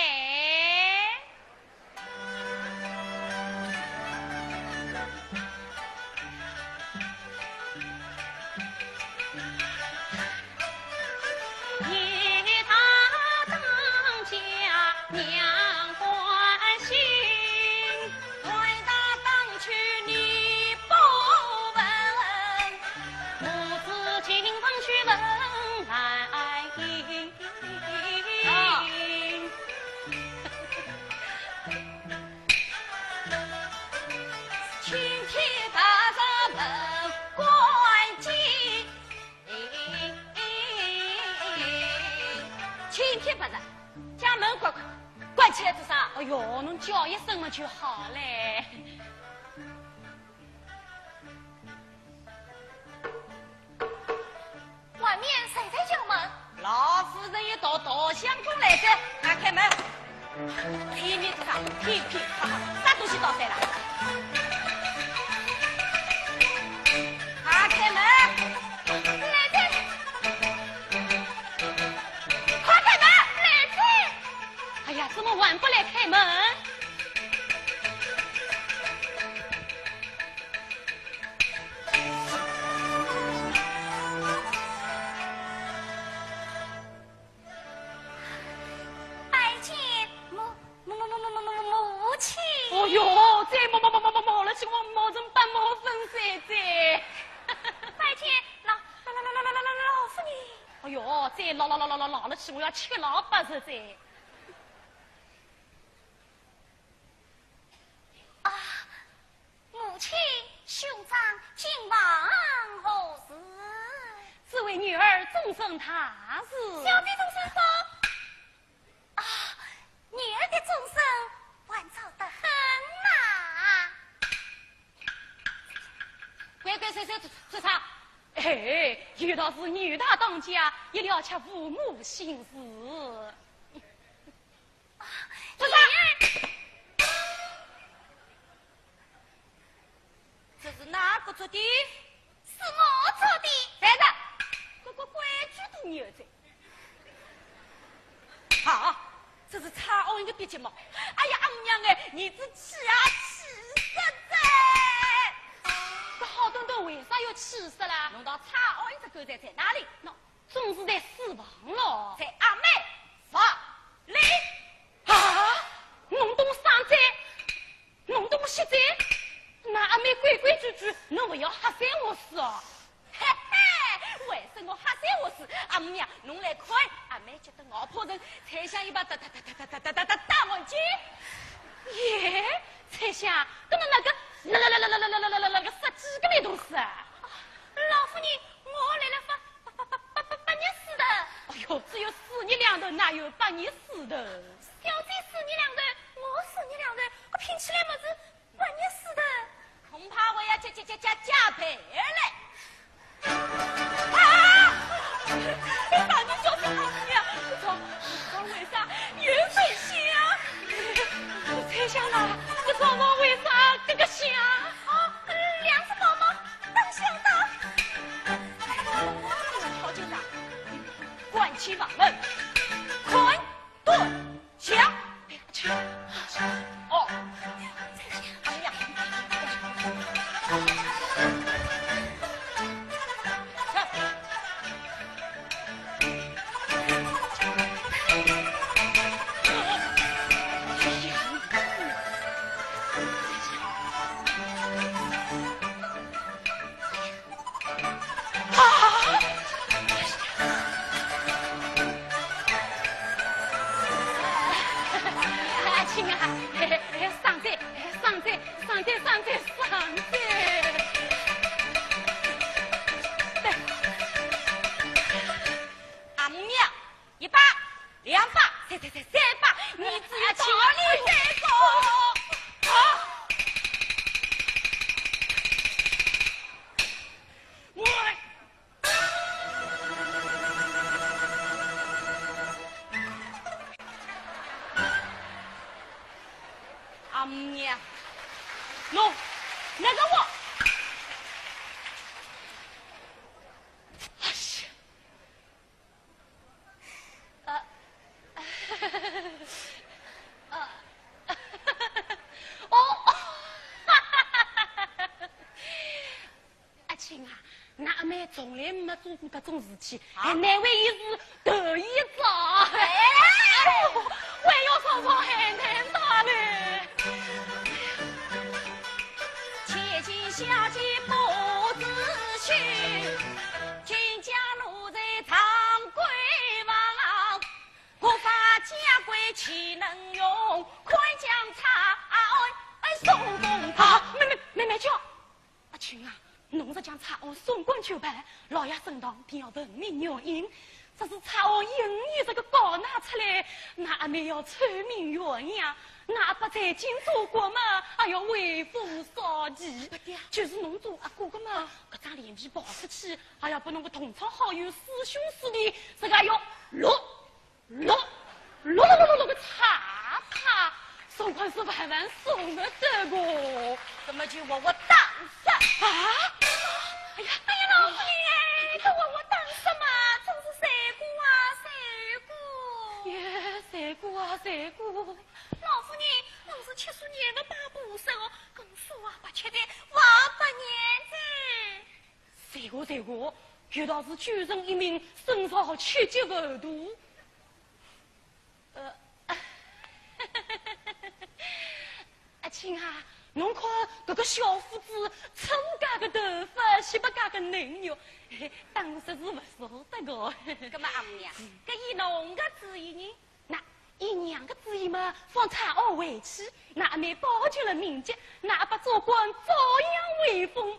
青天白日，将门关关，关起来做啥？哎哟，侬叫一声嘛就好嘞。外面谁在叫门？老夫人一道，大相公来哉，快开门。 骗你个啥？骗骗，哈哈，啥东西到手了？快开门！来哉！快开门！来哉！哎呀，怎么还不来开门？ 拜见母，母，母，母，母，母，母，母亲。哦哟，这母，母，母，母，母，母了，请我母亲把母分谁这？拜见老，老，老，老，老，老夫人。哎哟，这老，老，老，老，老，老了，请我要吃老八十这。啊，大事。小姐终身否？啊，女儿的终身还早得很呐。乖乖，谁谁谁谁啥？哎，有道是女大当嫁，一了却父母心事。这啥？这是哪个做的？是我做的。站着，这个规矩都没有在。啊，这是蔡鸯一个笔迹嘛。哎呀，阿姆娘哎，儿子气啊，气死哉！这好端端为啥要气死啦？弄到蔡鸯一只狗在在哪里？喏，总是在书房咯。在阿妹房里。啊，侬懂啥哉？ 侬懂么现在？那阿妹规规矩矩，侬勿要吓煞我是哦。嘿嘿，为啥我吓煞我是？阿姆娘，侬来看，阿妹急得咬破唇，才想一把打打打打打打打打打打我去。耶，才想，搿么那个那那那那那那那那那个杀鸡个没东西啊？老夫人，我来了发发发发发发发热水的。哎呦，只有水热两头，哪有发热水的？小姐水热两头，我水热两头，我拼起来么子 半日死的，恐怕我要加加加加加倍了。啊！哎，大人小姐，哎呀，这床，这床为啥有点响？我在想啦，这床房为啥这个响？哦，两只宝宝打响的。这个条件上，关起房门，看。 蹲下。哦，哎呀，啊！阿庆啊，哎，哎，伤哉，哎，伤哉，伤哉，伤哉，伤哉！对。阿姆娘，一把，两把，三三三三把，你只有道理这个。啊！我 阿姆娘，喏，那个我，哎呀，呃，呃，哦，阿庆啊，㑚阿妹从来没做过搿种事体，啊？还难为伊是头一遭。哎！哎呦，还要上床还难打嘞。千金小姐不知趣，金家奴才藏闺房，无法家规岂能容，看将蔡鸯送公堂。啊，慢慢，慢慢叫。 阿庆啊，侬若将蔡鸯送官就罢，老爷升堂定要问明原因。只是蔡鸯因为这个告拿出来，㑚阿妹要臭名远扬，㑚阿爸在京做官嘛，还要为父扫地。不对啊。就是侬做阿哥个嘛，搿张脸皮跑出去，还要拨侬个同窗好友师兄师弟，这个要落 落，落落落落落个差差，送官司万万送勿得个。那么就活活打死。啊？哎呀，哎呀，老夫人哎，搿活活打死嘛，真是罪过啊，罪过。耶，罪过啊，罪过。老夫人，侬是七十年的八不生哦，跟书啊不吃的，王八年的。 罪过罪过，有道是救人一命，胜造七级浮屠。呃，阿庆啊，侬看搿个小伙子，粗勿加个头发，细勿加个嫩肉，嘿，打死是勿舍得个。葛末阿姆娘，搿依侬个主意呢？ 那依娘个主意嘛，放蔡鸯回去，㑚阿妹保全了名节，㑚阿爸做官照样威风。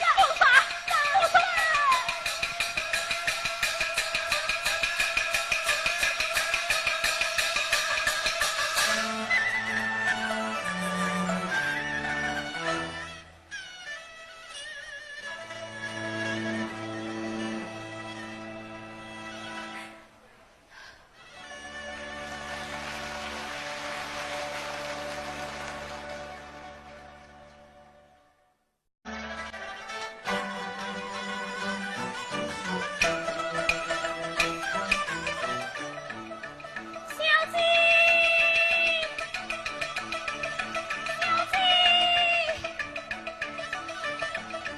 呀，不杀，不杀！小姐，小姐，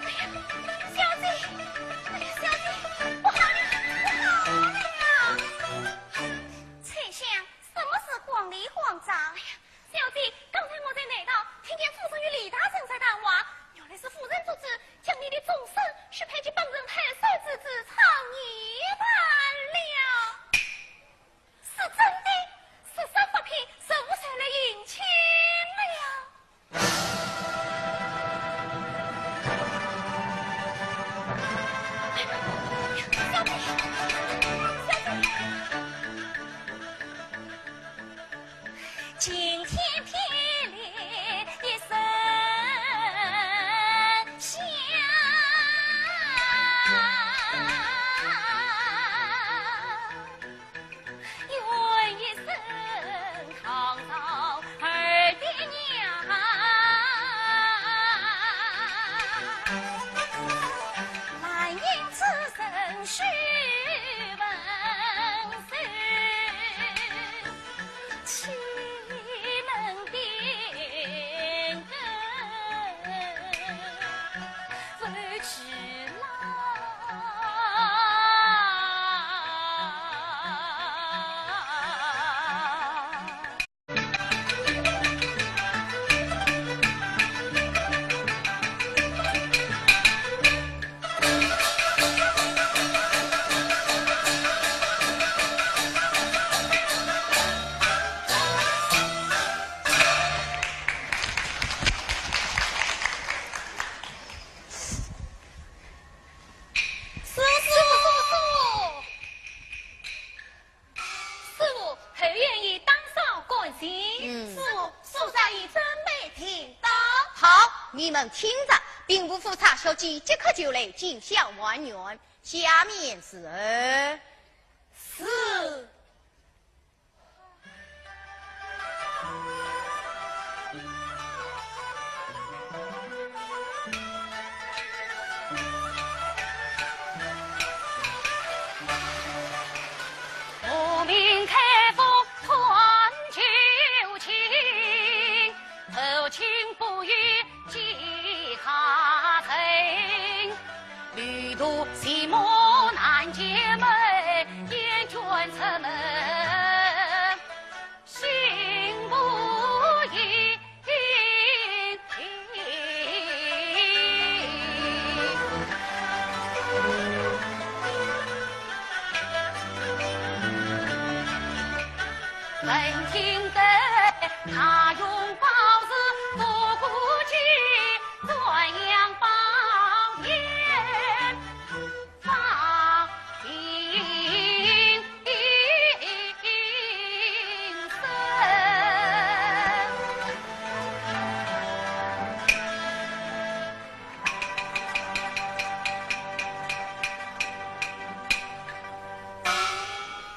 哎呀，小姐，哎呀，小姐，不好了，不好了！秋香，什么事慌里慌张？哎呀，小姐，刚才我在内道听见夫人与李大人在谈话，原来是夫人做主将你的终身许配给本城太守之子昌义罢了。是真的，是啥发配，是谁来迎亲了呀？ 今天霹雳一声响，又一声抗朝儿的娘。兰英此生须问谁？ 岂能辨不知老？ 师父，师父，师父，后院已打扫干净。嗯。师父，宿舍已准备停当。好，你们听着，兵部府差小姐即刻就来进香还愿。下面是……是。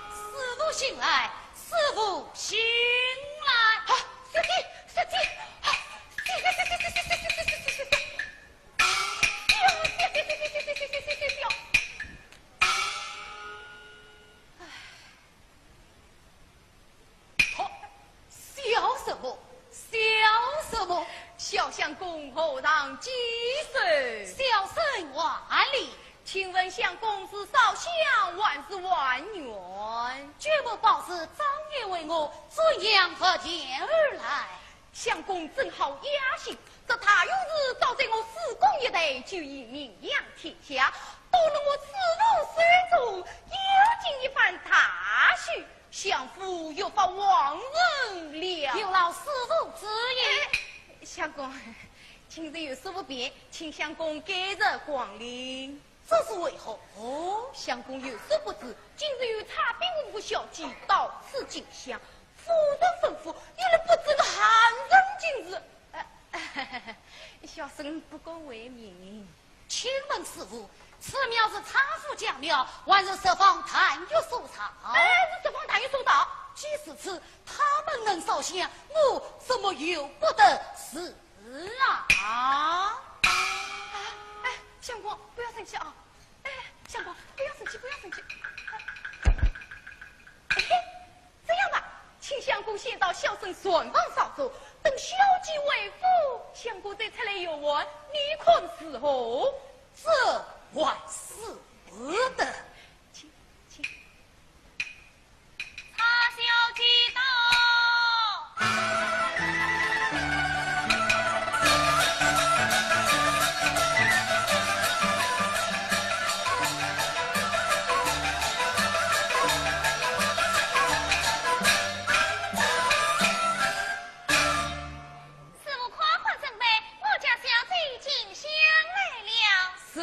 师父醒来，师父醒来。啊，小姐，请问相公是烧香还是还愿？举目保持，张爷为我怎样发言而来？相公正好雅兴，这大勇士早在我师公一代就已名扬天下，都论我此人手中，有尽一番大势，相府越发旺盛了。有劳师父指引。哎，相公，今日有所不便，请相公改日光临。 这是为何？哦，相公有所不知，今日有差兵五府小姐到此进香，夫人吩咐，一律不准个寒人进入。呃，小生不敢违命。请问师父，此庙是差府讲庙，还是十方大院所造？哎，是十方大院所造。既是此，他们能烧香，我怎么由不得事？ 是啊。哎，相公，不要生气啊！哎，相公，不要生气，不要生气。哎，这样吧，请相公先到小生禪房稍坐，等小姐回府，相公再出来游玩，你看如何？这还使不得。请，请。 差小姐到。师父快快准备，我家小姐进香来了。是。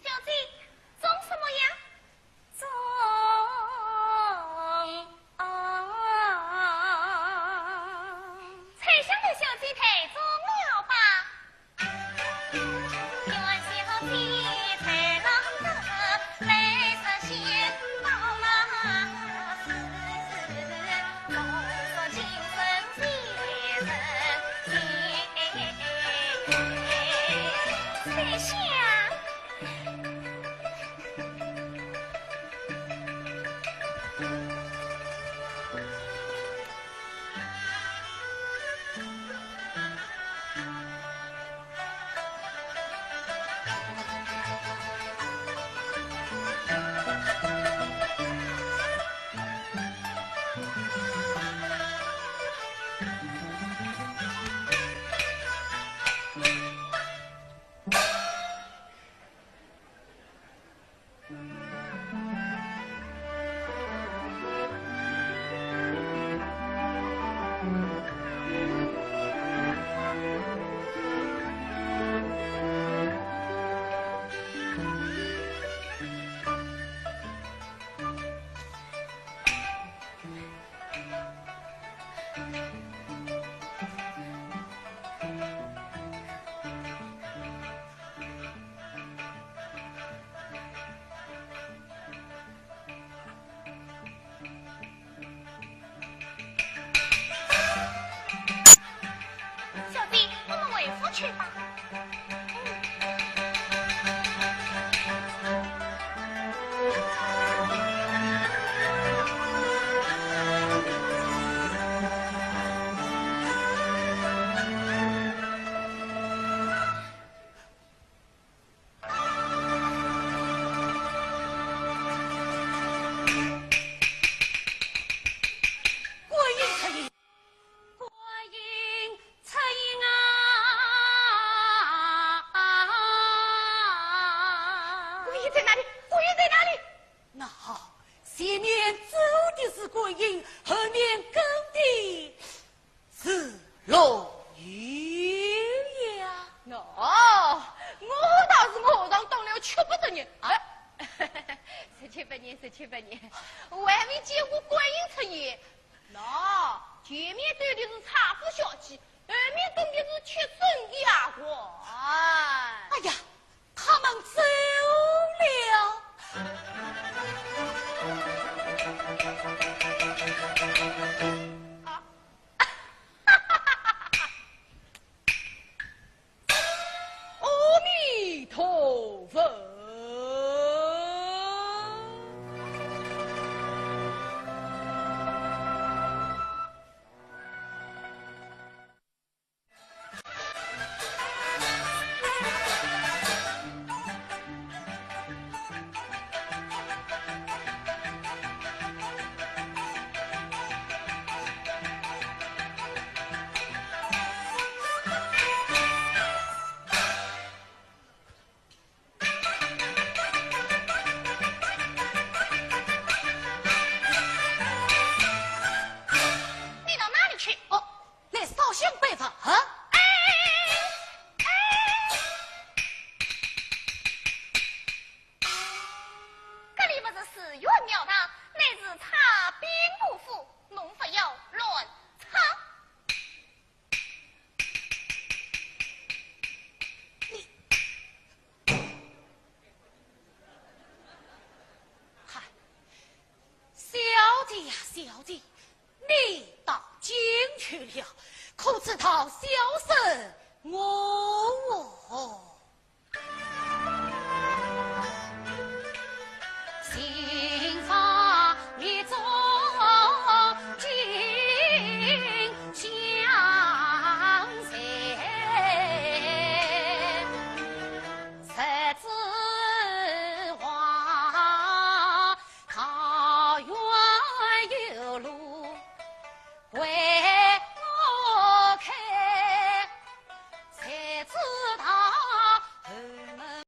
小姐，装什么呀？装……春香的小姐太装了吧？ 小姐，我们回府去吧。观音出迎，观音出迎啊！观音在哪里？观音在哪里？那好，前面走的是观音，后面跟的 是陆羽呀。喏，我倒是我上当了七八十年啊。十七八年，十七八年，我还没见过观音出现。喏，前面走的是差夫小姐，后面跟的是贴身丫鬟。哎呀，他们走了。啊， 阿弥陀佛。你到哪里去？哦，来烧香拜佛啊。哎，哎，这里不是寺院庙堂，乃是采苹布府，侬不要乱闯。 嗨，小姐呀，小姐，你到京去了，可知道小生我哦？